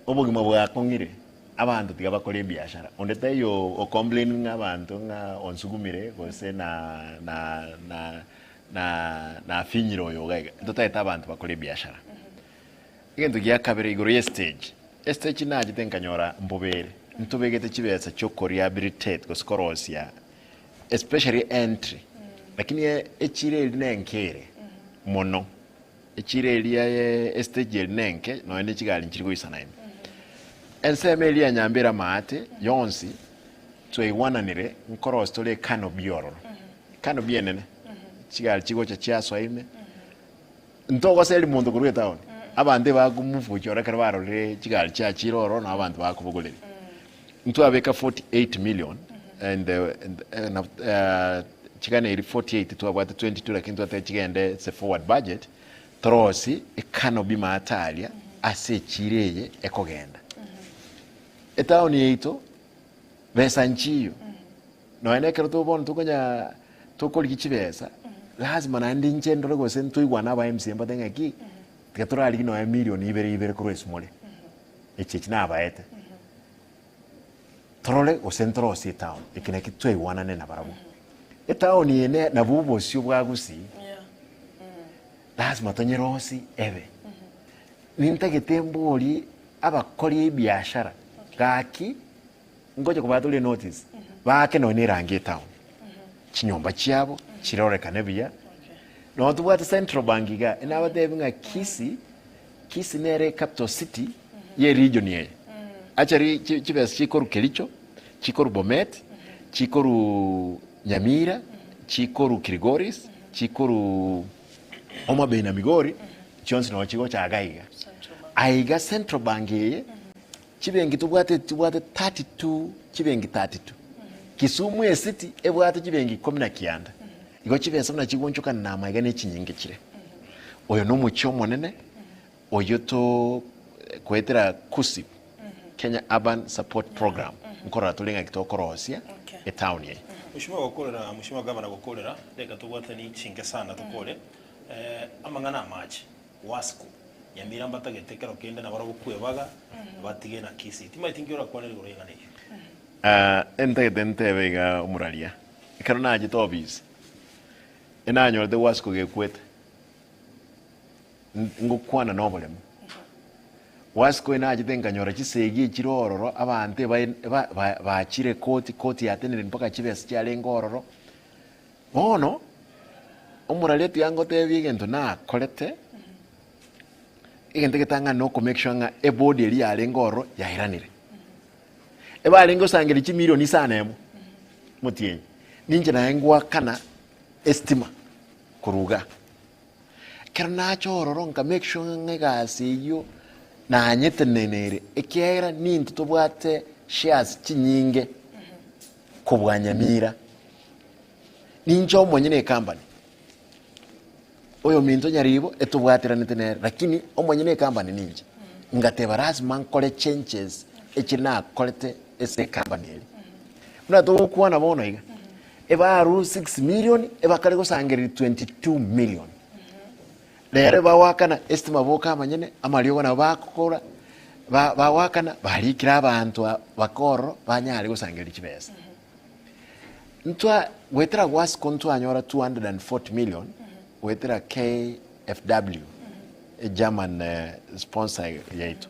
Obogima bwakong'ire, abanto tiga bakore ebiashara. Onde taiyo o complaining ng'a abanto ng'a onsugumire gose na na na na nafinyire oyo iga iga. Ntotagete abanto bakore ebiashara. Egento gia kabere igoro ye stage, estage nachete nkanyora mbobe ere, ntobegete chibesa chia okorehabilitate gose korosia especially entry, lakini echiro eria nenke ere mono. Echiro eria ye estage eria nenke nonya ne chigari nchiri goisana ime. Ensemo eria ya Nyambera maate yonsi twaigwananire nkorosi tore ecanopy ororo. Canopy enene, chigari chigocha chiasoa ime, ntogoseria monto korwa etown, abanto ebakomofuchora oro ekero barorire chigari chiachire ororo nabo abanto bakobogoreria. Ntwabeka 48 million and chigana eri 48 twabwate 22 lakini twateba chigende ase forward budget torosie ecanopy maate aria ase echiro eye ekogenda. Etown yaito besa nchiyo nonya na ekero bono tokonya tokorigia chibesa lazima naende inche ndore gose ntoigwane aba MCA mbatebe ng'aki tiga torarigie nonya million ibere ibere korwa ase more. Echi echi nabaete, torore gose ntorosie etown, eke naki twaigwanane nabarabwo. Etown eye ne nabwo obosio bwa Gusii, lazima tonyerosie ebe. Nintagete mborie abakori ebiashara, gaki ngocha kobatoria enotice, baake nonye na erangi etown, chinyomba chiabo chirorekane buya, Nonye tobwate Central Bank iga, nabatebi ng'a Kisii, Kisii nere ecapital city ye region eye. Actually chi- chibesa chikorwa Kericho, Chikorwa Bomet, chikorwa Nyamira, chikorwa Kilgoris, chikorwa Homa Bay na Migori, chionsi nabo chigocha iga iga. Aiga Central Bank eye, chibenki tobwate tobwate 32 chibenki 32. Kisumu ecity ebwate chibenki ikomi na kianda. Igo chibesa buna chigoonchokana na amaiga ne chinyinge chire. Oyo na omochie omonene, oyio to koetera KUSIP, Kenya Urban Support Program, nkorora tore ng'aki tokorosia etown eye. Mheshimiwa gokorera, Mheshimiwa Gavana gokorera, reka tobwatani chinke sana tokore amang'ana amache, Wasco, Nyamira mbatagete kero kende nabarabwo kwebaga batige na Kisii. Timanyeti nki orakwane rigoro y'eng'ana eyio. Entagete ntebe iga omoraria, ekero nachete office, enanyorete Wasco gekwete. Ngokwana noboremu. Wasco nachete nkanyora chisegi echire ororo, abanto ebae ba ba bachire koti, koti yatenenire mpaka chibesa chiarenge ororo. Bono, omoraria tiga ngotebie egento nakorete, egento egetang'ani na oko make sure ng'a ebodi eria yarenge ororo yairanire. Ebarenge gosangereria chimilioni isano emo, omotienyi, ninche naye ngoakana estima korwa igaa. Ekero nacha ororo nka make sure ng'a egasi eyio nanyetenenere, ekiagera nintwe tobwate shares chinyinge kobua Nyamira. Ninche omonyene ecompany, oyominto Nyaribo etobwateranete nere, lakini omonyene ecompany ninche. Ngateba lazima nkore changes echi nakorete ase ecompany eria. Buna togokwana bono iga, ebarure 6 million ebakare gosangereria 22 million. Rero bagoakana estima boka amanyene, amariogo nabo bakora, ba- bagoakana barikire abanto aba baka ororo banyare gosangereria chibesa. Ntwa goetera gwasiko ntwanyora 240 million goetera KFW, e German sponsor yaito,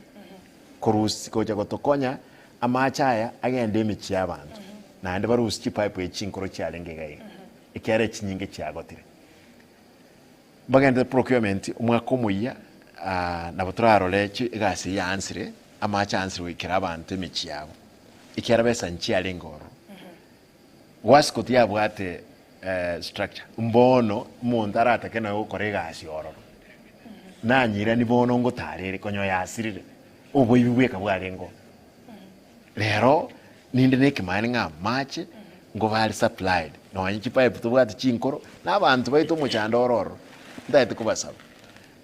korusia gocha gotokonya amache aya agende emechie y'abanto, naende barusie chipipe echi chinkoro chiarenge iga iga, ekiagera echinyinge chiagotire. Mbagenderete procurement omwaka omoyia nabo torarore chi egasi eye yaansire, amache aansire goikera abanto emechie yabo, ekiagera besa nchiarenge ororo. Wasco tiyabwate structure, mbono omonto aratake nonya gokora egasi ororo, nanyirani bono ngotarere konya oyasirire, oboibi bweka bwarenge oo. Rero ninde na ekemanyererio ng'a amache ngoba are supplied, nonye chipipe tobwate chinkoro, na abanto baito omochando ore ororo, ntagete kobasaba,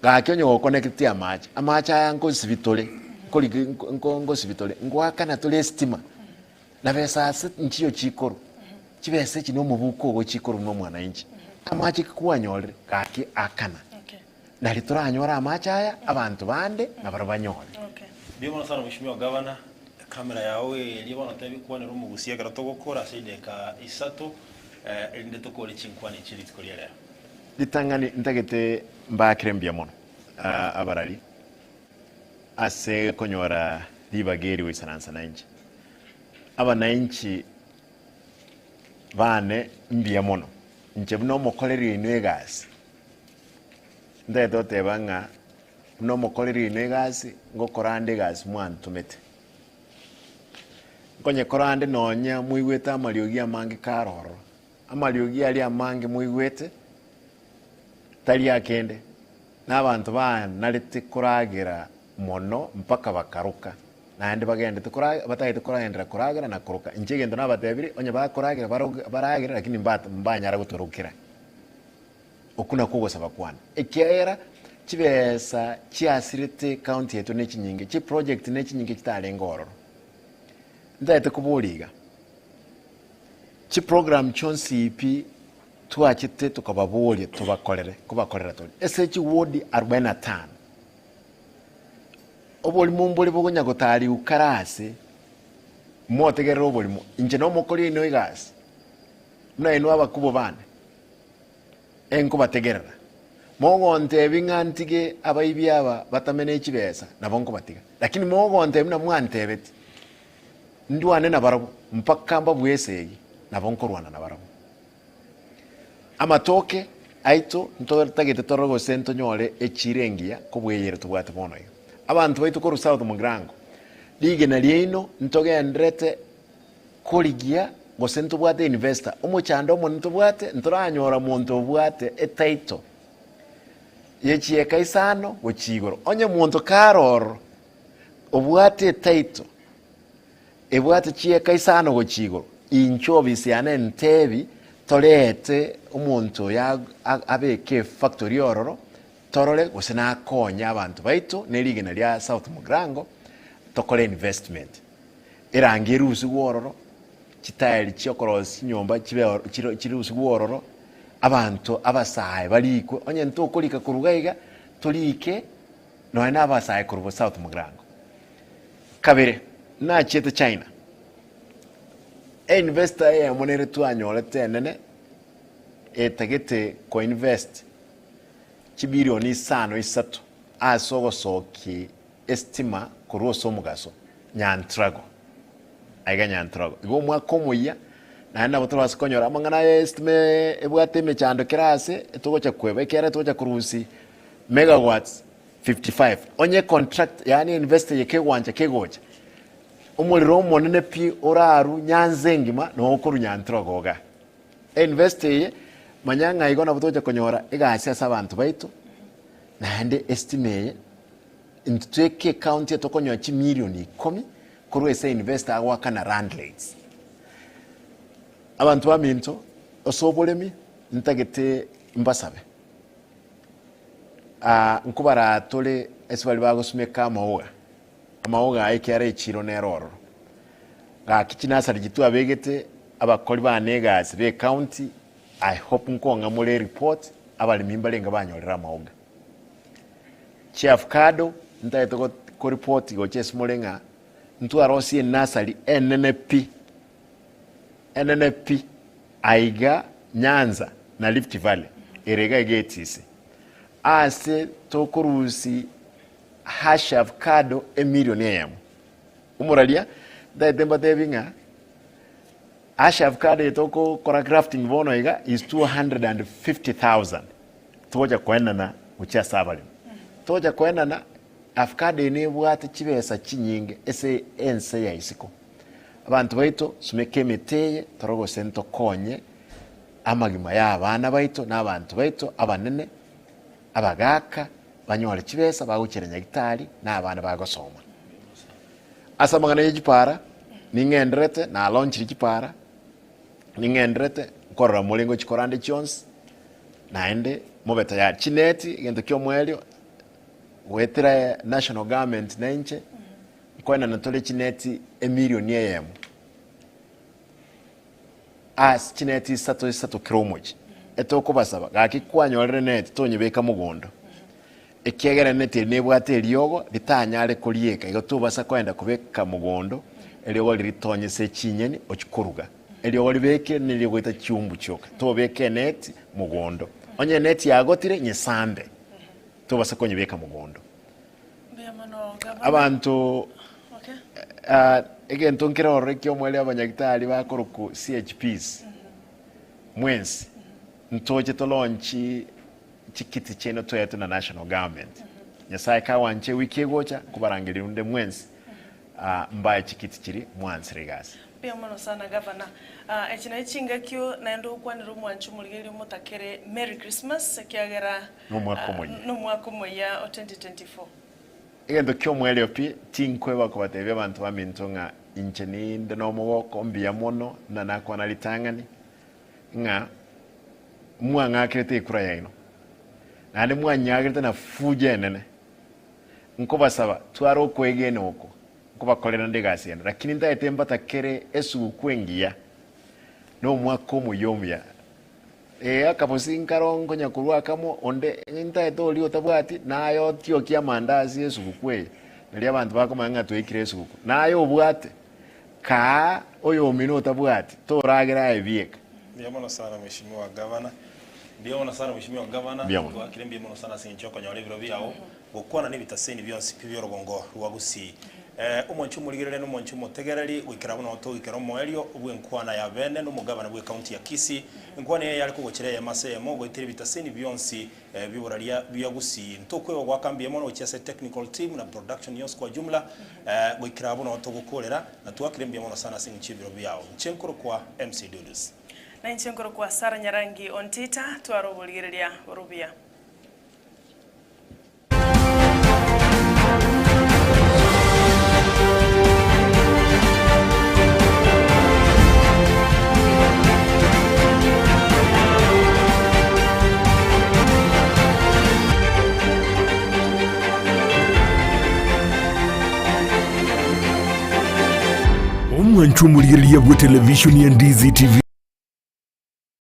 gaki onye gokonecti amache, amache aya nkosibi tore, nkorigi nko nko nkosibi tore, ngoakana tore estima, na besa ase nchiyo chikorwa, chibesa echi na omobuko ogo chikorwa buna omwananchi, amache ki kwanyorire, gaki akana. Nari toranyore amache aya, abanto bande nabarabwo banyore. Mbuya mono sana Mheshimiwa Gavana, ecamera yao eria bono tebi kwanera omogusia ekero togokora ase chidakika isato erinde tokore chinkwana echi rituko ria rero. Ritang'ani ntagete mbaakere mbuya mono abarari ase konyora ribaga eri goisaransa nainche. Abanainchi bane mbuya mono, inche buna omokoreri oino egasi. Ntagete goteba ng'a buna omokoreri oino egasi, ngokora ande egasi mwantomete. Nkonyekora ande nonya moigwete amariogi amange kare ororo, amariogi aria amange moigwete, tari akende, na abanto banarete koragera mono mpaka bakaroka, naende bagendete kora batagete koragenderera koragera na koroka. Inche egento nabatebirie, onye bakoragera baroge baragere lakini mbat mbanyara gotorokera. Okwo nakwo ogosaba kwane, ekiagera chibesa chiasirete county yaito nechinyinge, chiproject nechinyinge chitarenge ororo. Ntagete koboria iga, chiprogram chionsi pi twachete tokababoria tobakorere, nkobakorera tore ase chiward arubaini na tano, oborimo mbore bokonya gotariwa kare ase, motegerere oborimo, inche nomokori oino egasi, buna inwe abakubwa bane. Enkobategerera. Mogontebia ng'a ntige abaibi aba batame ne chibesa, nabo nkobatiga. Lakini mogontebia buna mwantebeti, ndwane nabarabwo mpaka mbabue esegi, nabo nkorwana nabarabwo. Amatoke aito ntotagete torore gose ntonyore echiro engiya kobua eyere tobwate bono iga. Abanto baito korwa South Mugirango, rigena riaino ntogendererete. korigia gose ntobwate investor, omochando omonene ntobwate, ntoranyora monto obwate etitle ye chieka isano gochia igoro. Onye monto kare ororo obwate etitle ebwate chieka isano gochia igoro, inche ofisi yane ntebi torete omonto oyo abeke efactory ororo, torore gose nakonye abanto baito ne rigena ria South Mugirango tokore investment. Erangi erusigwe ororo, chitaeri chiokorosia chinyomba chibe oro chiro chirusigwe ororo, abanto abasae barikwe, onye ntokorika korwa iga iga, torike nonya na abasae korwa South Mugirango. Kabere, nachiete China, einvestor eyemo nere twanyorete enene, etagete koinvest chibilioni isano isato ase ogosokia estima korwa ase omogaso Nyantrago, aiga Nyantrago. Igo omwaka omoyia, naende nabo torabase konyora amang'ana aya estima ebwate emechando kera ase, togocha kweba ekiagera togocha korusia megawatts 55. Onye contract yaani investor eye kegwancha kegocha, omorero omonene pi orarwe Nyanza engima noo okorwa Nyantrago igaa. Einvest eye, manya ng'a igo nabo togocha konyora egasi ase abanto baito, naende estima eye, intwe tweke ecounty etokonyora chimilioni ikomi korwa ase investor agoakana land rates. Abanto baminto, ase oboremi, ntagete mbasabe, nkobaraa tore ase baria bagosumeka amaoga, Amaoga aya ekiara echiro nere ororo. Gaki chinasari chitwabegete abakori bane egasi be county I hope nkong'a more ereport abaremi mbarenge banyorire amaoga. Chiavocado ntagete ko report gocha ase more ng'a ntwarosie enasari enene pi enene pi aiga Nyanza na Rift Valley ere iga iga etisi ase tokorusi Hash avocado emilioni eyemo. Omoraria ntagete mbatebi ng'a hash avocado eye togokora grafting bono iga is 250,000 togocha koenana gochia ase abaremi. Togocha koenana avocado eye nebwate chibesa chinyinge ase ense ya isiko. Abanto baito sumeka emete eye tore gose ntokonye amagima ya abana baito na abanto baito abanene abagaaka banyore chibesa bagochiera nyagitari na abana bagosoma. Ase amang'ana ye chipara, ning'enderete, nalaunchire chipara, ning'enderete nkorora more ngochikora ande chionsi, naende mobe tayari. Chineti, egento kia omoerio, goetera national government na inche, nkoenana tore chineti emilioni eyemo, Ase chineti isato isato kera omochie, etokobasaba, gaki kwanyorire neti tonyebeka mogondo, ekiagera eneti eria nebwate eriogo ritanyare korieka, igo tobasa koenda kobeka mogondo eriogo riria ritonye ase chinyeni ochie koruga. Eriogo ribekire nerio goita chiumbu chioka, tobeka eneti mogondo. Onye eneti yagotire, nyesambe, tobasa konyebeka mogondo. Mbuya mono gavana. Abanto Okay. Ah, egento nkere ororo ekiomweri abanyagitari bakorokwa CHPs mwensi ntoche tolonchi chikiti chiaino toetwe na national government. Nyasaye kawanche ewiki egocha nkobarangeria runde mwensi ah, mbae chikiti chiria mwansire egasi. Mbuya mono sana gavana. Ah, echi naye chingakio naende okwanere omwanchi omorigereria omotakere Merry Christmas ekiagera Nomwaka omoyia. nomwaka omoyia o 2024. Egento ki'omoerio pi, tinkweba kobatebia abanto baminto ng'a inche ninde nomogoko mbuya mono buna nakwana ritang'ani, ng'a mwang'akerete ekura yaino, naende mwanyagerete na fujo enene. Nkobasaba, tware okwegena oko, nkobakorera nde egasi ende, lakini ntagete mbatakere esuguku engiya, na omwaka omuya omuya. Ee, akabosi nkaro nkonya korwa akamo, onde ntaete oria otabwati, naye otiokie amandasi y'esuguku eye, nario abanto bakomanya ng'a twaikire esuguku. Naye obwate, kaa oyomino otabwati, toragera aye bieka. Mbuya mono sana Mheshimiwa Gavana. Mbuya mono sana Mheshimiwa Gavana. Mbuya mono. Twakire mbuya mono sana ase eng'encho yokonyora ebiro biao gokwana nebitaseni bionsi pi bi'orogongo rwa Gusii. Omonche omorigereria na omonche omotegereri, goikera buna otogoikera omoerio bw'enkwana ya bene na omogabana bw'ecounty ya Kisii. Enkwana eye yare kogochera eyemo ase eyemo goetera ebitaseni bionsi bi'oboraria bia Gusii. Ntokweba goaka mbuya mono gochia ase technical team na production yonsi kwa jumla goikera buna otogokorera na twakire mbuya mono sana ase eng'encho y'ebiro biao. Inche nkorokwa MC Dudus. Na inche nkorokwa Sarah Nyarangi Ontita, tware oborigereria orubuya. Omwancho omorigereria bwe televishoni ya Ndizi TV.